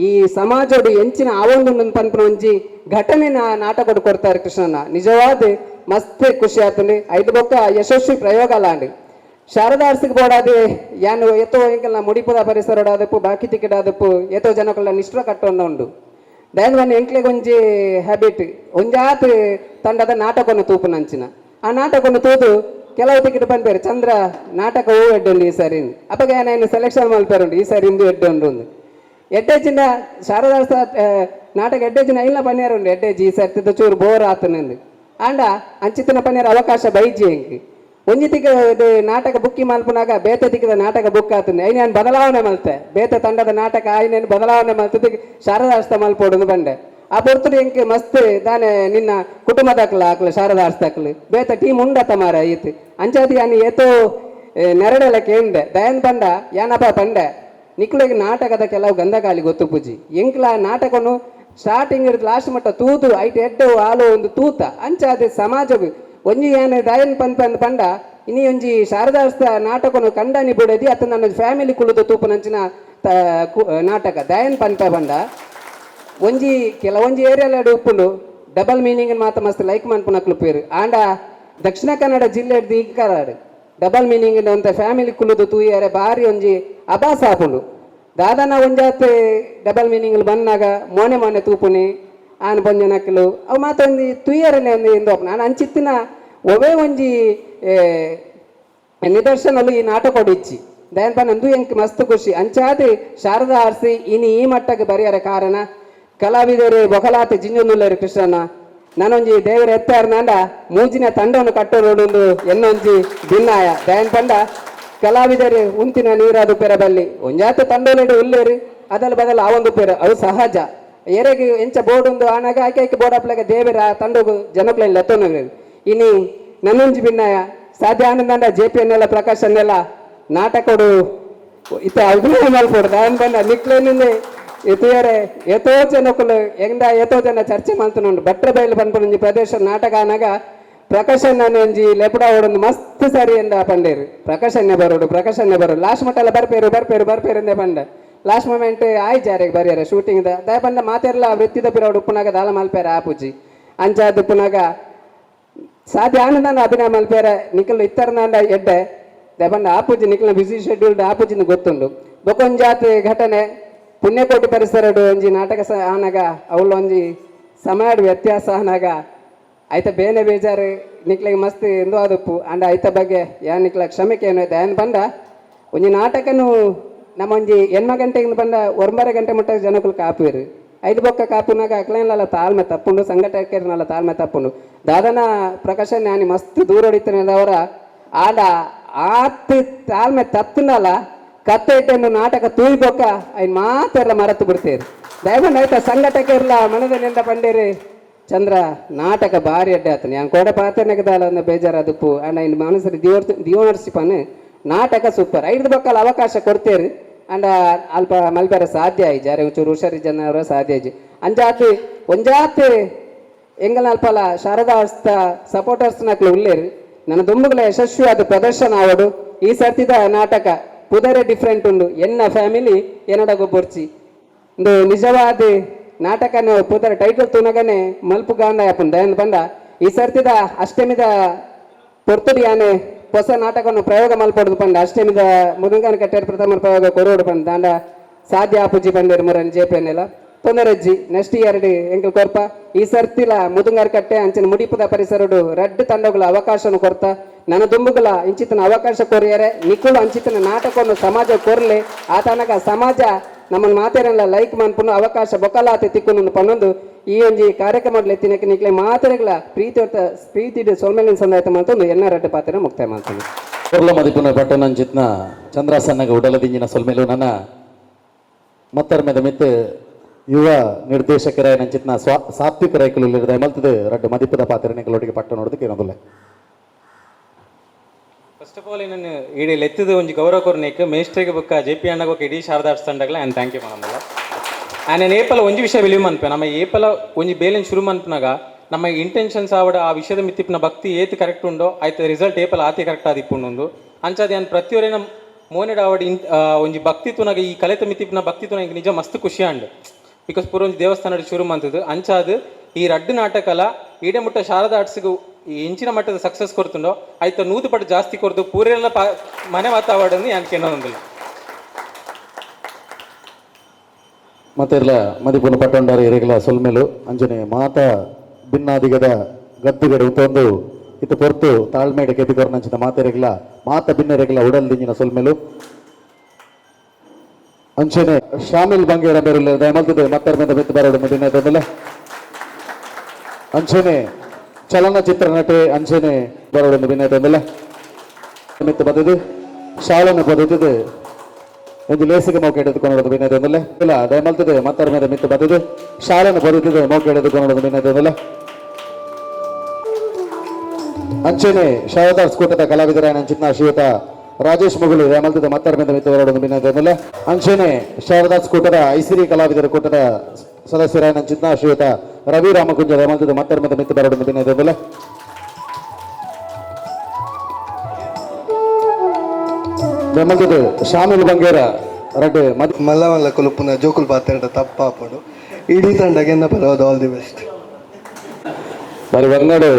ಈ ಸಮಾಜೋಡು ಎಂಚಿನ ಆವೊಂದು ಪನ್ಪುನ ಒಂಜಿ ಘಟನೆ ನಾಟಕ ಕೊಡ್ತಾರೆ ಕೃಷ್ಣನ. ನಿಜವಾದ ಮಸ್ತ್ ಖುಷಿ ಆತಂడి. ಐದು ಬೊಕ್ಕ ಯಶಸ್ವಿ ಪ್ರಯೋಗ ಲಾಂಡ್. ಶಾರದಾರ್ಸಿಗೆ ಬೋಡಾದೆ ಯಾನು ಏತೋ ಎಂಕಲ್ನ ಮುಡಿಪುದ ಪರಿಸರ ಬಾಕಿ ಟಿಕೆಟ್ ಆದಪ್ಪು ಏತೋ ಜನಕುಲ ನಿಷ್ಠ ಕಟ್ಟೊಂಡ ಉಂಡು. ದಯನ್ ಒನ್ ಎಂಕ್ಲೆಗ್ ಒಂಜಿ ಹ್ಯಾಬಿಟ್, ಒಂಜಾತ್ ತಂಡದ ನಾಟಕವನ್ನು ತೂಪುನಂಚಿನ. ಆ ನಾಟಕವನ್ನು ತೂದು ಕೆಲವು ಟಿಕೆಟ್ ಪನ್ಪೇರು, ಚಂದ್ರ ನಾಟಕ ಹೂ ಎಡ್ಡುಂಡು ಈ ಸರಿ. ಅಪಗ ಏನೇನು ಸೆಲೆಕ್ಷನ್ ಮಲ್ಪೇರುಂಡು, ಈ ಸರಿ ಇಂದು ಎಡ್ಡುಂಡು. ಎಡ್ಡೆಜಿನ ಶಾರದಾರ್ಸ ನಾಟಕ ಎಡ್ಡೆಜಿನ ಇಲ್ಲ ಪನ್ಯಾರುಂಡು, ಎಡ್ಡೆಜಿ ಈ ಸರ್ತಿದ ಚೂರು ಬೋರ್ ಆತನಂದು. ಆಂಡ ಅಂಚಿತನ ಪನ್ಯಾರ ಅವಕಾಶ ಬೈಜಿ. ಎಂಕ್ ಒಂಜಿ ತಿಕ್ಕ ನಾಟಕ ಬುಕ್ಕಿ ಮಲ್ಪುನಾಗ ಬೇತೆ ತಿಕ್ಕದ ನಾಟಕ ಬುಕ್ ಆತಂದೆ. ಐನ್ ನಾನು ಬದಲಾವಣೆ ಮಲ್ತೆ, ಬೇತೆ ತಂಡದ ನಾಟಕ ಆಯ್ನೇನು ಬದಲಾವಣೆ ಮಲ್ತದ ಶಾರದಾರ್ಸ್ತ ಮಲ್ಪೋಡು ಬಂಡೆ. ಆ ಪೊರ್ತುಡು ಎಂಕ್ ಮಸ್ತ್ ದಾನೆ ನಿನ್ನ ಕುಟುಂಬದಾಕ್ಲ ಆಕ್ಲ ಶಾರದಾರ್ಸ್ತಾಕ್ಲು ಬೇತೆ ಟೀಮ್ ಉಂಡತ ಮಾರ ಈತ್ ಅಂಚಾದಿ ಯಾನ್ ಏತೋ ನೆರಡೆಲ ಕೇಂದೆ. ದಯನ್ ಪಂಡ ಯಾನಪ್ಪ ಪಂಡೆ, ನಿಕ್ಲೆಗ್ ನಾಟಕದ ಕೆಲವು ಗಂಧಗಾಲಿ ಗೊತ್ತು ಪೂಜಿ. ಎಂಕ್ಲ ನಾಟಕನು ಸ್ಟಾರ್ಟಿಂಗ್ ಹಿಡಿದು ಲಾಸ್ಟ್ ಮಟ್ಟ ತೂದು ಐಟ್ ಎಡ್ಡು ಆಲು ಒಂದು ತೂತ ಅಂಚಾದ ಸಮಾಜಗ್ ಒಂಜಿ ಯಾನ್ ದಯನ್ ಪನ್ ಪಂದ್ ಪಂಡ ಇನಿ ಒಂಜಿ ಶಾರದಾಸ್ತ ನಾಟಕನು ಕಂಡನಿ ಬುಡದಿ ಅತ್ತ ನನ್ನ ಫ್ಯಾಮಿಲಿ ಕುಳುದು ತೂಪುನಂಚಿನ ನಾಟಕ. ದಯನ್ ಪನ್ಪ ಪಂಡ ಒಂಜಿ ಕೆಲವೊಂಜಿ ಏರಿಯಾಲ ಉಪ್ಪುಂಡು ಡಬಲ್ ಮೀನಿಂಗ್ ಮಾತ್ರ ಮಸ್ತ್ ಲೈಕ್ ಮನ್ಪುನಕ್ಲು ಪೇರು. ಆಂಡ ದಕ್ಷಿಣ ಕನ್ನಡ ಜಿಲ್ಲೆ ದೀಕರಾಡು ಡಬಲ್ ಮೀನಿಂಗ್ ಅಂತ ಫ್ಯಾಮಿಲಿ ಕುಲುದು ತೂಯರೆ ಬಾರಿ ಒಂಜಿ ಅಭಾಸ ಆಪುಂಡು. ದಾದನ ಒಂಜಾತ್ ಡಬಲ್ ಮೀನಿಂಗ್ ಬಂದಾಗ ಮೋನೆ ಮೋನೆ ತೂಪುನಿ ಆನ್ ಪೊಂಜನಕ್ಲು ಅವು ಮಾತೊಂದು ತುಯ್ಯರನೆ ಒಂದು ಇಂದು. ನಾನು ಅಂಚಿತ್ತಿನ ಒವೇ ಒಂಜಿ ನಿದರ್ಶನಲು ಈ ನಾಟಕ ಇಚ್ಚಿ. ದಯನ್ ಪಂಡ ಎಂಕ್ ಮಸ್ತ್ ಖುಷಿ. ಅಂಚಾದ್ ಶಾರದಾ ಆರ್ಸಿ ಇನಿ ಈ ಮಟ್ಟಕ್ಕೆ ಬರಿಯರ ಕಾರಣ ಕಲಾವಿದರು ಬೊಕಲಾತಿ ಜಿಂಜೊಂದುಲ್ಲೇರು ಕೃಷ್ಣನ. ನಾನೊಂಜಿ ದೇವರ ಎತ್ತಾರ್ನಾಂಡ ಮೂಜಿನ ತಂಡವನ್ನು ಕಟ್ಟೋಡೊಂದು ಎನ್ನೊಂಜಿ ಭಿನ್ನಾಯ. ದಯನ್ ಪಂಡ ಕಲಾವಿದರು ಉಂತಿನ ನೀರಾದು ಪೆರಬಲ್ಲಿ ಒಂಜಾತ ತಂಡೋಲೆಡು ಉಲ್ಲೇರು ಅದಲ್ ಬದಲು ಆ ಒಂದು ಪೆರ ಅವು ಸಹಜ. ಎರೆಗೆ ಎಂಚ ಬೋರ್ಡ್ ಒಂದು ಆನಾಗ ಆಕೆ ಆಕೆ ಬೋರ್ಡ್ ಅಪ್ಲಾಗ ದೇವರ ಆ ತಂಡಗು ಜನಕ್ಲೆನ್ ಲೆತ್ತೊನು. ಇನಿ ನನ್ನೊಂಜಿ ಭಿನ್ನಾಯ ಸಾಧ್ಯ ಆನಂದಂಡ ಜೆ ಪಿ ಅನ್ನೆಲ್ಲ ಪ್ರಕಾಶ್ ಅನ್ನೆಲ್ಲ ನಾಟಕಡು ಇತ್ತ ಅಭಿನಯ ಮಲ್ಪೊಡು. ದಾಯನ್ ಪಂಡ ನಿಕ್ಲೆನಿಂದೆ ಇತುಯರೆ ಏತೋ ಜನಕುಲು ಎಂದ ಏತೋ ಜನ ಚರ್ಚೆ ಮಲ್ತುನುಂಡು. ಭಟ್ರ ಬೈಲು ಪನ್ಪುನ ಪ್ರದೇಶ ನಾಟಕ ಆನಾಗ ಪ್ರಕಾಶ್ ಅಣ್ಣನ ಒಂಜಿ ಲೆಪುಡ ಓಡೊಂದು ಮಸ್ತ್ ಸರಿ ಎಂದ ಪಂಡೇರು, ಪ್ರಕಾಶ್ ಅಣ್ಣ ಬರೋಡು ಪ್ರಕಾಶ್ ಅಣ್ಣ ಬರೋಡು ಲಾಸ್ಟ್ ಮಟ್ಟಲ್ಲ ಬರ್ಪೇರು ಬರ್ಪೇರು ಬರ್ಪೇರು ಎಂದೇ ಪಂಡ. ಲಾಸ್ಟ್ ಮೊಮೆಂಟ್ ಆಯ್ ಜಾರಿಗೆ ಬರಿಯರೆ ಶೂಟಿಂಗ್ ದಯ ಪಂಡ ಮಾತೆರ್ಲ ವೃತ್ತಿದ ಪಿರವಡು ಉಪ್ಪುನಾಗ ದಾಲ ಮಲ್ಪೇರ ಆಪುಜಿ. ಅಂಚಾದ್ ಉಪ್ಪುನಾಗ ಸಾಧ್ಯ ಆನಂದನ ಅಭಿನಯ ಮಲ್ಪೇರ ನಿಕಲ್ ಇತ್ತರ್ನಾಂಡ ಎಡ್ಡೆ. ದಯಪಂಡ ಆಪುಜಿ ನಿಕಲ್ನ ಬ್ಯುಸಿ ಶೆಡ್ಯೂಲ್ಡ್ ಆಪುಜಿನ ಗೊತ್ತುಂಡು. ಬೊಕೊಂಜಾತ್ ಘಟನೆ ಪುಣ್ಯಕೋಟಿ ಪರಿಸರಡು ಒಂಜಿ ನಾಟಕ ಸ ಆನಾಗ ಅವಳು ಒಂಜಿ ಸಮಯಡ್ ವ್ಯತ್ಯಾಸ ಆನಾಗ ಐತ ಬೇನೆ ಬೇಜಾರು ನಿಕ್ಲೆಗ್ ಮಸ್ತ್ ಎಂದೋ ಆದಪ್ಪು. ಅಂಡ ಐತ ಬಗ್ಗೆ ಯಾನ್ ನಿಕ್ಲ ಕ್ಷಮೆಕೆ ಏನು. ದಯನ್ ಪಂಡ ಒಂಜಿ ನಾಟಕನು ನಮ್ಮ ಒಂಜಿ 8 ಗಂಟೆಗೆ ಬಂದ 9 ಗಂಟೆ ಮುಟ್ಟ ಜನಕುಲು ಕಾಪುವೆರು. ಐದು ಬೊಕ್ಕ ಕಾಪುನಾಗ ಅಕ್ಲೇನ್ಲಲ್ಲ ತಾಳ್ಮೆ ತಪ್ಪುಂಡು, ಸಂಘಟಕರ್ನಲ್ಲ ತಾಳ್ಮೆ ತಪ್ಪುಂಡು. ದಾದನ ಪ್ರಕಾಶ ಜ್ಞಾನಿ ಮಸ್ತ್ ದೂರ ಹೊಡಿತಾನೆ ಆಡ ಆತ್ ತಾಳ್ಮೆ ತಪ್ಪುನಲ್ಲ ಕತ್ತೆ ಇಟ್ಟನ್ನು ನಾಟಕ ತೂಯಿ ಬೊಕ್ಕ ಐನ್ ಮಾತೆಲ್ಲ ಮರತು ಬಿಡ್ತೇರು. ದಯಮಂಡ ಆಯ್ತಾ ಸಂಘಟಕರ್ಲ ಮನದ ಪಂಡೇರಿ ಚಂದ್ರ ನಾಟಕ ಭಾರಿ ಅಡ್ಡೆ ಆತನ ಯಾನ್ ಕೋಡೆ ಪಾತೆನಗದಾಲ ಬೇಜಾರದುಪ್ಪು. ಅಂಡ್ ಐನ್ ಮನಸ್ಸು ದಿವನರ್ಸಿಪನ್ ನಾಟಕ ಸೂಪರ್. ಐದು ಬೊಕ್ಕಲ ಅವಕಾಶ ಕೊಡ್ತೇರು. ಅಂಡ ಅಲ್ಪ ಮಲ್ಪೆರೆ ಸಾಧ್ಯ ಆಯ್ಜಿ ಅರೆ ಒಂಚೂರು ಹುಷಾರಿ ಜನರ ಸಾಧ್ಯ ಆಯ್ಜಿ. ಅಂಜಾತಿ ಒಂಜಾತಿ ಎಂಗಲ ಅಲ್ಪಲ ಶಾರದಾ ಸಪೋರ್ಟರ್ಸ್ ನಕ್ಲು ಉಲ್ಲೇರು. ನನ್ನ ದುಂಬುಗಳ ಯಶಸ್ವಿಯಾದ ಪ್ರದರ್ಶನ ಆವಡು. ಈ ಸರ್ತಿದ ನಾಟಕ ಪುದರೆ ಡಿಫ್ರೆಂಟ್ ಉಂಡು, ಎನ್ನ ಫ್ಯಾಮಿಲಿ ಎನ್ನಡ ಗೊಬ್ಬರ್ಚಿ ಇಂದು ನಿಜವಾದ ನಾಟಕನ ಪುದರ ಟೈಟಲ್ ತೂನಗನೆ ಮಲ್ಪು ಗಾಂಧ ದಯನ್ ಪಂಡ ಈ ಸರ್ತಿದ ಅಷ್ಟಮಿದ ಪೊರ್ತುಡು ಯಾನೆ ಹೊಸ ನಾಟಕವನ್ನು ಪ್ರಯೋಗ ಮಲ್ಪೊಡುದು ಪಂಡ ಅಷ್ಟಮಿದ ಮುದುಂಗನ ಕಟ್ಟೆರ್ ಪ್ರಥಮ ಪ್ರಯೋಗ ಕೊರೋಡು ಪಂಡ ದಾಂಡ ಸಾಧ್ಯ ಆಪುಜಿ ಪಂಡೇರು ಮುರನ್ ಜೆ ಪಿ ಅನ್ನೆಲ್ಲ. ತೊಂದರೆಜ್ಜಿ ನೆಕ್ಸ್ಟ್ ಇಯರ್ ಎಂಕಲ್ ಕೊರ್ಪ. ಈ ಸರ್ತಿಲ ಮುದುಂಗಾರ್ ಕಟ್ಟೆ ಅಂಚಿನ ಮುಡಿಪುದ ಪರಿಸರಡು ರಡ್ಡ್ ತಂಡಗಳ ಅವಕಾಶನು ಕೊರ್ತ. ನನ್ನ ದುಂಬುಗಳ ಇಂಚಿತನ ಅವಕಾಶ ಕೊರಿಯರೆ ನಿಕುಲು ಅಂಚಿತನ ನಾಟಕವನ್ನು ಸಮಾಜ ಕೊರ್ಲೆ. ಆತನಕ ಸಮಾಜ ನಮ್ಮನ್ನು ಮಾತೆರೆಲ್ಲ ಲೈಕ್ ಮನ್ಪುನು ಅವಕಾಶ ಬೊಕಲಾತೆ ತಿಕ್ಕುನು ಪನ್ನೊಂದು ಈ ಒಂಜಿ ಕಾರ್ಯಕ್ರಮ ಎತ್ತಿನಕ್ಕೆ ನಿಕ್ಲೆ ಮಾತೆರೆಗಳ ಪ್ರೀತಿ ಪ್ರೀತಿ ಸೊಲ್ಮೆಲಿನ ಸಂದಾಯತ ಮಂತೊಂದು ಎನ್ನ ರಡ್ಡು ಪಾತ್ರ ಮುಕ್ತಾಯ ಮಾಡ್ತೀನಿ. ಕೊರ್ಲ ಮದಿಪುನ ಪಟ್ಟಣಂಚಿತ್ನ ಚಂದ್ರಾಸನ್ನಗ ಉಡಲದಿಂಜಿನ ಸೊಲ್ಮೆಲು. ನನ್ನ ಮತ್ತರ್ಮೆದ ಮಿತ್ತು ಯುವ ನಿರ್ದೇಶಕರ ನಂಚಿತ್ನ ಸ್ವಾ ಸಾತ್ವಿಕ ರೈಕುಲು ಮಲ್ತದ ರಡ್ಡು ಮದಿಪದ ಪಾತ್ರ ಪಟ್ಟ ನೋಡೋದಕ್ಕೆ ಏನೋದಿಲ್ಲ. ಫಸ್ಟ್ ಆಫ್ ಆಲ್, ನಾನು ಇಡೀ ಲೆತ್ತದ ಒಂಜಿ ಗೌರವ ಕೊರ್ನೇಕ್ ಮೇಸ್ಟ್ರಿಗೆ ಬೊಕ್ಕ ಜೆ ಪಿ ಅಣ್ಣಗ ಬೊಕ್ಕ ಇಡೀ ಶಾರದಾರ್ಸ್ ತಂಡಗ್ಲ ಆ್ಯಂಡ್ thank you ಮನಮಲ್ಲ. ಆ್ಯಂಡ್ ನಾನು ಏಪಲ ಒಂಜಿ ವಿಷಯ ಬಿಲೀವ್ ಮನ್ಪೆ, ನಮ್ಮ ಏಪಲ ಒಂಜಿ ಬೇಲೆನ್ ಶುರು ಮನ್ಪುನಾಗ ನಮ್ಮ ಇಂಟೆನ್ಷನ್ಸ್ ಆವಡ, ಆ ವಿಷಯದ ಮಿತ್ತಿಪ್ನ ಭಕ್ತಿ ಏತ್ ಕರೆಕ್ಟ್ ಉಂಡೋ ಆಯ್ತು ರಿಸಲ್ಟ್ ಏಪಲ ಆತಿ ಕರೆಕ್ಟ್ ಆದಿಪ್ಪುಂಡು. ಅಂಚಾದ ಯಾನ್ ಪ್ರತಿಯೊರಿನ ಮೋನೆಡ್ ಆವಡ್ ಇನ್ ಒಂಜಿ ಭಕ್ತಿ ತುನಾಗ, ಈ ಕಲೆತ ಮಿತ್ತಿಪ್ನ ಭಕ್ತಿ ತುನಾಗ ನಿಜ ಮಸ್ತ್ ಖುಷಿ ಆಂಡ್. Because ಪೂರ ಒಂಜಿ ದೇವಸ್ಥಾನ ಶುರು ಮಂತದ್ದು. ಅಂಚಾದ್ ಈ ರಡ್ಡು ನಾಟಕಲ ಈಡೆ ಮುಟ್ಟ ಶಾರದಾ ಆರ್ಟ್ಸ್ಗೆ ಈ ಇಂಚಿನ ಮಟ್ಟದ ಸಕ್ಸಸ್ ಕೊರ್ತುಂಡೋ ಆಯ್ತು 100 ಪಟ್ಟು ಜಾಸ್ತಿ ಕೊರ್ದು ಪೂರೆಲ್ಲ ಪಾ ಮನೆ ವಾತಾವರಣ ಯಾನ್ ಕೆನೊಂದಿಲ್ಲ. ಮತ್ತೆ ಇಲ್ಲ ಮದಿಪುನ ಪಟ್ಟೊಂಡಾರ ಇರೆಗಳ ಸೊಲ್ಮೆಲು. ಅಂಚನೆ ಮಾತ ಭಿನ್ನಾದಿಗದ ಗದ್ದುಗಡೆ ಉಂತೊಂದು ಇತ್ತು ಪೊರ್ತು ತಾಳ್ಮೇಡೆ ಕೆಪಿಕೊರ್ನಂಚಿನ ಮಾತೆರೆಗ್ಲ ಮಾತ ಭಿನ್ನರೆಗ್ಲ ಉಡಲ್ ದಿಂಜಿನ ಸೊಲ್ಮೆಲು. ಅಂಚನೆ ಶಾಮಿಲ್ ಬಂಗೇರ ಬೇರುಲ್ಲ ದಯಮಲ್ತದೆ ಮತ್ತರ್ಮೆದ ಬಿತ್ತು ಬರೋಡು ಮುದಿನ. ಅಂಚನೆ ಚಲನಚಿತ್ರ ನಟೆ ಅಂಚನೆ ಬರೋಡು ಮುದಿನ ಮಿತ್ತು ಬದದು ಶಾಲನ ಬದದು ಒಂಜಿ ಲೇಸಿಗೆ ಮೌಕೆ ಎಡೆದುಕೊಂಡು ಬಿನ್ನದೊಂದಲ್ಲ. ಇಲ್ಲ ದಯಮಲ್ತದೆ ಮತ್ತರ್ಮೆದ ಮಿತ್ತು ಬದದು ಶಾಲನ ಬದುತ್ತದೆ ಮೌಕೆ ಎಡೆದುಕೊಂಡು ಬಿನ್ನದೊಂದಲ್ಲ. ಅಂಚನೆ ಶಾರದಾರ್ಸ್ ಕೂಟದ ಕಲಾವಿದರ ನಂಚಿನ ಶ್ರೀಯುತ ರಾಜೇಶ್ ಮುಗುಳಿ ದಯಮಲ್ತದೆ ಮತ್ತರ್ಮೆದ ಮಿತ್ತು ಬರೋಡು ಬಿನ್ನದೊಂದಲ್ಲ. ಅಂಚನೆ ಶಾರದಾಸ್ ಕೂಟದ ಐಸಿರಿ ಕಲಾವಿದರ ಕೂಟದ ಸದಸ್ಯರ ನಂಚಿನ ಶ್ರೀಯುತ ರವಿ ರಾಮಕುಂಜ ದಯಮಲ್ತದೆ ಮತ್ತರ್ಮೆದ ಮಿತ್ತು ಬರೋಡು ಬಿನ್ನದೊಂದಲ್ಲ. ದಯಮಲ್ತದೆ ಶಾಮಿಲ್ ಬಂಗೇರ ರಡ್ಡು ಮದ್ ಮಲ್ಲ ಮಲ್ಲ ಕುಲುಪುನ ಜೋಕುಲ್ ಪಾತೆರಡ ತಪ್ಪಾಪುಂಡು. ಇಡೀ ತಂಡಗೆ ಪರವಾದ ಆಲ್ the best. ಬರಿ ಬಂಗಡು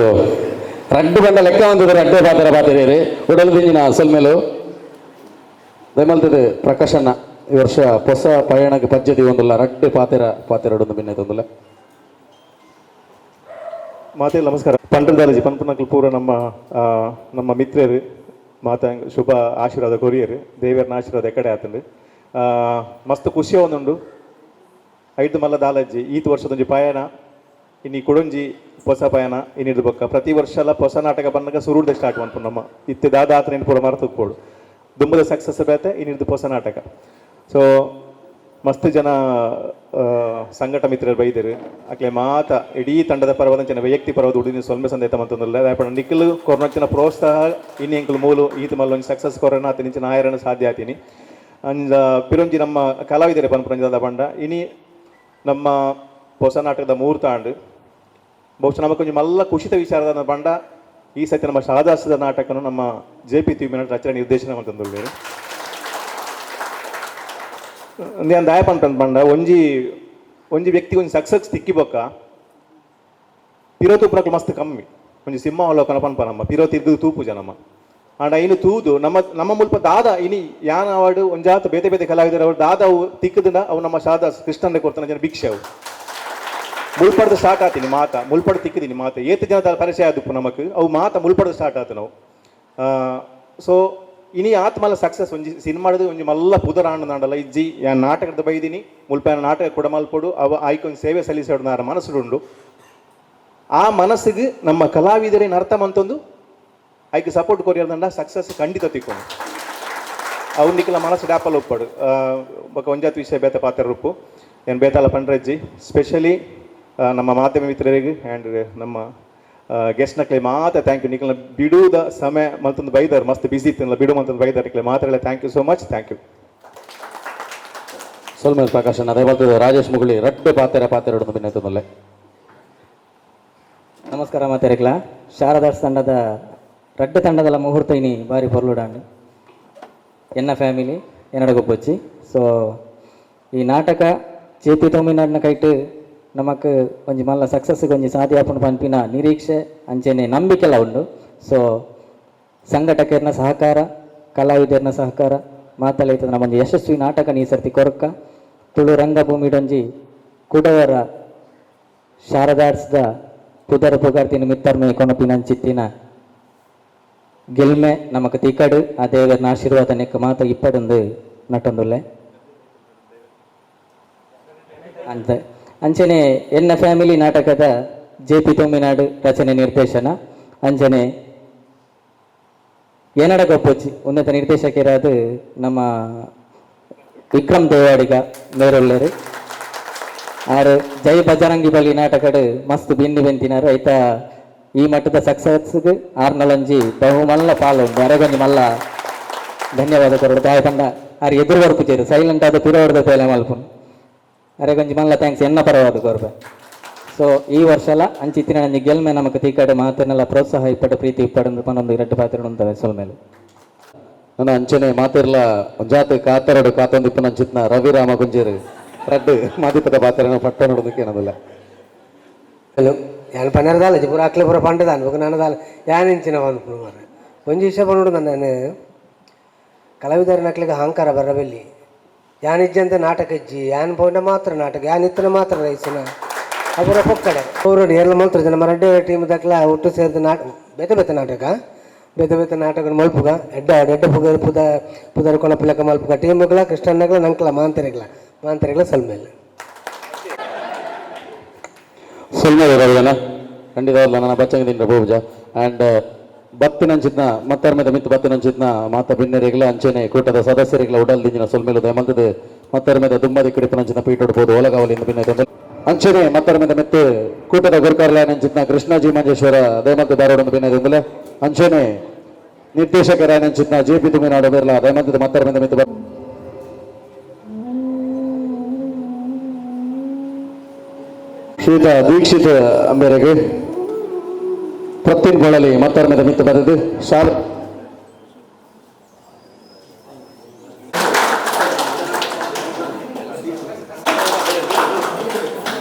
ರಡ್ಡು ಬಂಡ ಲೆಕ್ಕ ಬಂದದ ರಡ್ಡೆ ಪಾತ್ರ ಪಾತಿರಿ ಉಡಲ್ ದಿಂಜಿನ ಸೊಲ್ಮೆಲು. ದಯಮಲ್ತದೆ ಪ್ರಕಾಶನ ಈ ವರ್ಷ ಹೊಸ ಪಯಣಕ್ಕೆ ಪದ್ಧತಿ ಒಂದುಲ್ಲ ರಡ್ಡು ಪಾತೆರ ಪಾತೆರಡೊಂದು ಭಿನ್ನ ಒಂದುಲ್ಲ. ಮಾತೆ ನಮಸ್ಕಾರ. ಪಂಡಲ್ದಾಲಜಿ ಪನ್ಪುನಕ್ಲು ಪೂರ ನಮ್ಮ ನಮ್ಮ ಮಿತ್ರರು ಮಾತ ಶುಭ ಆಶೀರ್ವಾದ ಕೊರಿಯರು. ದೇವರನ ಆಶೀರ್ವಾದ ಎಕಡೆ ಆತಂಡು. ಮಸ್ತ್ ಖುಷಿ ಒಂದುಂಡು. ಐದು ಮಲ್ಲ ದಾಲಜ್ಜಿ ಈತ್ ವರ್ಷದೊಂಜಿ ಪಯಣ, ಇನ್ನು ಕೊಡೊಂಜಿ ಹೊಸ ಪಯಣ ಇನ್ನಿರ್ದು ಬೊಕ್ಕ. ಪ್ರತಿ ವರ್ಷ ಎಲ್ಲ ಹೊಸ ನಾಟಕ ಬಂದಾಗ ಸುರುಡ್ದೆ ಸ್ಟಾರ್ಟ್ ಮನ್ಪು ನಮ್ಮ ಇತ್ತೆ ದಾದ ಆತನ ಪೂರ ಮರೆತುಕ್ಕೋಡು ದುಂಬದ ಸಕ್ಸಸ್ ಬೇತೆ ಇನ್ನಿರ್ದು ಹೊಸ ನಾಟಕ. ಸೊ ಮಸ್ತ್ ಜನ ಸಂಘಟ ಮಿತ್ರರು ಬೈದರು. ಅಕ್ಲೆ ಮಾತ ಇಡೀ ತಂಡದ ಪರವಾದ ಜನ ವೈಯಕ್ತಿಕ ಪರವಾದ ಉಡಿನ ಸೊಲ್ಮೆ ಸಂದೇತ ಮಂತಂದಿಲ್ಲ. ದಾಯಪಂಡ ನಿಖಿಲ್ ಕೊರ್ನಂಚಿನ ಪ್ರೋತ್ಸಾಹ ಇನ್ನು ಎಂಕುಲು ಮೂಲು ಈತ ಮಲ್ಲ ಒಂಜಿ ಸಕ್ಸಸ್ ಕೊರನ ಆತ ನಿಂಚಿನ ಆಯರನ ಸಾಧ್ಯ ಆತೀನಿ. ಅಂಜ ಪಿರೊಂಜಿ ನಮ್ಮ ಕಲಾವಿದರೆ ಪನ್ಪುರಂಜಿ ಪಂಡ ಇನಿ ನಮ್ಮ ಹೊಸ ನಾಟಕದ ಮುಹೂರ್ತ ಆಂಡ್. ಬಹುಶಃ ನಮಗೊಂಜಿ ಮಲ್ಲ ಖುಷಿತ ವಿಚಾರದ ಪಂಡ ಈ ಸತಿ ನಮ್ಮ ಶಾರದಾಸದ ನಾಟಕನು ನಮ್ಮ ಜೆ ಪಿ ತಿಮ್ಮಿನ ರಚನೆ ನಿರ್ದೇಶನ ಮಂತಂದುಲ್ಲೆರ್. ಯಾನ್ ದಾಯ ಪನ್ಪಂದ್ ಪಂಡ ಒಂಜಿ ಒಂಜಿ ವ್ಯಕ್ತಿ ಒಂಜಿ ಸಕ್ಸಸ್ ತಿಕ್ಕಿ ಬೊಕ್ಕ ಪಿರೋ ತೂಪುನಕ್ಲು ಮಸ್ತ್ ಕಮ್ಮಿ. ಒಂಜಿ ಸಿಂಹ ಅವಲೋಕನ ಪನ್ಪ ನಮ್ಮ ಪಿರೋ ತಿರ್ಗು ತೂಪು ನಮ್ಮ ಆಂಡ ಐನು ತೂದು ನಮ್ಮ ನಮ್ಮ ಮುಲ್ಪ ದಾದ ಇನಿ ಯಾನ್ ಅವಾರ್ಡ್ ಒಂಜಾತ ಬೇತೆ ಬೇತೆ ಕಲಾವಿದರು ಅವರು ದಾದ ಅವು ತಿಕ್ಕದಿಂದ ಅವು ನಮ್ಮ ಶಾರದಾಸ್ ಕೃಷ್ಣನ್ನೇ ಕೊಡ್ತಾನೆ ಜನ ಭಿಕ್ಷೆ. ಅವು ಮುಲ್ಪಡ್ದು ಸ್ಟಾರ್ಟ್ ಆತೀನಿ ಮಾತ ಮುಲ್ಪಡ್ ತಿಕ್ಕಿದೀನಿ ಮಾತ ಏತ್ ಜನ ಪರಿಚಯ ಆದುಪ್ಪು ನಮಕ್ ಅವು ಮಾತ ಮುಲ್ಪಡ್ದು ಸ್ಟಾರ್ಟ್ ಆತು ನಾವು. ಸೊ ಇನಿ ಆತ್ಮಲ್ಲ ಸಕ್ಸಸ್ ಒಂಜಿ ಸಿನಿಮಾದ ಒಂಜಿ ಮಲ್ಲ ಪುದರ್ ಆಂಡಲ ಇಜ್ಜಿ. ಯಾನ್ ನಾಟಕದ ಬೈದಿನಿ ಮುಲ್ಪ ನಾಟಕ ಕೂಡ ಮಲ್ಪೊಡು ಅವ ಆಯ್ಕೊಂದು ಸೇವೆ ಸಲ್ಲಿಸೋಡು ನಾರ ಮನಸ್ಸುಡುಂಡು. ಆ ಮನಸ್ಸಿಗೆ ನಮ್ಮ ಕಲಾವಿದರೇನು ಅರ್ಥ ಮಂತೊಂದು ಐಕ್ ಸಪೋರ್ಟ್ ಕೊರಿಯರ್ದಂಡ ಸಕ್ಸಸ್ ಖಂಡಿತ ತಿಕ್ಕೊಂಡು ಅವು ನಿಖಲ ಮನಸ್ಸು ಡ್ಯಾಪಲ್ ಒಪ್ಪಡು. ಬೊಕ ಒಂಜಾತ್ ವಿಷಯ ಬೇತ ಪಾತ್ರ ರೂಪು ಏನು ಬೇತಾಲ ಪಂಡ್ರಜ್ಜಿ. ಸ್ಪೆಷಲಿ ನಮ್ಮ ಮಾಧ್ಯಮ ಮಿತ್ರರಿಗೆ ಆ್ಯಂಡ್ ನಮ್ಮ ಗೆಸ್ಟ್ನಕ್ಲೆ ಮಾತ್ರ thank you. ನಿಖಲ್ನ ಬಿಡುವುದ ಸಮಯ ಮತ್ತೊಂದು ಬೈದಾರ್ ಮಸ್ತ್ ಬಿಸಿ ಇತ್ತು ಬಿಡು ಮಂತೊಂದು ಬೈದಾರ್ ನಿಕ್ಲೆ ಮಾತ್ರ thank you so much, thank you. ಸೊಲ್ಮೆಲ್ Prakashan. ಅದೇ ಬರ್ತದೆ ರಾಜೇಶ್ ಮುಗುಳಿ ರಡ್ಡು ಪಾತೆರ ಪಾತೆರಡೊಂದು ಭಿನ್ನ. ನಮಸ್ಕಾರ ಮಾತೆರೆಗ್ಲ. ಶಾರದಾಸ್ ತಂಡದ ರಡ್ಡು ತಂಡದಲ್ಲ ಮುಹೂರ್ತ ಇನಿ ಬಾರಿ ಪೊರ್ಲುಡಾಂಡ್. ಎನ್ನ ಫ್ಯಾಮಿಲಿ ಎನ್ನಡ ಗೊಪ್ಪೊಚ್ಚಿ. ಸೊ ಈ ನಾಟಕ ಜೆ ಪಿ ತೋಮಿನಾಡ್ನ ಕೈಟ್ ನಮಕ್ ಒಂಜಿ ಮಲ್ಲ ಸಕ್ಸಸ್ ಒಂಜಿ ಸಾಧ್ಯ ಆಪುಂಡು ಪನ್ಪಿನ ನಿರೀಕ್ಷೆ ಅಂಚೆನೆ ನಂಬಿಕೆಲ ಉಂಡು. ಸೊ ಸಂಘಟಕರ್ನ ಸಹಕಾರ, ಕಲಾವಿದರ್ನ ಸಹಕಾರ ಮಾತಲ ಇತ್ತದ. ನಮ್ಮ ಒಂಜಿ ಯಶಸ್ವಿ ನಾಟಕ ನೀ ಸರ್ತಿ ಕೊರಕ ತುಳು ರಂಗಭೂಮಿಡೊಂಜಿ ಕುಡವರ ಶಾರದಾರ್ಸ್ದ ಪುದರ್ ಪುಗಾರ್ತಿನ ಮಿತ್ತರ್ಮೆ ಕೊನಪಿನಂಚಿತ್ತಿನ ಗೆಲ್ಮೆ ನಮಕ್ ತಿಕ್ಕಡು ಆ ದೇವರನ ಆಶೀರ್ವಾದ ನೆಕ್ ಮಾತ ಇಪ್ಪಡೊಂದು ನಟೊಂದುಲ್ಲೆ ಅಂತ. ಅಂಚನೆ ಎನ್ನ ಫ್ಯಾಮಿಲಿ ನಾಟಕದ ಜೆ ಪಿ ತೋಮಿನಾಡು ರಚನೆ ನಿರ್ದೇಶನ ಅಂಚನೆ ಏನಡ ಗೊಪ್ಪೊಚ್ಚಿ ಉನ್ನತ ನಿರ್ದೇಶಕರಾದ ನಮ್ಮ ವಿಕ್ರಮ್ ದೇವಾಡಿಗ ಮೇರೊಲ್ಲೆರು ಆರು ಜೈ ಬಜರಂಗಿ ಬಲಿ ನಾಟಕಡು ಮಸ್ತ್ ಬಿಂದು ಬೆಂತಿನಾರು ಐತ ಈ ಮಟ್ಟದ ಸಕ್ಸಸ್ಗೆ ಆರ್ನಲಂಜಿ ಬಹುಮಲ್ಲ ಪಾಲು ಅರೆಗೊಂಜಿ ಮಲ್ಲ ಧನ್ಯವಾದ ಕೊರಡು ದಾಯ ಪಂಡ ಆರು ಎದುರು ಬರ್ಪುಜೆರು ಸೈಲೆಂಟ್ ಆದ ಪಿರವರ್ದ ಪೇಲೆ ಮಲ್ಪುನ್ ಅರೆಗೊಂಜಿ ಮಲ್ಲ thanks ಎನ್ನ ಪರವಾದ ಕೊರ್ಬೆ. ಸೊ ಈ ವರ್ಷಲ ಅಂಚಿತ್ತಿನ ನಂಜಿ ಗೆಲ್ಮೆ ನಮಕ್ ತೀಕಡೆ ಮಾತನೆಲ್ಲ ಪ್ರೋತ್ಸಾಹ ಇಪ್ಪಡು ಪ್ರೀತಿ ಇಪ್ಪಡು ಪನೊಂದು ಎರಡು ಪಾತ್ರ ಉಂತವೆ ಸೊಲ್ಮೇಲೆ. ನನ್ನ ಅಂಚನೆ ಮಾತಿರ್ಲ ಜಾತಿ ಕಾತರಡು ಕಾತೊಂದು ಇಪ್ಪು ರವಿ ರಾಮ ಕುಂಜೇರು ರಡ್ಡು ಮಾದಿಪದ ಪಾತ್ರನ ಪಟ್ಟ ನೋಡೋದಕ್ಕೆ ಏನದಲ್ಲ. ಹಲೋ ಯಾನ್ ಪನೆರದಾಲ ಪೂರ ಅಕ್ಲೆ ಪೂರ ಪಂಡದಾನ್ ಬೊಕ ನನದಾಲ ಯಾನ್ ಇಂಚಿನ ಪನ್ಪುನು ಮಾರ್ರೆ. ಒಂಜಿ ವಿಷಯ ಪನೊಡು ನಾನು ಕಲಾವಿದರನಕ್ಲೆಗ್ ಅಹಂಕಾರ ಬರಬಲ್ಲಿ ಯಾನ್ ಇಜ್ಜಂತೆ ನಾಟಕ ಇಜ್ಜಿ ಯಾನ್ ಪೋಂಡ ಮಾತ್ರ ನಾಟಕ ಯಾನ್ ಇತ್ತನ ಮಾತ್ರ ರೈಸಿನ ಅವರ ಪೊಕ್ಕಡೆ ಅವರು ಏರ್ಲ ಮಲ್ತ್ರ ಜನ ರಡ್ಡೆ ಟೀಮ್ ದಕ್ಲ ಒಟ್ಟು ಸೇರ್ದು ನಾಟ ಬೇತೆ ಬೇತೆ ನಾಟಕ ಬೇತೆ ಬೇತೆ ನಾಟಕ ಮಲ್ಪುಗ ಎಡ್ಡ ಎಡ್ಡ ಪುಗರ್ ಪುದ ಪುದರ್ ಕೊನ ಪಿಲಕ ಮಲ್ಪುಗ ಟೀಮ್ಗಳ ಕೃಷ್ಣಣ್ಣಗಳ ನಂಕ್ಲ ಮಾಂತರೆಗ್ಲ ಮಾಂತರೆಗ್ಲ ಸಲ್ಮೇಲೆ ಸೊಲ್ಮೇಲೆ ರವಿಯಣ್ಣ ಖಂಡಿತವಾಗ್ಲೂ ನನ್ನ ಬಚ್ಚಂಗ ತಿಂಡ ಪೂಜ ಆ್ಯಂಡ್ ಬತ್ತಿನಂಚಿತ್ನ ಮತ್ತರ್ಮೆದ ಮಿತ್ತು ಬತ್ತಿನಂಚಿತ್ನ ಮಾತ ಬಿನ್ನೆರಿಗ್ಲ ಅಂಚೆನೆ ಕೂಟದ ಸದಸ್ಯರಿಗ್ಲ ಉಡಲ್ ದಿಂಜಿನ ಸೊಲ್ಮೇಲು ದಯಮಲ್ತದೆ ಮತ್ತರ್ಮೆದ ದುಮ್ಮದಿ ಕಿಡಿಪನಂಚಿನ ಪೀಟೊಡು ಓಲಗಾವಲಿಂದ ಭಿನ್ನ ಅಂಚೆನೆ ಮತ್ತರ್ಮೆದ ಮಿತ್ತು ಕೂಟದ ಗುರುಕಾರ್ಲಾಯನಂಚಿತ್ನ ಕೃಷ್ಣಾಜಿ ಮಂಜೇಶ್ವರ ದಯಮಲ್ತ ಧಾರವಾಡ ಭಿನ್ನ ಅಂಚೆನೆ ನಿರ್ದೇಶಕರಾಯನಂಚಿತ್ನ ಜೆ ಪಿ ತುಮಿನಾಡು ಬಿರ್ಲಾ ದಯಮಲ್ತದ ಮತ್ತರ್ಮೆದ ಮಿತ್ತು ಶ್ರೀತ ದೀಕ್ಷಿತ್ ಮೇರೆಗೆ ಪ್ರತಿನ್ ಗೋಳಲಿ ಮತ್ತರ್ಮೆದ ಮಿತ್ತು ಬರೆದು ಶಾಲ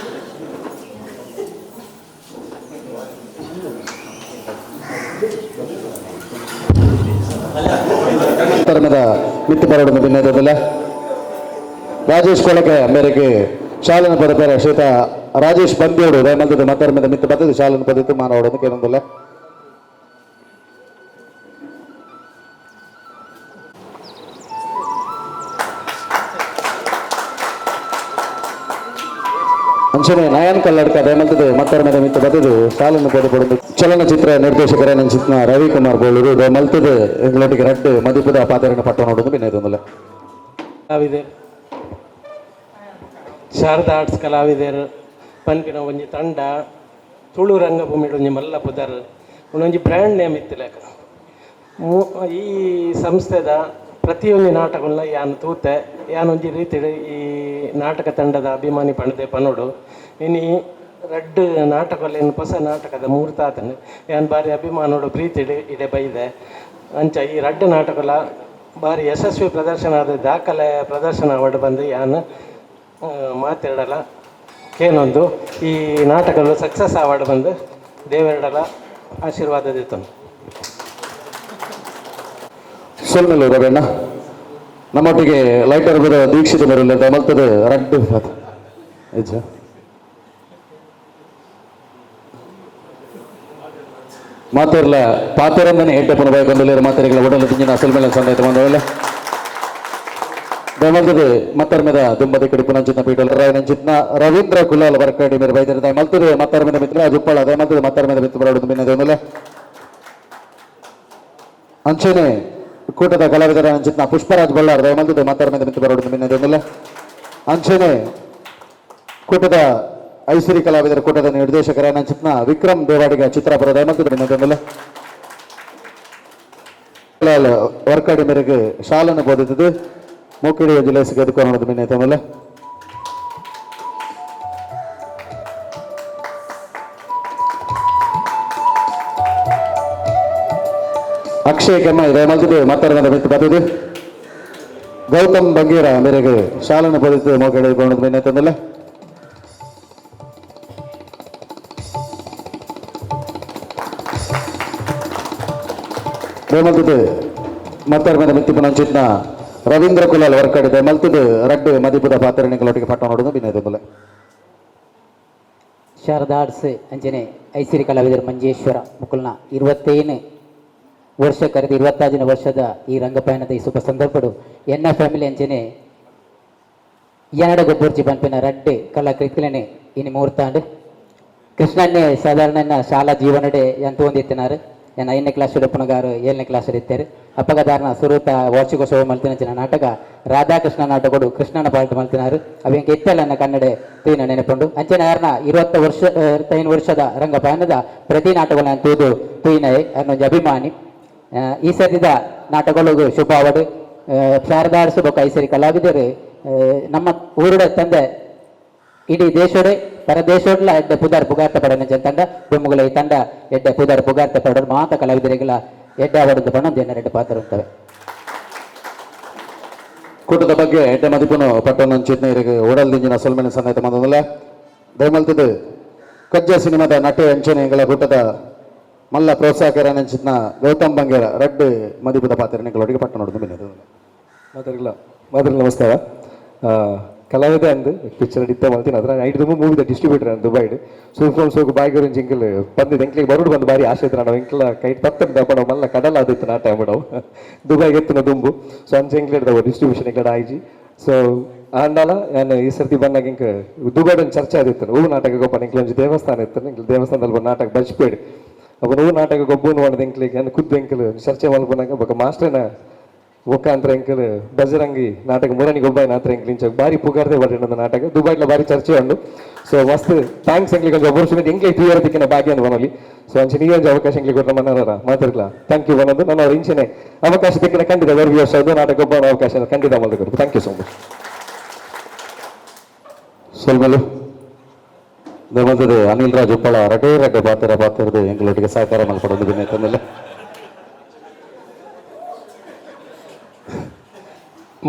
ಮತ್ತರ್ಮೆದ ಮಿತ್ತು ಬರೋಡು ಭಿನ್ನದಲ್ಲ ರಾಜೇಶ್ ಕೊಳಕೆ ಮೇರೆಗೆ ಶಾಲನ ಪದ ಶ್ರೀತ ರಾಜೇಶ್ ಬಂದಿಯೋಡು ದಯಮಲ್ತದ ಮತ್ತರ್ಮೆದ ಮಿತ್ತು ಬರ್ತದೆ ಶಾಲನ ಪದತ್ತು ಮಾನವಡನ್ನು ಕೇಳೊಂದಿಲ್ಲ. ಅಂಚನೆ ನಯನ್ ಕಲ್ಲಡ್ಕ ದಯಮಲ್ತದೆ ಮತ್ತರ್ಮೆದ ಮಿತ್ತು ಬರ್ತದೆ ಶಾಲನ ಪದ ಪಡೆದು ಚಲನಚಿತ್ರ ನಿರ್ದೇಶಕರ ನಂಚಿತ್ನ ರವಿಕುಮಾರ್ ಬೋಳೂರು ದಯಮಲ್ತದೆ ಎಂಗ್ಲೋಟಿಗೆ ರಡ್ಡು ಮದಿಪುದ ಪಾತ್ರನ ಪಟ್ಟ ನೋಡೋದು ಭಿನ್ನ ಕಲಾವಿದರು ಶಾರದಾ ಆರ್ಟ್ಸ್ ಕಲಾವಿದರು ಪನ್ಪಿನ ಒಂಜಿ ತಂಡ ತುಳು ರಂಗಭೂಮಿ ಒಂಜಿ ಮಲ್ಲ ಪುದರ್ ಒಂಜಿ ಬ್ರ್ಯಾಂಡ್ ನೇಮ್ ಇತ್ತಿಲೆಕ ಈ ಸಂಸ್ಥೆದ ಪ್ರತಿಯೊಂಜಿ ನಾಟಕಲ ಯಾನ್ ತೂತೆ ಯಾನ್ ಒಂಜಿ ರೀತಿಡ್ ಈ ನಾಟಕ ತಂಡದ ಅಭಿಮಾನಿ ಪಂಡದೆ ಪನೊಡು ಇನಿ ರಡ್ಡ್ ನಾಟಕಲೇನ್ ಪೊಸ ನಾಟಕದ ಮೂರ್ತ ಆತಂಡ್ ಯಾನ್ ಬಾರಿ ಅಭಿಮಾನೋಡು ಪ್ರೀತಿಡ್ ಇಡೆ ಬೈದೆ ಅಂಚ ಈ ರಡ್ಡ್ ನಾಟಕಲ ಬಾರಿ ಯಶಸ್ವಿ ಪ್ರದರ್ಶನ ಆದ ದಾಖಲೆ ಪ್ರದರ್ಶನ ಆವಡ್ ಬಂದು ಯಾನ್ ಮಾತೆರಡಲ ಕೇನೊಂದು ಈ ನಾಟಕಲು ಸಕ್ಸಸ್ ಆವಡ್ ಬಂದು ದೇವೆರಡಲ ಆಶೀರ್ವಾದ ದಿತ್ತನು. ಸೊಲ್ಮೆಲು ರವಣ್ಣ ನಮ್ಮೊಟ್ಟಿಗೆ ಲೈಟರ್ ಬರೋ ದೀಕ್ಷಿತ ಬರಲ್ಲ ದಯಮಲ್ತದೆ ರಡ್ಡು ನಿಜ ಮಾತೆರ್ಲ ಪಾತೆರಂದನೆ ಏಟಪ್ಪನ ಬಯಕೊಂದುಲ್ಲೇರು ಮಾತೆರೆಗಳ ಉಡಲು ತಿಂಜಿನ ಸೊಲ್ಮೆಲ ಸಂದಾಯ್ತು ಬಂದವಲ್ಲ ದಯಮಲ್ತದೆ ಮತ್ತರ್ಮೆದ ದುಂಬದಿ ಕಡಿಪು ನಂಚಿನ ಪೀಠ ರಾಯನಂಚಿತ್ನ ರವೀಂದ್ರ ಕುಲಾಲ್ ಬರ್ಕಾಡಿ ಮೇರೆ ಬೈದರೆ ದಯಮಲ್ತದೆ ಮತ್ತರ್ಮೆದ ಮಿತ್ರ ಜುಪ್ಪಳ ದಯಮಲ್ತದೆ ಮತ್ತರ್ಮೆದ ಮಿತ್ರ ಬರೋಡು ಭಿನ್ನದ ಅಂಚನೆ ಕೂಟದ ಕಲಾವಿದರ ಅಂಚಿತ್ನ ಪುಷ್ಪರಾಜ್ ಬಳ್ಳಾರ್ ದಯಮಲ್ತದೆ ಮತ್ತರ್ಮೆದ ಮಿತ್ರ ಬರೋಡು ಭಿನ್ನದ ಅಂಚನೆ ಕೂಟದ ಐಸಿರಿ ಕಲಾವಿದರ ಕೂಟದ ನಿರ್ದೇಶಕರ ನಂಚಿತ್ನ ವಿಕ್ರಮ್ ದೇವಾಡಿಗ ಚಿತ್ರಾಪುರ ದಯಮಲ್ತದೆ ಭಿನ್ನದೊಂದಿಲ್ಲ ವರ್ಕಾಡಿ ಮೇರೆಗೆ ಶಾಲನ್ನು ಬೋಧಿತದೆ ಮೂಕಿಡಿ ಜಿಲ್ಲೆ ಸಿಗದುಕೋಣದ ಮಿನ್ನ ತಮಲ್ಲ ಅಕ್ಷಯ್ ಕೆಮ್ಮೈ ದಯಮಲ್ತದೆ ಮತ್ತರ್ಮದ ಮಿತ್ತು ಬರ್ತದೆ ಗೌತಮ್ ಬಂಗೀರ ಮೇರೆಗೆ ಶಾಲನ್ನು ಬೋಧಿತದೆ ಮೋಕಡಿ ಕೋಣದ ಮಿನ್ನ ತಂದಲ್ಲ ದಯಮಲ್ತದೆ ಮತ್ತರ್ಮದ ಮಿತ್ತಿಪು ನಂಚಿತ್ನ ರವೀಂದ್ರ ಕುಲಾಲ್ ವರ್ಕಡೆ ದಯಮಲ್ತದೆ ರಡ್ಡು ಮದಿಪುದ ಪಾತ್ರನಿಗಳೊಟ್ಟಿಗೆ ಪಟ್ಟ ನೋಡೋದು ಭಿನ್ನ Sharada arts ಅಂಚನೆ ಐಸಿರಿ ಕಲಾವಿದರು ಮಂಜೇಶ್ವರ ಮುಕುಲ್ನ 25 ವರ್ಷ ಕರೆದು 26ನೇ ವರ್ಷದ ಈ ರಂಗಪಯಣದ ಈ ಶುಭ ಸಂದರ್ಭಡು ಎನ್ನ ಫ್ಯಾಮಿಲಿ ಅಂಚನೆ ಎನ್ನಡ ಗೊಬ್ಬರ್ಜಿ ಪನ್ಪಿನ ರಡ್ಡೆ ಕಲಾಕೃತಿಲನೆ ಇನಿ ಮೂರ್ತಾಂಡ್ ಕೃಷ್ಣನ್ನೇ ಸಾಧಾರಣ ಶಾಲಾ ಜೀವನಡೆ ಎಂತ ಒಂದಿತ್ತಿನಾರು ನಾನು 5ನೇ ಕ್ಲಾಸ್ ಪುನಗಾರು 7ನೇ ಕ್ಲಾಸ್ ಇತ್ತೇರು ಅಪ್ಪಗದಾರನ ಸುರೂತ ವಾರ್ಷಿಕೋತ್ಸವ ಮಲ್ತಿನ ನಾಟಕ ರಾಧಾಕೃಷ್ಣ ನಾಟಕಡು ಕೃಷ್ಣನ ಪಾಠ ಮಲ್ತಿನಾರು ಅವೆಂಕ ಇತ್ತೆಲ್ಲ ಕನ್ನಡ ತೀನ ನೆನಪುಂಡು ಅಂಚನೆ ಯಾರನ 20 ವರ್ಷ 25 ವರ್ಷದ ರಂಗಪಯಣದ ಪ್ರತಿ ನಾಟಕಗಳನ್ನು ತೂದು ತೂಯಿನ ಅನ್ನೊಂಜಿ ಅಭಿಮಾನಿ. ಈ ಸರಿದ ನಾಟಕಗಳಿಗೂ ಶುಭ ಅವಡು ಶಾರದಾರ್ಸು ಬೊಕ್ಕ ಐಸರಿ ಕಲಾವಿದರು ನಮ್ಮ ಊರುಡ ತಂದೆ ಇಡೀ ದೇಶೋಡೆ ಪರದೇಶೋಡ್ಲ ಎಡ್ಡೆ ಪುದಾರ್ ಪುಗಾರ್ತ ಪಡೋಣ ತಂಡ ಬೊಮ್ಮುಗಳ ಈ ತಂಡ ಎಡ್ಡೆ ಪುದಾರ್ ಪುಗಾರ್ತ ಪಡೋದು ಮಾತ ಕಲಾವಿದರಿಗಳ ಎಡ್ಡೆ ಅವಡದ್ದು ಬಣ್ಣದ ಎರಡು ಪಾತ್ರ ಉಂಟವೆ. ಕೂಟದ ಬಗ್ಗೆ ಎಡ್ಡೆ ಮದಿಪುನು ಪಟ್ಟಣ ಚಿತ್ನ ಓಡಲ್ ದಿಂಜಿನ ಸೊಲ್ಮೆನ ಸನ್ನಾಯ್ತ ಮಂದಲ್ಲ ದಯಮಲ್ತದು ಕಜ್ಜ ಸಿನಿಮಾದ ನಟೆ ಅಂಚನೆಗಳ ಕೂಟದ ಮಲ್ಲ ಪ್ರೋತ್ಸಾಹಕರ ನಂಚಿತ್ನ ಗೌತಮ್ ಬಂಗೇರ ರಡ್ಡು ಮದಿಪುದ ಪಾತ್ರ ನಿಗಳೊಟ್ಟಿಗೆ ಪಟ್ಟ ನೋಡುದು ಬಿನ್ನದು. ಮಾತಾಡಲ್ಲ ಮಾತಾಡಲ್ಲ ನಮಸ್ಕಾರ. ಕಲಾವಿದ ಅಂದು ಪಿಕ್ಚರ್ ಇತ್ತ ಮಲ್ತಿನ ಅದ್ರ ಐಟ್ ತುಂಬ ಮೂವಿದ ಡಿಸ್ಟ್ರಿಬ್ಯೂಟರ್ ಅಂದ್ ದುಬೈಡ್ ಸೂಫ್ರೋನ್ ಸೋಕು ಬಾಯಿಗರು ಜಿಂಕಲ್ ಬಂದಿದ್ದು ಎಂಕ್ಲಿಗೆ ಬರುಡು ಬಂದು ಬಾರಿ ಆಸೆ ಇತ್ತು. ನಾವು ಎಂಕ್ಲ ಕೈ ತತ್ತಂದ ಪಡ ಮಲ್ಲ ಕಡಲ ಆದಿತ್ತು ನಾ ಟೈಮ್ ನಾವು ದುಬೈಗೆ ಎತ್ತಿನ ದುಂಬು. ಸೊ ಅಂಚ ಎಂಕ್ಲೇಡ್ದ ಡಿಸ್ಟ್ರಿಬ್ಯೂಷನ್ ಎಂಕ್ಲಡ ಆಯ್ಜಿ. ಸೊ ಆಂಡಾಲ ನಾನು ಈ ಸರ್ತಿ ಬಂದಾಗ ಇಂಕ ದುಬೈಡ್ ಒಂದು ಚರ್ಚೆ ಆದಿತ್ತು. ಹೂ ನಾಟಕ ಗೊಬ್ಬ ಎಂಕ್ಲ ಒಂಜಿ ದೇವಸ್ಥಾನ ಇತ್ತು, ಎಂಕ್ಲ ದೇವಸ್ಥಾನದಲ್ಲಿ ಬಂದು ನಾಟಕ ಬಚ್ಪೇಡು ಅಪ್ಪ ಹೂ ನಾಟಕ ಗೊಬ್ಬನು ಮಾಡೋದು ಎಂಕ್ಲಿಗೆ ನಾನು ಖುದ್ದು ಎಂಕಲ್ ಚರ್ಚೆ ಮಲ್ಪನಾಗ ಬೊಕ ಮಾಸ್ಟರ್ನ ಮುಖಾಂತರ ಎಂಕಲ್ ಬಜರಂಗಿ ನಾಟಕ ಮುರಣಿ ಗೊಬ್ಬಾಯಿ ನಾತ್ರ ಎಂಕಲ್ ಇಂಚ ಬಾರಿ ಪುಗಾರ್ದೆ ಬರೆದ ನಾಟಕ ದುಬೈಡ್ಲ ಬಾರಿ ಚರ್ಚೆ ಉಂಡು. ಸೊ ಮಸ್ತ್ thanks ಎಂಕ್ಲಿಗೆ ಒಂಜಿ ಅಪರ್ಚುನಿಟಿ ಎಂಕ್ಲೆ ಟೂ ತಿಕ್ಕಿನ ಭಾಗ್ಯ ಅಂದ್ ಬನೋಲಿ. ಸೊ ಅಂಚೆ ನೀವು ಒಂಜಿ ಅವಕಾಶ ಎಂಕ್ಲಿ ಕೊಟ್ಟ ಮನ್ನಾರ ಮಾತಾಡ್ಲ thank you ಬನ್ನೋದು. ನಾನು ಅವ್ರ ಇಂಚನೆ ಅವಕಾಶ ತಿಕ್ಕಿನ ಖಂಡಿತ ಬರ್ವಿ ವರ್ಷ ಅದು ನಾಟಕ ಗೊಬ್ಬ ಅವಕಾಶ ಖಂಡಿತ ಮಲ್ದ. Thank you so much. ಸೊಲ್ಮೆಲು ದಯಮಲ್ತದು ಅನಿಲ್ ರಾಜ್ ಉಪ್ಪಳ ರಡ್ಡೇ ರಡ್ಡೆ ಪಾತ್ರ ಪಾತ್ರದ ಎಂಗಳೊಟ್ಟಿಗೆ ಸಹಕಾರ ಮಲ್ಪಡೊಂದು ಬಿನ್ನೆ ತಂದಲ್ಲ.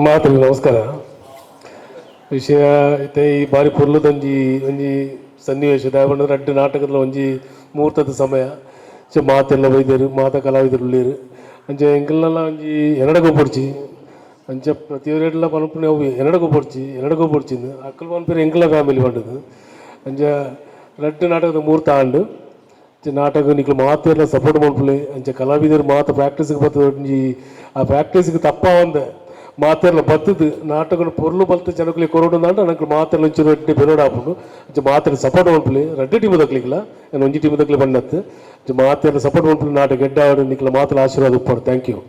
ಮಾತಲ್ಲಿ ನಮಸ್ಕಾರ. ವಿಷಯ ಇತ್ತೆ ಈ ಬಾರಿ ಪೊರ್ಲುದೊಂಜಿ ಒಂಜಿ ಸನ್ನಿವೇಶ ದಾಯಪಂಡ ರಡ್ಡ್ ನಾಟಕದ ಒಂಜಿ ಮುಹೂರ್ತದ ಸಮಯ ಚ ಮಾತೆಲ್ಲ ಬೈದೆರ್ ಮಾತ ಕಲಾವಿದರು ಉಲ್ಲೆರ್ ಅಂಚ ಎಂಕಲ್ನೆಲ್ಲ ಒಂಜಿ ಎನ್ನಡ ಗೊಬ್ಬೊಡ್ಚಿ ಅಂಚ ಪ್ರತಿಯೊರಿಡ್ಲ ಪನ್ಪುನ ಅವು ಎನ್ನಡ ಗೊಬ್ಬೊಡ್ಚಿ ಎನ್ನಡ ಗೊಬ್ಬೊಡ್ಚಿಂದು ಅಕ್ಕಲ್ ಪನ್ಪೆರ್ ಎಂಕಲ್ನ ಫ್ಯಾಮಿಲಿ ಪಂಡುದು. ಅಂಚ ರಡ್ಡ್ ನಾಟಕದ ಮುಹೂರ್ತ ಆಂಡ್ ನಾಟಕ ನಿಕ್ಲು ಮಾತೆರ್ಲ ಸಪೋರ್ಟ್ ಮಲ್ಪುಲೆ. ಅಂಚ ಕಲಾವಿದರು ಮಾತ ಪ್ರಾಕ್ಟೀಸ್ಗೆ ಬತ್ತದ ಒಂಜಿ ಆ ಪ್ರಾಕ್ಟೀಸ್ಗೆ ತಪ್ಪಾವಂದೆ ಮಾತೆರ್ಲ ಬತ್ತದು ನಾಟಕನ ಪೊರ್ಲು ಬಲ್ತ ಜನಕುಲಿ ಕೊರೊಡು ಅಂಡ ನಂಗೆ ಮಾತೆರ್ಲ ಒಂಚೂರು ಎಡ್ಡೆ ಬೆನೋಡು ಆಪುಂಡು. ಅಂಚ ಮಾತೆರ್ಲ ಸಪೋರ್ಟ್ ಮಲ್ಪುಲೆ ರಡ್ಡ್ ಟೀಮ್ ದಕ್ಲಿಗ್ಲ ಯಾನ್ ಒಂಜಿ ಟೀಮ್ ದಕ್ಲೆ ಬಣ್ಣತ್ತು. ಅಂಚ ಮಾತೆರ್ಲ ಸಪೋರ್ಟ್ ಮಲ್ಪುಲೆ ನಾಟಕ ಎಡ್ಡೆ ಆವಡ್ ನಿಕ್ಲ ಮಾತೆರ್ಲ ಆಶೀರ್ವಾದ ಉಪ್ಪಡ್. Thank you.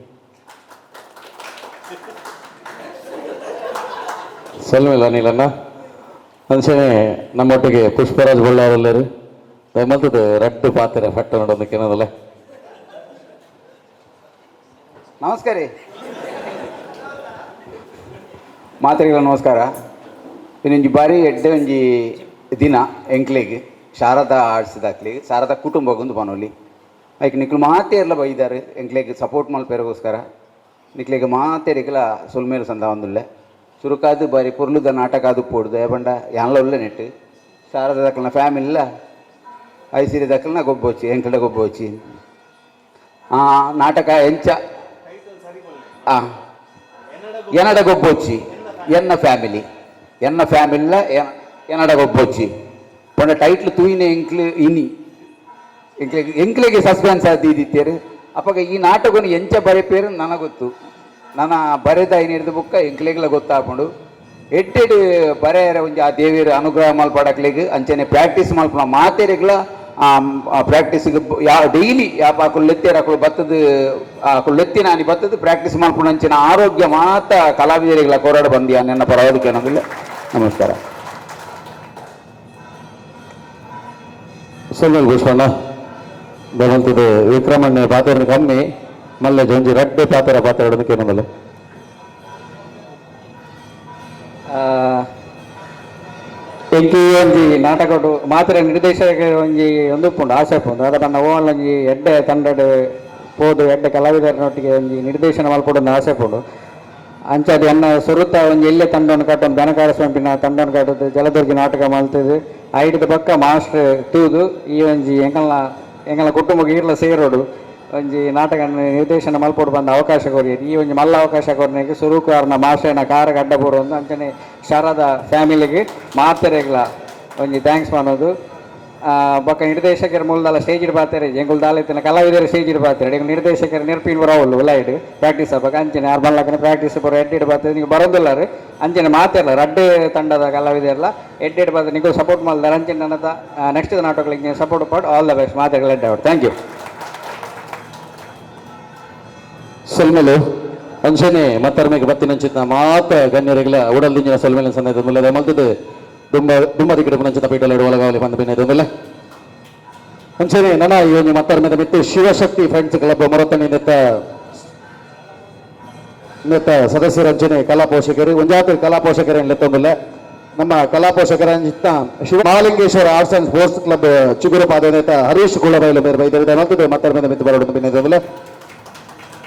ಸೊಲ್ಮೆಲು ಅನಿಲಣ್ಣ. ಅಂಚನೆ ನಮ್ಮೊಟ್ಟಿಗೆ ಪುಷ್ಪರಾಜ್ ಬಳ್ಳಾರಲ್ಲರು ದಯಮಲ್ತದು ರಡ್ಡು ಪಾತ್ರ ಫಟ್ಟ ನೋಡೋದಕ್ಕೆ ಏನದಲ್ಲ. ನಮಸ್ಕಾರ ರೀ ಮಾತ್ರೆಗಳ ನಮಸ್ಕಾರ. ಇನ್ನೊಂಜಿ ಬಾರಿ ಎಡ್ಡೆ ಒಂಜಿ ದಿನ ಎಂಕ್ಲೆಗ್ ಶಾರದಾ ಆರ್ಟ್ಸ್ದಾಕ್ಲೆಗ್ ಶಾರದಾ ಕುಟುಂಬಗೊಂದು ಬನೊಲಿ ಐಕ್ ನಿಕ್ಲು ಮಾತೆರ್ಲ ಬೈದಾರ್ ಎಂಕ್ಲೆಗ್ ಸಪೋರ್ಟ್ ಮಲ್ಪೆರಗೋಸ್ಕರ ನಿಕ್ಲೆಗ್ ಮಾತೆರಿಗ್ಲ ಸೊಲ್ಮೇಲು ಸಂದ ಒಂದುಲ್ಲೆ ಸುರುಕಾದ್ ಬಾರಿ ಪೊರ್ಲುದ ನಾಟಕ ಅದು ಪೋಡು ದಯಪಂಡ ಯಾನ್ಲ ಉಲ್ಲೆ ನೆಟ್ಟು ಶಾರದಾ ದಕ್ಲನ ಫ್ಯಾಮಿಲಿಲ ಐಸಿರಿ ದಕ್ಲನ ಗೊಬ್ಬೊಚ್ಚಿ ಎಂಕ್ಲೆಡ ಗೊಬ್ಬೊಚ್ಚಿ ನಾಟಕ ಎಂಚ ಎನ್ನಡ ಗೊಬ್ಬೊಚ್ಚಿ ಎನ್ನ ಫ್ಯಾಮಿಲಿ ಎನ್ನ ಫ್ಯಾಮಿಲಿಲ ಎನ್ನಡ ಗೊಬ್ಬೊಚ್ಚಿ ಪಂಡ ಟೈಟ್ಲ್ ತೂಯಿನ ಎಂಕ್ಲು ಇನಿ ಎಂಕ್ಲೆಗ್ ಎಂಕ್ಲೆಗೆ ಸಸ್ಪೆನ್ಸ್ ಆದಿತ್ತೇರು. ಅಪ್ಪಗ ಈ ನಾಟಕನು ಎಂಚ ಬರೆಪೇರು ನನಗೆ ಗೊತ್ತು. ನನ್ನ ಬರೆದ ಐನಿಡ್ದು ಬುಕ್ಕ ಎಂಕ್ಲೆಗ್ಲ ಗೊತ್ತಾಪುಂಡು. ಎಡ್ಡೆಡ್ ಬರೆಯರ ಒಂಜಿ ಆ ದೇವಿಯರ ಅನುಗ್ರಹ ಮಲ್ಪಡಕ್ಲೆಗ್ ಅಂಚನೆ ಪ್ರಾಕ್ಟೀಸ್ ಮಲ್ಪುನ ಮಾತೆರೆಗ್ಲ ಆ ಪ್ರಾಕ್ಟೀಸ್ಗೆ ಯಾ ಡೈಲಿ ಯಾಪ ಅಕುಲು ಲೆತ್ತೇರು ಅಕುಲು ಬತ್ತದ ಅಕುಲು ಲೆತ್ತಿನಾನಿ ಬತ್ತದ ಪ್ರಾಕ್ಟೀಸ್ ಮಲ್ಪುನ ಅಂಚಿನ ಆರೋಗ್ಯ ಮಾತ ಕಲಾವಿದರಿಗಳ ಕೊರಡ ಬಂದಿಯ ನನ್ನ ಪರವಾದಕ್ಕೆ ಏನಂದಿಲ್ಲ. ನಮಸ್ಕಾರ. ಸೊಲ್ಮೆಲು ಪುಷ್ಪಣ್ಣ. ದಯಮಲ್ತದು ವಿಕ್ರಮಣ್ಣ ಪಾತ್ರ ಕಮ್ಮಿ ಮಲ್ಲೆ ಜೊಂಜಿ ರಡ್ಡೆ ಪಾತ್ರ ಪಾತ್ರ ಹಿಡೋದಕ್ಕೆ ಏನಂದಲ್ಲ. ಎಂಕಿ ಒಂಜಿ ನಾಟಕಡು ಮಾತ್ರ ನಿರ್ದೇಶಕ ಒಂಜಿ ಒಂದು ಉಪ್ಪುಂಡು ಆಸೆ ಉಪ್ಪುಂಡು. ಅದ ಪಂಡ ಓವಲ್ ಒಂಜಿ ಎಡ್ಡೆ ತಂಡಡ್ ಪೋದು ಎಡ್ಡೆ ಕಲಾವಿದರನೊಟ್ಟಿಗೆ ಒಂಜಿ ನಿರ್ದೇಶನ ಮಲ್ಪೊಡು ಆಸೆ ಉಪ್ಪುಂಡು. ಅಂಚಾದ್ ಎನ್ನ ಸುರುತ ಒಂಜಿ ಎಲ್ಲೆ ತಂಡವನ್ನು ಕಟ್ಟೊಂದು ಬೆನಕಾರ ಸ್ವಂಪಿನ ತಂಡವನ್ನು ಕಟ್ಟುದು ಜಲದುರ್ಗಿ ನಾಟಕ ಮಲ್ತದು ಐಡ್ದ ಬೊಕ್ಕ ಮಾಸ್ಟರ್ ತೂದು ಈ ಒಂಜಿ ಎಂಕಲ್ನ ಎಂಕಲ್ನ ಕುಟುಂಬ ಈರ್ಲ ಸೇರೋಡು ಒಂಜಿ ನಾಟಕ ನಿರ್ದೇಶನ ಮಲ್ಪೊಡು ಬಂದ ಅವಕಾಶ ಕೊರಿ. ಈ ಒಂಜಿ ಮಲ್ಲ ಅವಕಾಶ ಕೊರ್ನೆಗ್ ಸುರುಕು ಅರ್ನ ಮಾಸ್ಟರ್ನ ಕಾರ ಗಡ್ಡಪೂರು ಒಂದು ಅಂಚನೆ ಶಾರದಾ ಫ್ಯಾಮಿಲಿಗೆ ಮಾತೆರೆಗ್ಲ ಒಂಜಿ thanks ಪನೊದು. ಬೊಕ್ಕ ನಿರ್ದೇಶಕರ ಮೂಲದಲ್ಲ ಸ್ಟೇಜ್ ಪಾತೆರೆ ಎಂಕುಲು ದಾಲ ಇತ್ತಿನ ಕಲಾವಿದರು ಸ್ಟೇಜ್ ಪಾತೆರೆ ಎಂಕುಲು ನಿರ್ದೇಶಕರು ನೆರ್ಪಿನ್ ಬರೋಲ್ಲ ಉಲಾಯ್ಡ್ ಪ್ರಾಕ್ಟೀಸ್ ಆಪಗ ಅಂಚನೆ ಆರ್ ಬಲ್ಲಕನೆ ಪ್ರಾಕ್ಟೀಸ್ ಪೂರ ಎಡ್ಡೆಡ್ ಪಾತೆ ನೀವು ಬರೋದಿಲ್ಲಾರು ಅಂಚನೆ ಮಾತೆರ್ಲ ರಡ್ಡ್ ತಂಡದ ಕಲಾವಿದೆರ್ಲ ಎಡ್ಡೆಡ್ ಪಾತೆ ನಿಕುಲು ಸಪೋರ್ಟ್ ಮಲ್ದಾರ ಅಂಚನೆ ನನ್ನ ನೆಕ್ಸ್ಟ್ ನಾಟಕಗಳಿಗೆ ಸಪೋರ್ಟ್ ಪಾಡ್ all the best ಮಾತೆರ್ಲ ಎಡ್ಡೆ thank you. ಸೊಲ್ಮೆಲು ಅಂಚನೆ ಮತ್ತರ್ಮೆಗೆ ಬತ್ತಿನಂಚಿನ ಮಾತ ಗಣ್ಯರಿಗಳ ಉಡಲ್ ಸೊಲ್ಮೆಲಿನ ಸಂದರ್ಭ ಮುಲ್ಲದ ಮಲ್ತದು ದುಂಬ ದುಂಬ ದಿಕ್ಕಡೆ ಪುನಂಚಿನ ಪೀಠಲ ಒಳಗಾವಲಿ ಬಂದ ಬಿನ್ನ ಅಂಚನೆ ನನ ಈ ಒಂಜಿ ಮತ್ತರ್ಮೆದ ಮಿತ್ತು ಶಿವಶಕ್ತಿ ಫ್ರೆಂಡ್ಸ್ ಕ್ಲಬ್ ಮೊರತಣಿ ನೆತ್ತ ನೆತ್ತ ಸದಸ್ಯರ ಅಂಚನೆ ಕಲಾ ಪೋಷಕರು ಒಂಜಾತ ಕಲಾ ಪೋಷಕರ ಲೆತ್ತೊಂದಿಲ್ಲ ನಮ್ಮ ಕಲಾ ಪೋಷಕರ Shiva Mahalingeshwara arts and sports club ಚಿಗುರುಪಾದ ನೇತ Harish ಕುಳಬೈಲು ಮೇರ್ ಬೈದರಿದ ಮಲ್ತದು ಮತ್ತರ್ಮೆದ ಮಿತ್ತು ಬರೋಡು ಬಿನ್ನ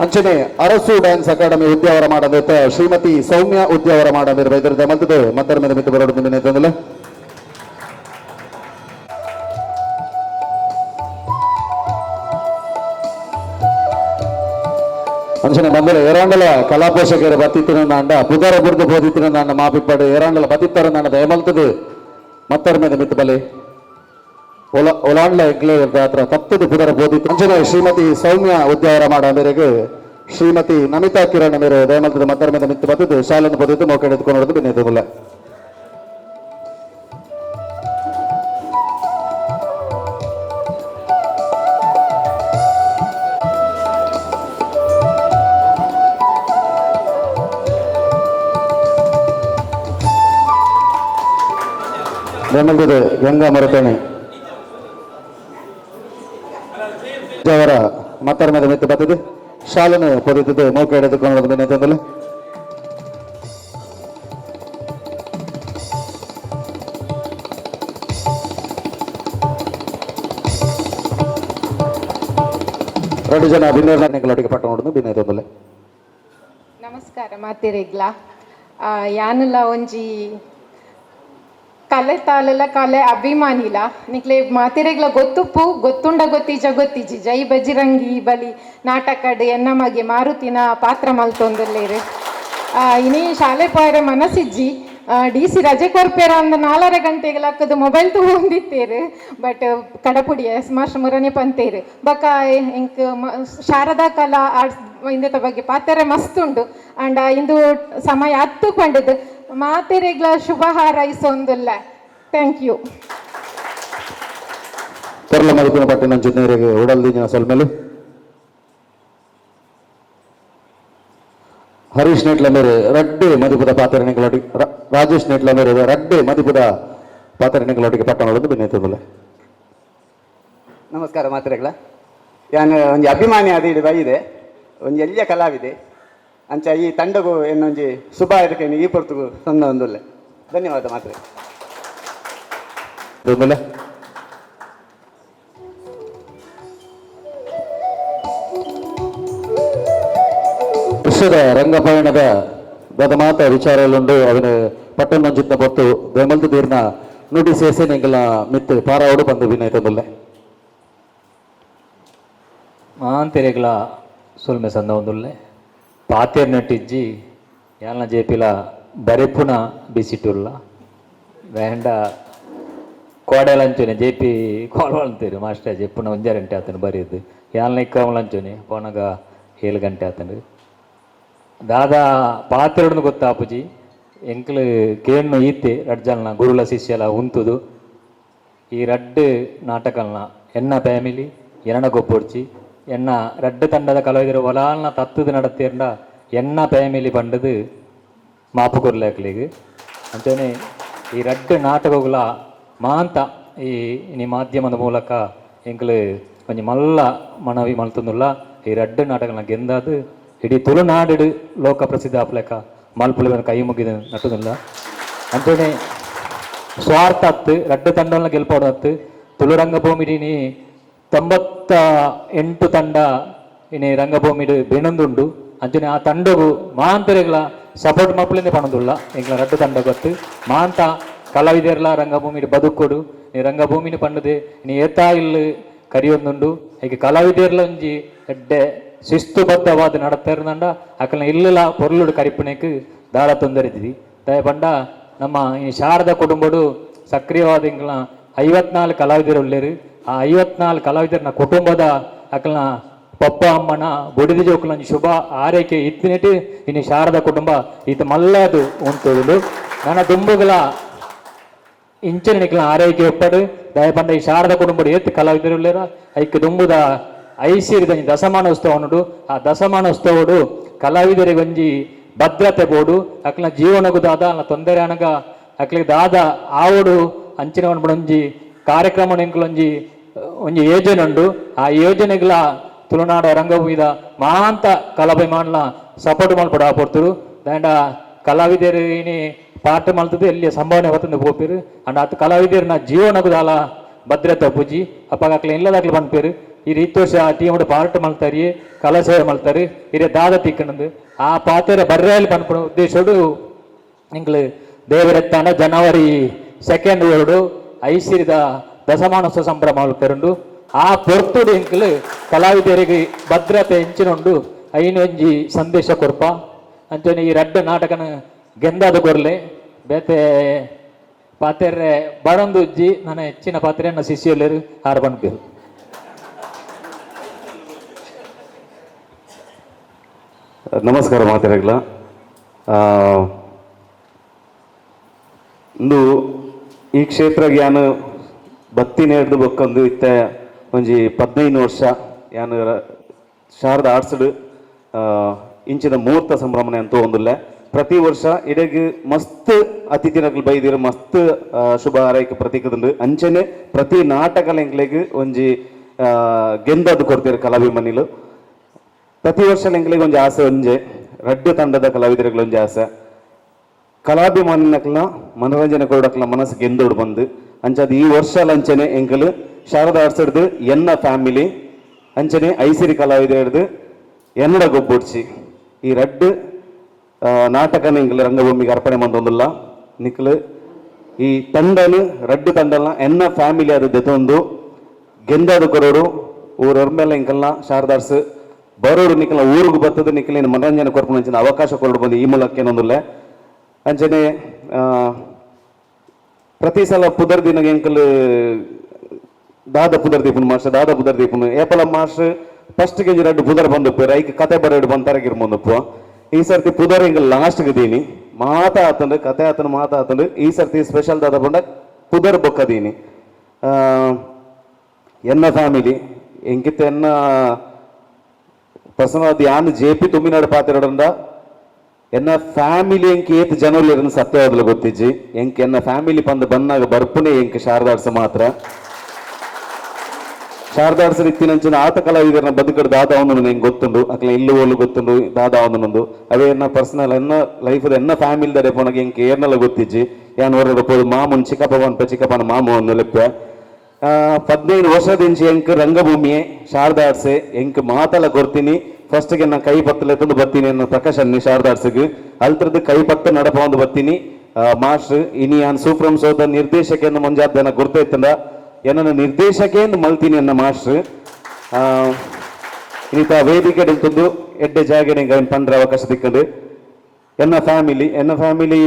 ಅಂಚನೆ ಅರಸು ಡ್ಯಾನ್ಸ್ ಅಕಾಡೆಮಿ ಉದ್ಯಾವರ ಮಾಡಬೇಕ ಶ್ರೀಮತಿ ಸೌಮ್ಯ ಉದ್ಯಾವರ ಮಾಡಬೇಕ ಬೈದರಿದ ಮಲ್ತದು ಮತ್ತರ್ಮೆದ ಮಿತ್ತು ಬರೋಡು ಬಿನ್ನ ಅಂಚನೆ ಬಂದರೆ ಏರಾಂಡಲ ಕಲಾಪೋಷಕರ ಬತ್ತಿತ್ತಿನ ಪುದರ ಬುರ್ದು ಬೋಧಿತ್ತಿನ ಮಾಪಿಪ್ಪಾಡು ಏರಾಂಡಲ ಬತ್ತಿತ್ತರ ನಾಂಡ ದಯಮಲ್ತದು ಮತ್ತರ್ಮೆದ ಮಿತ್ತು ಬಲೆ ಒಲಾಂಡ್ಲ ಎಂಕ್ಲೆ ಹತ್ರ ತಪ್ಪದು ಪುದರ ಬೋಧಿತ್ತು. ಅಂಚನೆ ಶ್ರೀಮತಿ ಸೌಮ್ಯ ಉದ್ಯಾವರ ಮಾಡ ಮೇರೆಗೆ ಶ್ರೀಮತಿ ನಮಿತಾ ಕಿರಣ್ ಮೇರೆ ದಯಮಲ್ತದ ಮತ್ತರ್ಮೆದ ಮಿತ್ತು ಬತ್ತದು ಶಾಲೆಯನ್ನು ಬದಿತ್ತು ಮೋಕೆ ಎತ್ಕೊಂಡು ಬಿನ್ನೆತ್ತುಲ್ಲ. ದಯಮಲ್ತದ ಗಂಗಾ ಮರತಣಿ ಅವರ ಮತ್ತರ್ಮೆದ ಮಿತ್ತು ಬತ್ತದು ಶಾಲೆನು ಪೊದಿತದು ಮೌಕೆ ಎಳೆದುಕೊಂಡು ಬಿನ್ನೆತ್ತುಲ್ಲ. ಎರಡು ಜನ ಅಭಿನಯಗಳೊಟ್ಟಿಗೆ ಪಟ್ಟ ನೋಡುದು ಬಿನ್ನೆತ್ತುಲ್ಲ. ನಮಸ್ಕಾರ ಮಾತಿರೆಗ್ಲ ಯಾನುಲ ಒಂಜಿ ಕಲೆ ತಾಲೆಲ್ಲ ಕಲೆ ಅಭಿಮಾನಿಲ ನಿಕ್ಲೆ ಮಾತಿರೆಗ್ಲ ಗೊತ್ತುಪ್ಪು ಗೊತ್ತುಂಡ ಗೊತ್ತಿಜ ಗೊತ್ತಿಜಿ ಜೈ ಬಜಿರಂಗಿ ಬಲಿ ನಾಟಕಡ್ ಎನ್ನ ಮಗೆ ಮಾರುತಿನ ಪಾತ್ರ ಮಲ್ತೊಂದುಲ್ಲೇರು. ಇನಿ ಶಾಲೆ ಪೋಯರೆ ಮನಸ್ಸಿಜ್ಜಿ ಡಿ ಸಿ ರಜೆ ಕೊರ್ಪೇರ ಒಂದು 4.5 ಗಂಟೆಗೆ ಲಕ್ಕದು ಮೊಬೈಲ್ ತಗೊಂಡಿತ್ತೇರು ಬಟ್ ಕಡಪುಡಿ ಎಸ್ ಮಾಸ್ಟರ್ ಮುರನೆ ಪಂತೇರು ಬಕ ಇಂಕ್ ಶಾರದಾ ಕಲಾ ಆರ್ಟ್ಸ್ ಇಂದೆತ ಬಗ್ಗೆ ಪಾತೆರೆ ಮಸ್ತ್ ಉಂಡು ಅಂಡ್ ಇಂದು ಸಮಯ ಹತ್ತು ಪಂಡದು ಮಾತೆರೆಗ್ಲ ಶುಭ ಹಾರೈಸೊಂದುಲ್ಲ. Thank you. Kerala ಮದಿಪಿನ ಪಟ್ಟಿನ ನೇರಿಗೆ ಉಡಲ್ ದಿಂಜಿನ ಸೊಲ್ಮೆಲು ಹರೀಶ್ ನೆಟ್ಲ ಮೇರೆ ರಡ್ಡೆ ಮದಿಪುದ ಪಾತ್ರನಿಗಳೊಟ್ಟಿಗೆ ರಾಜೇಶ್ ನೆಟ್ಲ ಮೇರೆ ರಡ್ಡೆ ಮದಿಪುದ ಪಾತ್ರನಿಗಳೊಟ್ಟಿಗೆ ಪಟ್ಟಣದೊಂದು ಬಿನ್ನೆತ್ತುಲ್ಲ. ನಮಸ್ಕಾರ ಮಾತ್ರೆಗಳ ಯಾನು ಒಂಜಿ ಅಭಿಮಾನಿ ಅದು ಇಡಿ ಬೈದೆ ಒಂಜಿ ಎಲ್ಲಿಯ ಕಲಾವಿದೆ ಅಂಚ ಈ ತಂಡಗು ಇನ್ನೊಂಜಿ ಶುಭ ಇದಕ್ಕೆ ಈ ಪೊರ್ತುಗು ಸೊನ್ನ ಒಂದುಲ್ಲೆ. ಧನ್ಯವಾದ ಮಾತ್ರೆ. ವಿಶ್ವದ ರಂಗಪಯಣದ ದದಮಾತ ವಿಚಾರಲುಂಡು ಅವನ ಪಟ್ಟಣಂಚಿತ್ತ ಪೊತ್ತು ದಯಮಲ್ತು ತೀರ್ನ ನುಡಿ ಸೇಸೆನೆಂಗಲ ಮಿತ್ತು ಪಾರಾವಡು ಬಂದು ವಿನಯತಂದುಲ್ಲೆ. ಮಾಂತೆರೆಗ್ಲ ಸೊಲ್ಮೆ ಸಂದ ಒಂದುಲ್ಲೆ ಪಾತೇರ್ ನಟ್ಟಿಜ್ಜಿ ಯಾಲ್ನ ಜೇಪಿಲ ಬರೆಪುನ ಬಿಸಿಟುಲ್ಲ ವೇಂಡ ಕೋಡೆಲಂಚುನೆ ಜೆ ಪಿ ಕೋಲ್ವಂತೀರು ಮಾಸ್ಟರ್ ಜೆಪ್ಪುನ ಒಂಜಾರು ಗಂಟೆ ಆತನು ಬರೆಯೋದು ಯಾಲ್ನ ಇಕ್ಕವಲಂಚುನೆ ಪೋನಗ 7 ಗಂಟೆ ಆತನು ದಾದಾ ಪಾತೆರಡ್ನು ಗೊತ್ತಾಪುಜಿ ಎಂಕ್ಲು ಕೇಣ್ಣು ಈತೆ ರಡ್ಜಲ್ನ ಗುರುಲ ಶಿಷ್ಯಲ ಉಂತುದು ಈ ರಡ್ಡು ನಾಟಕಲ್ನ ಎನ್ನ ಫ್ಯಾಮಿಲಿ ಎನ್ನ ಗೊಬ್ಬೊಡ್ಚಿ ಎನ್ನ ರಡ್ಡು ತಂಡದ ಕಲಾವಿದರು ಒಲಾಲ್ನ ತತ್ತದು ನಡತೇರ್ಂಡ ಎನ್ನ ಫ್ಯಾಮಿಲಿ ಪಂಡದು ಮಾಪು ಕೊರ್ಲಾಕ್ಲಿಗ್ ಅಂಚನೆ ಈ ರಡ್ಡು ನಾಟಕಗಳ ಮಾಂತ ಈ ಈ ಮಾಧ್ಯಮದ ಮೂಲಕ ಎಂಕ್ಲು ಒಂಜಿ ಮಲ್ಲ ಮನವಿ ಮಲ್ತೊಂದುಲ್ಲ ಈ ರಡ್ಡು ನಾಟಕನ ಗೆಂದಾದು ಇಡೀ ತುಳುನಾಡು ಲೋಕ ಪ್ರಸಿದ್ಧ ಆಪ್ಲೆಕ ಮಲ್ಪುಲೆ ಕೈ ಮುಗಿದ ನಟುದಿಲ್ಲ ಅಂಚನೆ ಸ್ವಾರ್ಥ ಅತ್ತು ರಡ್ಡು ತಂಡವನ್ನ ಗೆಲ್ಪೋಡು ಅತ್ತು ತುಳು ರಂಗಭೂಮಿಡಿನಿ 98 ತಂಡ ಇನಿ ರಂಗಭೂಮಿಡು ಬೆನೊಂದುಂಡು ಅಂಚನೆ ಆ ತಂಡಗು ಮಾಂತರೆಗಳ ಸಪೋರ್ಟ್ ಮಲ್ಪುಲಿಂದ ಪಣದುಲ್ಲ ಎಂಕ್ಲ ರಡ್ಡು ತಂಡ ಗೊತ್ತು ಮಾಂತ ಕಲಾವಿದರ್ಲ ರಂಗಭೂಮಿಡು ಬದುಕೊಡು ನೀ ರಂಗಭೂಮಿನ ಪಂಡದೆ ನೀ ಏತಾ ಇಲ್ಲು ಕರಿಯೊಂದುಂಡು ಹೀಗೆ ಕಲಾವಿದರ್ಲ ಒಂಜಿ ಎಡ್ಡೆ ಶಿಸ್ತುಬದ್ಧವಾದ ನಡತೆರ್ನಂಡ ಅಕಲ್ನ ಇಲ್ಲಲ ಪೊರ್ಲುಡು ಕರಿಪುಣೆಕ್ ದಾಳ ತೊಂದರೆ ಇದ್ದಿ ದಯ ಪಂಡ ನಮ್ಮ ಈ ಶಾರದಾ ಕುಟುಂಬಡು ಸಕ್ರಿಯವಾದ ಎಂಕ್ಲ 54 ಕಲಾವಿದರು ಉಳ್ಳೇರು. ಆ 54 ಕಲಾವಿದರನ ಕುಟುಂಬದ ಅಕಲ್ನ ಪಪ್ಪ ಅಮ್ಮನ ಬೊಡಿದ ಜೋಕುಲ ಶುಭ ಆರೈಕೆ ಇತ್ತಿನೆಟ್ ಇನ್ನು ಶಾರದ ಕುಟುಂಬ ಈತ ಮಲ್ಲದು ಉಂಟುದು. ನನ್ನ ದುಂಬುಗಳ ಇಂಚಿನ ನಿಕ್ಲ ಆರೈಕೆ ಒಪ್ಪಡು ದಯಪಂಡ ಈ ಶಾರದ ಕುಟುಂಬ ಏತ್ ಕಲಾವಿದರು ಉಳ್ಳೇರ ಐಕ್ ದುಂಬುದ ಐಸಿರಿದ ದಸಮಾನೋತ್ಸವ. ಆ ದಸಮಾನೋತ್ಸವಡು ಕಲಾವಿದರಿಗೆ ಒಂಜಿ ಭದ್ರತೆ ಬೋಡು, ಅಕ್ಲ ಜೀವನಗೂ ದಾದ ಅಲ್ಲ ತೊಂದರೆ ಅನಗ ಅಕ್ಲಿಗೆ ದಾದ ಆವಡು ಅಂಚಿನ ಒಂಜಿ ಕಾರ್ಯಕ್ರಮ ಎಂಕುಲೊಂಜಿ ಒಂಜಿ ಯೋಜನೆ ಉಂಡು. ಆ ಯೋಜನೆಗಳ ತುಳುನಾಡ ರಂಗಭೂಮಿದ ಮಾಂತ ಕಲಾಭಿಮಾನ್ಲ ಸಪೋರ್ಟ್ ಮಲ್ಪಡು ಆಪೊರ್ತರು. ದಾಂಡ ಕಲಾವಿದರು ಇನಿ ಪಾಠ ಮಲ್ತದ್ದು ಎಲ್ಲಿ ಸಂಭಾವನೆ ಹೊತ್ತಂದು ಪೋಪಿರು ಅಂಡ್ ಅತ್ ಕಲಾವಿದರ್ನ ಜೀವನಗೂ ದಾಲ ಭದ್ರತೆ ಪೂಜಿ ಅಪ್ಪಾಗ ಅಕ್ಲ ಇಲ್ಲದಾಕ್ಲ ಪನ್ಪೇರು. ಈ ರೀತೋಷ ಆ ಟೀಮ್ ಪಾರ್ಟ್ ಮಲ್ತಾರಿ, ಕಲಾ ಸೇವೆ ಮಲ್ತಾರೆ, ಇರೆ ದಾದ ತಿಕ್ಕಣಂದು ಆ ಪಾತೆರ ಬರ್ರೆಯಲ್ಲಿ ಪನ್ಪುನ ಉದ್ದೇಶಡು ಎಂಕ್ಲು ದೇವರೆತ್ತಾನ ಜನವರಿ 2 ವರ್ಡು ಐಸಿರಿದ ದಶಮಾನೋತ್ಸವ ಸಂಭ್ರಮ ಮಲ್ಪೆರುಂಡು. ಆ ಪೊರ್ತುಡು ಎಂಕ್ಲು ಕಲಾವಿದರಿಗೆ ಭದ್ರತೆ ಹೆಂಚಿನುಂಡು ಐನೊಂಜಿ ಸಂದೇಶ ಕೊರ್ಪ. ಅಂಚನೆ ಈ ರಡ್ಡ ನಾಟಕನ ಗೆಂದಾದ ಕೊರ್ಲೆ ಬೇತೆ ಪಾತೆರ್ರೆ ಬಡೊಂದು ಉಜ್ಜಿ ನನ್ನ ಹೆಚ್ಚಿನ ಪಾತ್ರೆಯನ್ನು ಶಿಷ್ಯರು ಆರು ಪನ್ಪೇರು. ನಮಸ್ಕಾರ ಮಾತೆರೆಗ್ಲ. ಇಂದು ಈ ಕ್ಷೇತ್ರ ಯಾನ್ ಬತ್ತಿನ ಹಿಡ್ದು ಬೊಕ್ಕೊಂದು ಇತ್ತ ಒಂಜಿ 15 ವರ್ಷ ಯಾನ್ ಶಾರದ ಆರ್ಟ್ಸ್ಡ್ ಇಂಚಿನ ಮೂರ್ತ ಸಂಭ್ರಮಣೆ ಅಂತ ಒಂದುಲ್ಲ. ಪ್ರತಿ ವರ್ಷ ಇಡೆಗ್ ಮಸ್ತ್ ಅತಿಥಿನಕ್ಲು ಬೈದಿರು, ಮಸ್ತ್ ಶುಭ ಹಾರೈಕೆ ಪ್ರತೀಕದಂಡು. ಅಂಚನೆ ಪ್ರತಿ ನಾಟಕ ಎಂಕ್ಲೆಗ್ ಒಂಜಿ ಗೆಂದದು ಕೊಡ್ತೀರು ಕಲಾಭಿಮಾನಿಲು. ಪ್ರತಿ ವರ್ಷ ಎಂಕ್ಲೆಗ್ ಒಂಜಿ ಆಸೆ, ಒಂಜೆ ರಡ್ಡು ತಂಡದ ಕಲಾವಿದರುಗಳ ಒಂಜಿ ಆಸೆ ಕಲಾಭಿಮಾನಿನಕ್ಲ ಮನೋರಂಜನೆ ಕೊಡಕ್ಲ ಮನಸ್ಸು ಗೆಂದೋಡು ಬಂದು. ಅಂಚಾದ ಈ ವರ್ಷ ಅಂಚನೆ ಎಂಕಲು ಶಾರದಾ ಆರ್ಟ್ಸ್ ಎನ್ನ ಫ್ಯಾಮಿಲಿ ಅಂಚನೆ ಐಸಿರಿ ಕಲಾವಿದ ಹಿಡ್ದು ಎನ್ನಡ ಗೊಬ್ಬುಡ್ಚಿ ಈ ರಡ್ಡು ನಾಟಕನ ಎಂಕಲು ರಂಗಭೂಮಿಗೆ ಅರ್ಪಣೆ ಬಂದೊಂದಿಲ್ಲ. ನಿಕ್ಲು ಈ ತಂಡನು ರಡ್ಡು ತಂಡನ ಎನ್ನ ಫ್ಯಾಮಿಲಿ ಅದು ದೆತೊಂದು ಗೆಂದಾದ ಕೊರೋಡು ಊರೊರ್ಮೆಲ್ಲ ಎಂಕಲ್ನ ಶಾರದಾರ್ಸ್ ಬರೋಡು ನಿಕ್ಕಲ ಊರಿಗೆ ಬರ್ತದೆ ನಿಕ್ಕಲಿನ ಮನರಂಜನೆ ಕೊರ್ಪುನ ಅವಕಾಶ ಕೊರಡು ಬಂದು ಈ ಮೂಲಕ ಏನೊಂದಿಲ್ಲ. ಅಂಚನೆ ಪ್ರತಿ ಸಲ ಪುದರ್ ದಿನ ಎಂಕಲ್ ದಾದ ಪುದರ್ ದೀಪುನು ಮಾಸ್ಟರ್, ದಾದ ಪುದರ್ ದೀಪುನು ಏಪಲ master first KG ರಡ್ಡು ಪುದರ್ ಬಂದಪ್ಪು ರೈಕ್ ಕತೆ ಬರೋಡು ಬಂತಾರಗಿರ್ಬಂದಪ್ಪು. ಈ ಸರ್ತಿ ಪುದರ್ ಎಂಕಲ್ ಲಾಸ್ಟ್ಗೆ ದೀನಿ ಮಾತಾ ಆತಂಡು ಕತೆ ಆತನು ಮಾತಾ ಆತಂಡು. ಈ ಸರ್ತಿ ಸ್ಪೆಷಲ್ ದಾದ ಬಂಡ ಪುದರ್ ಬೊಕ್ಕದೀನಿ ಎನ್ನ ಫ್ಯಾಮಿಲಿ ಎಂಕಿತ ಎನ್ನ ಪರ್ಸನಲ್ ಯಾನ್ ಜೆ ಪಿ ತುಮ್ಮಿನಾಡು ಪಾತಿರಡಂದ ಎನ್ನ ಫ್ಯಾಮಿಲಿ ಎಂಕ್ ಏತ್ ಜನೋಲಿರನ್ ಸತ್ಯವಾದಲು ಗೊತ್ತಿಜ್ಜಿ. ಎಂಕ್ ಎನ್ನ ಫ್ಯಾಮಿಲಿ ಪಂದ್ ಬನ್ನಾಗ ಬರ್ಪುನೆ ಎಂಕ್ ಶಾರದಾಡ್ಸ ಮಾತ್ರ. ಶಾರದಾಡ್ಸ ಇತ್ತಿನಂಚಿನ ಆತ ಕಲಾವಿದರನ್ನ ಬದುಕಡು ದಾದ ಅವನು ಎಂಕ್ ಗೊತ್ತುಂಡು, ಅಕ್ಲ ಇಲ್ಲು ಓಲು ಗೊತ್ತುಂಡು ದಾದ ಅವನೊಂದು. ಅವೇ ಎನ್ನ ಪರ್ಸನಲ್ ಎನ್ನ ಲೈಫ್ ಎನ್ನ ಫ್ಯಾಮಿಲಿ ದಡೆ ಪೋನಾಗ ಎಂಕ್ ಏರ್ನೆಲ್ಲ ಗೊತ್ತಿಜ್ಜಿ. ಯಾನ್ ಹೊರಗಡೆ ಪೋದು ಮಾಮುನ್ ಚಿಕ್ಕಪ್ಪ ಪನ್ಪ ಚಿಕ್ಕಪ್ಪನ ಮಾಮು ಅನ್ನು ಲೆಪ್ಪ. 15 ವರ್ಷದಿಂಚಿ ಎಂಕ್ ರಂಗಭೂಮಿಯೇ ಶಾರದಾಡ್ಸೆ ಎಂಕ್ ಮಾತಲ ಕೊರ್ತೀನಿ. ಫಸ್ಟ್ಗೆ ನಾನು ಕೈ ಪತ್ತಲೆ ತಂದು ಬರ್ತೀನಿ ಅನ್ನೋ ಪ್ರಕಾಶ್ ಅನ್ನಿ ಶಾರದಾಡ್ಸಿಗೆ ಅಲ್ತ್ರದ್ದು ಕೈ ಪತ್ತ ನಡಪ ಒಂದು ಬರ್ತೀನಿ. ಮಾಸ್ಟರ್ ಇನಿ ಯಾನ್ ಸೂಪ್ರಮ್ ಸೋದ ನಿರ್ದೇಶಕ ಮಂಜಾದನ ಗುರ್ತೈತಂದ ಏನನ್ನ ನಿರ್ದೇಶಕ ಎಂದು ಮಲ್ತೀನಿ ಅನ್ನ ಮಾಸ್ಟರ್. ಇನ್ನಿತ ವೇದಿಕೆ ತಂದು ಎಡ್ಡೆ ಜಾಗೆ ಪಂಡ್ರ ಅವಕಾಶ ದಿಕ್ಕಂಡು. ಎನ್ನ ಫ್ಯಾಮಿಲಿ ಎನ್ನ ಫ್ಯಾಮಿಲಿ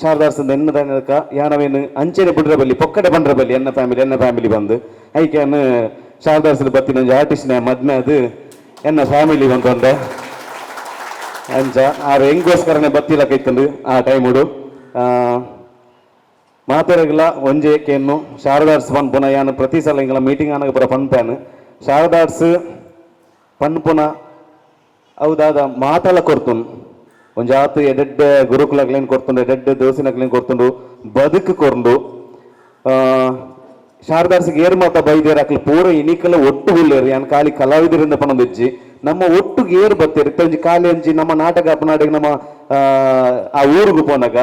ಶಾರದಾರ್ಸಂದ ಎನ್ನ ತನಕ ಯಾನವೇನು ಅಂಚೆನೆ ಬಿಡ್ರ ಬಲ್ಲಿ ಪೊಕ್ಕಡೆ ಬಂಡ್ರ ಬಲ್ಲಿ ಎನ್ನ ಫ್ಯಾಮಿಲಿ ಎನ್ನ ಫ್ಯಾಮಿಲಿ ಬಂದು ಐಕೆ ಶಾರದಾರ್ಸದ ಬತ್ತಿನ ಒಂಜಿ ಆರ್ಟಿಸ್ಟ್ನ ಮದ್ಮೆ ಅದು ಎನ್ನ ಫ್ಯಾಮಿಲಿ ಬಂತಂದೆ ಅಂಚ ಆರು ಹೆಂಗೋಸ್ಕರನೇ ಬತ್ತಿಲ್ಲ ಕೈತಂದು ಆ ಟೈಮುಡು. ಮಾತೆರಗಲ ಒಂಜೆ ಕೇನ್ನು ಶಾರದಾರ್ಸ್ ಪನ್ಪುನ ಯಾನು ಪ್ರತಿ ಸಲ ಇಂಗಲ ಮೀಟಿಂಗ್ ಆನಗ ಪುರ ಪನ್ಪೇನು ಶಾರದಾರ್ಸ್ ಪನ್ಪುನ ಅವು ಮಾತಲ ಕೊರ್ತುನ್ ಒಂಜಾತು ಎಡೆಡ್ಡೆ ಗುರುಕುಲಗ್ಲೇನ್ ಕೊರ್ತುಂಡು, ಎಡೆಡ್ಡೆ ದೋಸಿನಗ್ಲೇನ್ ಕೊರ್ತುಂಡು, ಬದುಕು ಕೊರ್ಂಡು. ಶಾರದಾರ್ಸಿಗೆ ಏರ್ ಮಾತ ಬೈದೇರ್ ಅಕ್ಲು ಪೂರ ಇನಿಕಲ ಒಟ್ಟು ಹುಲ್ಲೇರು ಯಾನ್ ಖಾಲಿ ಕಲಾವಿದರಿಂದ ಪಣೊಂದಿಜ್ಜಿ ನಮ್ಮ ಒಟ್ಟುಗೆ ಏರ್ ಬತ್ತೇರು ಒಂಜಿ ಖಾಲಿ ಅಂಜಿ ನಮ್ಮ ನಾಟಕ ಅಪ್ಪನಾಡಿಗೆ ನಮ್ಮ ಆ ಊರಿಗೆ ಪೋನಾಗ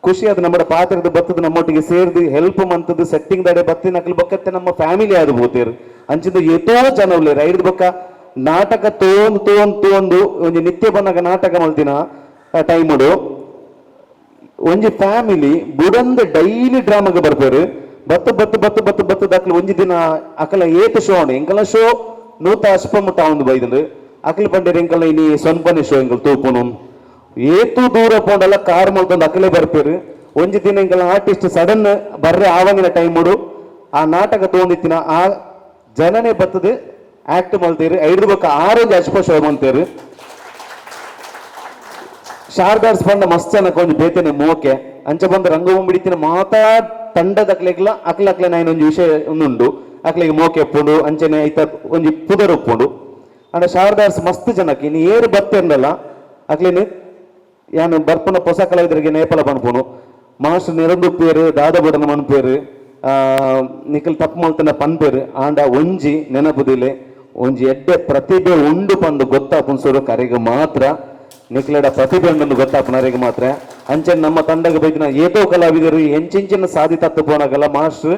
ಖುಷಿ ಅದು ನಮ್ಮ ಪಾತ್ರದ ಬತ್ತದ ನಮ್ಮೊಟ್ಟಿಗೆ ಸೇರ್ದು ಹೆಲ್ಪ್ ಮಂತದ್ದು ಸೆಟ್ಟಿಂಗ್ ದಡೆ ಬತ್ತಿನ ಅಕ್ಲು ಬಕ್ಕತ್ತೆ ನಮ್ಮ ಫ್ಯಾಮಿಲಿ ಅದು ಬೋತೇರು ಅಂಚಿಂದ ಎತೋ ಜನ ಉಲ್ಲೇರು. ಐದು ಬೊಕ್ಕ ನಾಟಕ ತೋಂದು ತೋಂದು ತೋಂದು ಒಂಜಿ ನಿತ್ಯ ಬಂದಾಗ ನಾಟಕ ಮಲ್ತಿನ ಟೈಮುಡು ಒಂಜಿ ಫ್ಯಾಮಿಲಿ ಬುಡಂದ ಡೈಲಿ ಡ್ರಾಮಾಗ ಬರ್ಪೇರು. ಬತ್ತು ಬತ್ತು ಬತ್ತು ಬತ್ತು ಬತ್ತು ದಾಖಲೆ ಒಂಜಿ ದಿನ ಅಕಲ ಏತ್ ಶೋ ಉಂಡು ಎಂಕಲ ಶೋ ನೂತ ಅಶ್ಪ ಮುಟ್ಟ ಒಂದು ಬೈದಂಡು ಅಕಲ ಪಂಡೇರ್ ಎಂಕಲ ಇನಿ ಸೊನ್ಪನೆ ಶೋ ಎಂಕಲ್ ತೂಪುನು ಏತು ದೂರ ಪೋಂಡಲ್ಲ ಕಾರ್ ಮಲ್ತೊಂದು ಅಕಲೆ ಬರ್ಪೇರು. ಒಂಜಿ ದಿನ ಎಂಕಲ ಆರ್ಟಿಸ್ಟ್ ಸಡನ್ ಬರ್ರೆ ಆವಂದಿನ ಟೈಮುಡು ಆ ನಾಟಕ ತೋಂದಿತ್ತಿನ ಆ ಜನನೇ ಬತ್ತದು ಆಕ್ಟ್ ಮಲ್ತೇರು ಐದು ಬೊಕ್ಕ ಆರೊಂಜಿ ಅಶ್ಪ ಶೋ ಮಂತೇರು. ಶಾರದಾರ್ಸ್ ಬಂದ ಮಸ್ತ್ ಜನಕ್ಕೆ ಒಂಜಿ ಬೇತೆನೆ ಮೋಕೆ ಅಂಚ ಬಂದ ರಂಗಭೂಮಿ ಬಿಡಿತಿನ ಮಾತಾ ತಂಡದ ಅಕ್ಲೆಗ್ಲ ಅಕ್ಲ ಅಕ್ಲೆ ನಾಯಿನ ಒಂಜಿ ವಿಷಯ ಉಂಡು ಅಕ್ಲೆಗೆ ಮೋಕೆ ಉಪ್ಪುಂಡು ಅಂಚನೆ ಐತ ಒಂಜಿ ಪುದರ್ ಉಪ್ಪುಂಡು. ಅಂಡ ಶಾರದಾರ್ಸ್ ಮಸ್ತ್ ಜನಕ್ಕೆ ಇನ್ನು ಏರು ಬತ್ತೆರ್ನಲ್ಲ ಅಕ್ಲೇನು ಯಾನು ಬರ್ಪುನ ಪೊಸ ಕಲಾವಿದರಿಗೆ ನೇಪಲ ಪನ್ಪುನು ಮಾಸ್ಟರ್ ನಿರಂದುಪ್ಪೇರು ದಾದ ಬಡನ ಮನ್ಪೇರು ನಿಕಲ್ ತಪ್ಪು ಮಲ್ತನ ಪನ್ಪೇರು. ಆಂಡ ಒಂಜಿ ನೆನಪುದಿಲೆ ಒಂಜಿ ಎಡ್ಡೆ ಪ್ರತಿಭೆ ಉಂಡು ಪಂದು ಗೊತ್ತಾಪುನ್ಸೋರು ಕರೆಗೆ ಮಾತ್ರ ನಿಕ್ಲೆಡ ಪ್ರತಿಭೆ ಉಂಡು ಗೊತ್ತಾಪುನರಿಗೆ ಮಾತ್ರ. ಅಂಚೆ ನಮ್ಮ ತಂಡಗೆ ಬೈದಿನ ಏತೋ ಕಲಾವಿದರು ಎಂಚೆಂಚಿನ ಸಾಧಿ ತತ್ತು ಪೋನಾಗಲ್ಲ ಮಾಸ್ಟರ್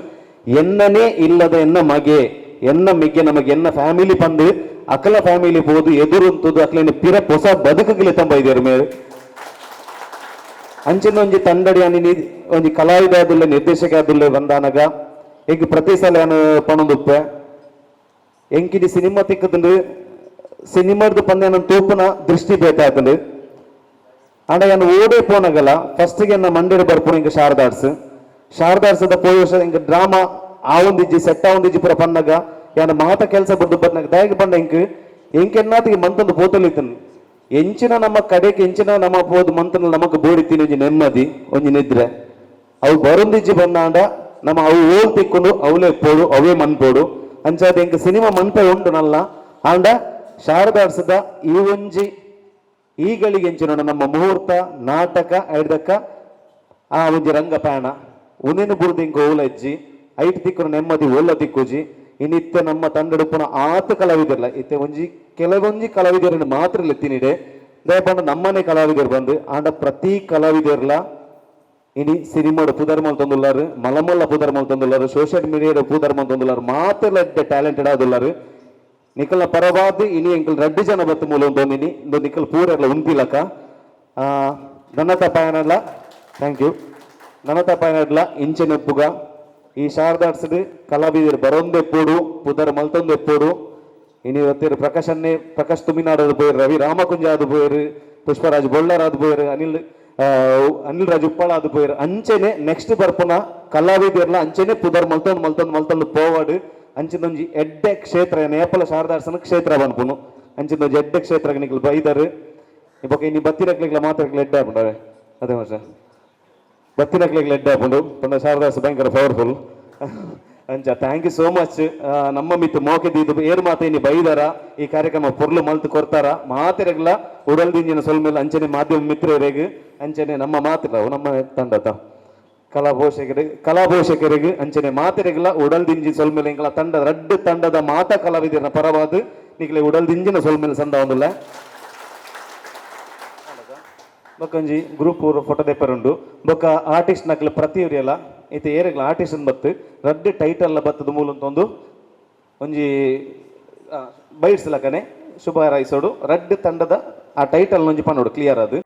ಎನ್ನನೇ ಇಲ್ಲದ ಎನ್ನ ಮಗೆ ಎನ್ನ ಮಿಗ್ಗೆ ನಮಗೆ ಎನ್ನ ಫ್ಯಾಮಿಲಿ ಪಂದು ಅಕಲ ಫ್ಯಾಮಿಲಿ ಪೋದು ಎದುರುಂತುದು ಅಕ್ಲೇನ ಪಿರ ಪೊಸ ಬದುಕುಗಲೆ ತಂಬ ಇದ್ದಾರೆ ಮೇರೆ. ಅಂಚಿನ ಒಂಜಿ ತಂಡಡಿ ಅನಿ ಒಂಜಿ ಕಲಾವಿದ ಆದುಲ್ಲೆ ನಿರ್ದೇಶಕ ಆದುಲ್ಲೆ ಬಂದಾನಗ ಈಗ ಪ್ರತಿ ಸಲ ಯಾನು ಪಣೊಂದುಪ್ಪೆ ಎಂಕಿನಿ ಸಿನಿಮಾ ತಿಕ್ಕದಂಡು ಸಿನಿಮಾದ ಪಂದ್ಯ ತೂಪುನ ದೃಷ್ಟಿ ಬೇಕಾತಂಡು. ಆಂಡ ಯಾನು ಓಡೇ ಪೋನಗಲ್ಲ ಫಸ್ಟ್ಗೆ ಎನ್ನ ಮಂಡಿಡ್ ಬರ್ಪುನ ಇಂಕ ಶಾರದಾರ್ಸ್ ಶಾರದಾರ್ಸದ ಪೋಯಿ ವರ್ಷ ಇಂಕ ಡ್ರಾಮಾ ಆವೊಂದಿಜ್ಜಿ ಸೆಟ್ ಆವೊಂದಿಜ್ಜಿ ಪೂರ ಪನ್ನಗ ಯಾನ ಮಾತ ಕೆಲಸ ಬುಡ್ದು ಬನ್ನಗ ದಾಯಗ ಪಂಡ ಇಂಕ್ ಎಂಕೆನ್ನಾತಿಗೆ ಮಂತೊಂದು ಪೋತೊಲಿತನು ಎಂಚಿನ ನಮ್ಮ ಕಡೆಗೆ ಎಂಚಿನ ನಮ್ಮ ಪೋದು ಮಂತನ ನಮಕ್ ಬೋಡಿತೀನಿ ಒಂಜಿ ನೆಮ್ಮದಿ ಒಂಜಿ ನಿದ್ರೆ ಅವು ಬರೊಂದಿಜ್ಜಿ ಬಂದಾಂಡ ನಮ್ಮ ಅವು ಓಲ್ ತಿಕ್ಕೊಂಡು ಅವಲೇ ಪೋಡು ಅವೇ ಮನ್ಪೋಡು. ಅಂಚಾದ ಎಂಕ್ ಸಿನಿಮಾ ಮನ್ಪೆ ಉಂಟು ನಲ್ಲ ಆಂಡ ಶಾರದಾರ್ಸದ ಈ ಒಂಜಿ ಈಗಳಿಗೆ ಎಂಚಿನ ನಮ್ಮ ಮುಹೂರ್ತ ನಾಟಕ ಐಡ್ದಕ್ಕ ಆ ಒಂಜಿ ರಂಗ ಪಯಣ ಉನೇನು ಬುರ್ದು ಇಂಕ ಓಲಜ್ಜಿ ಐಟ್ ತಿಕ್ಕುನ ನೆಮ್ಮದಿ ಓಲ ತಿಕ್ಕುಜಿ. ಇನ್ನಿತ್ತೆ ನಮ್ಮ ತಂಡಡುಪುನ ಆತ ಕಲಾವಿದರ್ಲ ಇತ್ತೆ ಒಂಜಿ ಕೆಲವೊಂಜಿ ಕಲಾವಿದರನ್ನು ಮಾತ್ರ ಲೆತ್ತಿನಿಡೆ ದಯಪಂಡ ನಮ್ಮನೆ ಕಲಾವಿದರು ಬಂದು ಆಂಡ ಪ್ರತಿ ಕಲಾವಿದರ್ಲ ಇನಿ ಸಿನಿಮಾಡು ಪುದರ್ ಮಲ್ತೊಂದುಲ್ಲಾರು ಮಲಮಲ್ಲ ಪುದರ್ ಮಲ್ತೊಂದುಲ್ಲಾರು ಸೋಷಿಯಲ್ ಮೀಡಿಯಾದ ಪುದರ್ ಮಲ್ತೊಂದುಲ್ಲಾರು ಮಾತೆಲ್ಲ ಟ್ಯಾಲೆಂಟೆಡ್ ಆದುಲ್ಲಾರು. ನಿಕಲ್ನ ಪರವಾದ ಇನಿ ಎಂಕಲ್ ರಡ್ಡು ಜನ ಬತ್ತು ಮೂಲ ಒಂದೊಂದಿನಿ ಇಂದು ನಿಕಲ್ ಪೂರೆರ್ಲ ಉಂತಿಲಕ ನನ್ನತ ಪಯಣಡ್ಲ thank you ನನ್ನತ ಪಯಣಡ್ಲ ಇಂಚೆನೆಪ್ಪುಗ ಈ ಶಾರದಾಡ್ಸದು ಕಲಾವಿದರು ಬರೊಂದೆಪ್ಪೋಡು ಪುದರ್ ಮಲ್ತೊಂದೆಪ್ಪೋಡು ಇನಿ ಒತ್ತೇರು ಪ್ರಕಾಶನ್ನೇ ಪ್ರಕಾಶ್ ತುಮಿನಾಡು ಪೋಯರು ರವಿ ರಾಮಕುಂಜ ಆದ್ ಪೋಯರು ಪುಷ್ಪರಾಜ್ ಬೊಳ್ಳಾರ್ ಆದ್ ಪೋಯರು ಅನಿಲ್ ಅನಿಲ್ ರಾಜ್ ಉಪ್ಪಾಳ ಆದ್ ಪೋಯರು. ಅಂಚೆನೆ ನೆಕ್ಸ್ಟ್ ಬರ್ಪುನ ಕಲಾವಿದರ್ಲ ಅಂಚೆನೆ ಪುದರ್ ಮಲ್ತೊಂದು ಮಲ್ತೊಂದು ಮಲ್ತೊಂದು ಪೋವಾಡು. ಅಂಚಿನೊಂಜಿ ಎಡ್ಡೆ ಕ್ಷೇತ್ರ ನೇಪಲ ಶಾರದಾರ್ಸನ ಕ್ಷೇತ್ರ ಪನ್ಪುನು ಅಂಚಿನೊಂಜಿ ಎಡ್ಡೆ ಕ್ಷೇತ್ರ ನಿಕಲ್ ಬೈದರು. ಬೊಕ ಇನಿ ಬತ್ತಿನಕ್ಲೆಗ್ಲ ಮಾತ್ರ ಎಡ್ಡೆ ಆಪುಂಡು ಅದೇ ಮಾಸ್ಟರ್ ಬತ್ತಿನಕ್ಲೆಗ್ಲ ಎಡ್ಡೆ ಆಪುಂಡು ಪಂಡ ಶಾರದಾಸ್ ಭಯಂಕರ ಪವರ್ಫುಲ್. ಅಂಚ thank you so much. ನಮ್ಮ ಮಿತ್ತು ಮೋಕೆ ದೀದು ಏರು ಮಾತ ಇನಿ ಬೈದಾರ ಈ ಕಾರ್ಯಕ್ರಮ ಪೊರ್ಲು ಮಲ್ತು ಕೊರ್ತಾರ ಮಾತೆರೆಗ್ಲ ಉಡಲ್ದಿಂಜಿನ ಸೊಲ್ಮೆಲ್ ಅಂಚನೆ ಮಾಧ್ಯಮ ಮಿತ್ರರೆಗ್ ಅಂಚನೆ ನಮ್ಮ ಮಾತಿಲ್ಲ ನಮ್ಮ ತಂಡದ ಕಲಾಪೋಷಕರಿಗೆ ಅಂಚನೆ ಮಾತೆರೆಗ್ಲ ಉಡಲ್ದಿಂಜಿ ಸೊಲ್ಮೆಲ್ ಎಂಕಲ ತಂಡ ರಡ್ಡು ತಂಡದ ಮಾತಾ ಕಲಾವಿದರ ಪರವಾದ ನಿಕ್ಲೆ ಉಡಲ್ದಿಂಜಿನ ಸೊಲ್ಮೆಲ್ ಸಂದ ಒಂದುಲ್ಲ. ಬೊಕೊಂಜಿ ಗ್ರೂಪ್ ಫೋಟೋ ದೇಪರುಂಡು ಬೊಕ್ಕ ಆರ್ಟಿಸ್ಟ್ ನಕ್ಲ ಪ್ರತಿಯೊರಿಯಲ್ಲ ಇತ್ತೆ ಏರೆಗ್ಲ ಆರ್ಟಿಸ್ಟ್ ಬತ್ತು ರಡ್ಡು ಟೈಟಲ್ ಬತ್ತದ ಮೂಲಂತೊಂದು ಒಂಜಿ ಬೈಟ್ಸ್ ಲಕನೆ ಶುಭ ಹಾರೈಸೋಡು ರಡ್ಡು ತಂಡದ ಆ ಟೈಟಲ್ ಒಂಜಿ ಪನ್ನೋಡು ಕ್ಲಿಯರ್ ಅದು.